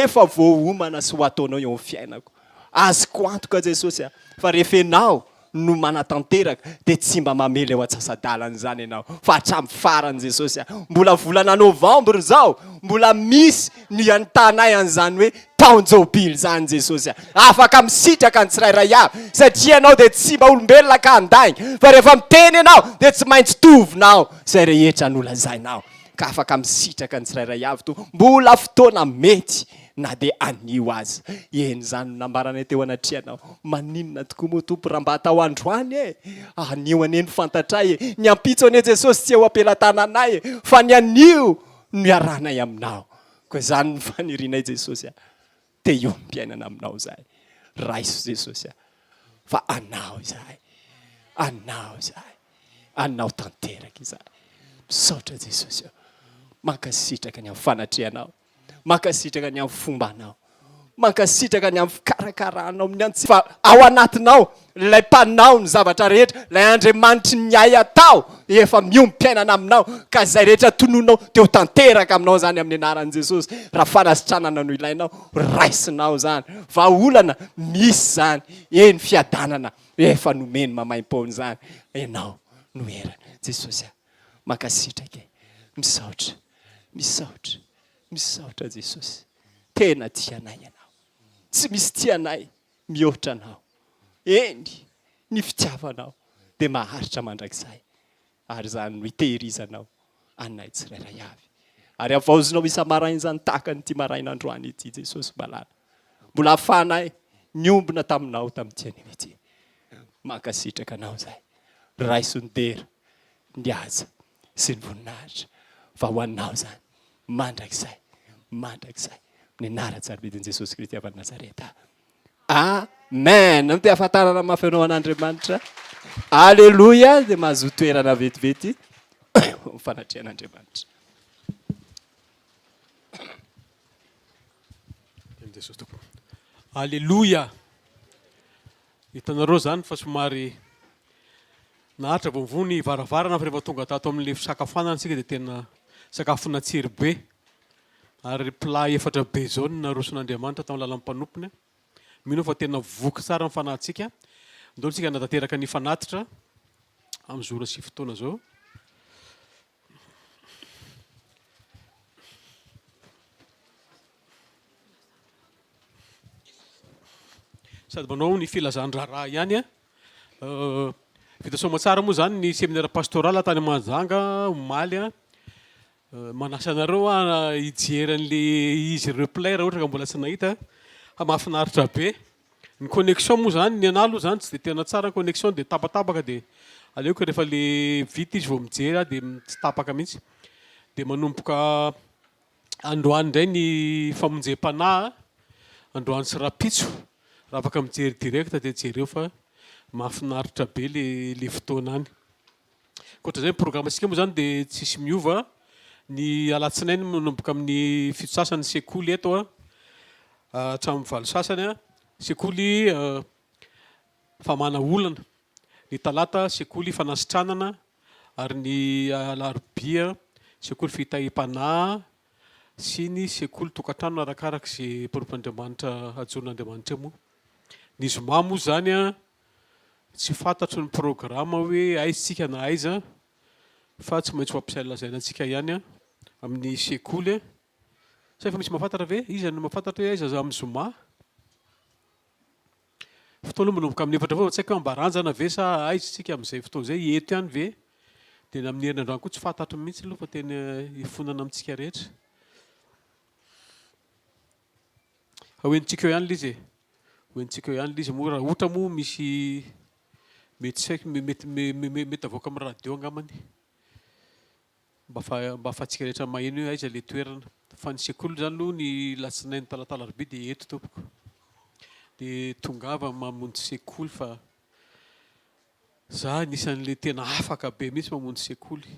efa voaomana sy ho ataonao eo amin'ny fiainako. Azoko antoka Jesosy a, fa rehefa ianao no manatanteraka dia tsy mba mamela eo antsasa-dalana izany ianao fa hatramin'ny farany Jesosy a. Mbola volana novembre izao, mbola misy ny hanotanay an'izany hoe taon-jobily izany Jesosy a. Afaka misitraka ny tsirairay avy satria ianao dia tsy mba olombelona ka handainga fa rehefa miteny ianao dia tsy maintsy tovinao izay rehetra nolazainao ka afaka misitraka ny tsirairay avy Tompo. Mbola fotoana mety na dia anio aza. Eny, izany no nambaranay teo anatrehanao. Maninona tokoa moa Tompo raha mba atao androany e? Anio anie no fantatray e! Ny ampitso anie Jesosy tsy eo am-pelatananay e! Fa ny anio no iarahanay aminao. Koa izany no fanirianay Jesosy a! Te hiombom-piainana aminao izahay. Raiso Jesosy a! Fa anao izahay. Anao izahay. Anao tanteraka izahay. Misaotra Jesosy ô! Mankasitraka ny amin'ny fanatrehanao. Mankasitraka ny amin'ny fombanao. Mankasitraka ny amin'ny fikarakaranao ny antsika. Fa ao anatinao, ilay Mpanao ny zavatra rehetra, ilay Andriamanitry ny hay atao, efa miombom-piainana aminao, ka izay rehetra tononao dia ho tanteraka aminao izany amin'ny anaran'i Jesosy. Raha fanasitranana no ilainao, raisinao izany. Vahaolana, misy izany. Eny, fiadanana, efa nomeny maimaimpoana izany. Ianao no erany. Jesosy a, mankasitraka e. Misaotra. Misaotra, misaotra Jesosy, tena tia anay Ianao, tsy misy tia anay mihoatra Anao, eny, ny fitiavanao dia maharitra mandrakizay, ary izany no hitehirizanao anay tsirairay avy, ary havaozinao isa-maraina izany tahaka an'ity maraina androany ity Jesosy malala, mbola ahafahanay niombona taminao tamin'ity anio ity, mankasitraka Anao izahay, raiso ny dera, ny haja sy ny voninahitra fa ho anao izany mandrakizay mandrakizay amin'ny anaran-tsarobidin'i Jesosy Kristy avy any Nazareta. Amen. Ny te hahafantarana mafy anao an'Andriamanitra. Aleloia. Dia mahazoa toerana vetivety amin'ny fanatrehan'Andriamanitra. Jesosy Tompo. Aleloia. Hitanareo izany fa somary naharitra vao mivoha ny varavarana fa rehefa tonga tato amin'ilay fisakafoanana isika dia tena sakafo natsiro be ary plat efatra be izao no naroson'Andriamanitra tamin'ny lalan'ny mpanompony. Mino aho fa tena voky tsara ny fanahintsika. Ndao isika hanatanteraka ny fanatitra amin'izao ora sy fotoana izao. Sady manao ny filazan-draharaha ihany an. Vita soamantsara moa izany ny séminaire pastoral tany Mahajanga omaly an. Manasa anareo aho hijery an'ilay izy replay raha ohatra ka mbola tsy nahita fa mahafinaritra be. Ny connexion moa izany, ny anah aloha izany tsy dia tena tsara ny connexion dia tapatapaka dia aleoko rehefa le vita izy vao mijery aho dia tsy tapaka mihitsy. Dia manomboka androany indray ny famonjem-panahy, androany sy rahampitso, raha afaka mijery direct dia jereo fa mahafinaritra be le le fotoana any. Ankoatra izay ny programme-ntsika moa izany dia tsisy miova, ny alatsinainy manomboka amin'ny fito sasany ny sekoly eto an, hatramin'ny valo sasany an, sekoly famahana olana, ny talata sekoly fanasitranana ary ny alarobia sekoly fitahiam-panahy sy ny sekoly tokantrano arakaraka izay mpanompon'Andriamanitra ajoron'Andriamanitra eo moa. Ny zoma moa izany an, tsy fantatro ny programa hoe aiza tsika na aiza fa tsy maintsy ho ampilazaina antsika ihany amin'ny sekoly. Sa efa misy mahafantatra ve? Iza no mahafantatra hoe aiza amin'ny zoma? Fotoana manomboka amin'ny efatra vao, tsy haiko hoe Ambaranjana ve sa aiza isika amin'izay fotoana izay, eto ihany ve? Dia ny amin'ny herinandro any koa tsy fantatro mihitsy aloha fa tena hifonana amintsika rehetra. Fa ho henontsika eo ihany ilay izy e. Ho henontsika eo ihany ilay izy moa raha ohatra moa misy mety tsy haiko mety mety avoaka amin'ny radio angambany. Mba mba ahafahantsika rehetra maheno hoe aiza ilay toerana. Fa ny sekoly izany aloha ny alatsinainy talata alarobia dia eto tompoko. Dia tongava mamonjy sekoly fa za anisan'ilay tena afaka be mihitsy mamonjy sekoly.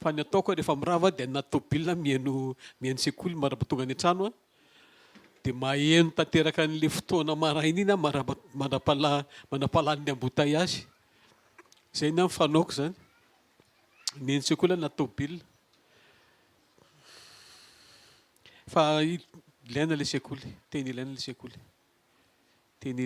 Fa ny ataoko rehefa mirava dia anaty tômôbila mihaino mihaino sekoly mandrapa tonga any an-trano aho. Dia maheno tanteraka an'ilay fotoana maraina iny aho mandrapa mandrapala mandrapalanin'ny embouteillage. Izay ny ahy ny fanaoko izany. Mihaino sekoly anaty tômôbila. Fa ilaina ilay sekoly, tena ilaina ilay sekoly. Tena ilaina.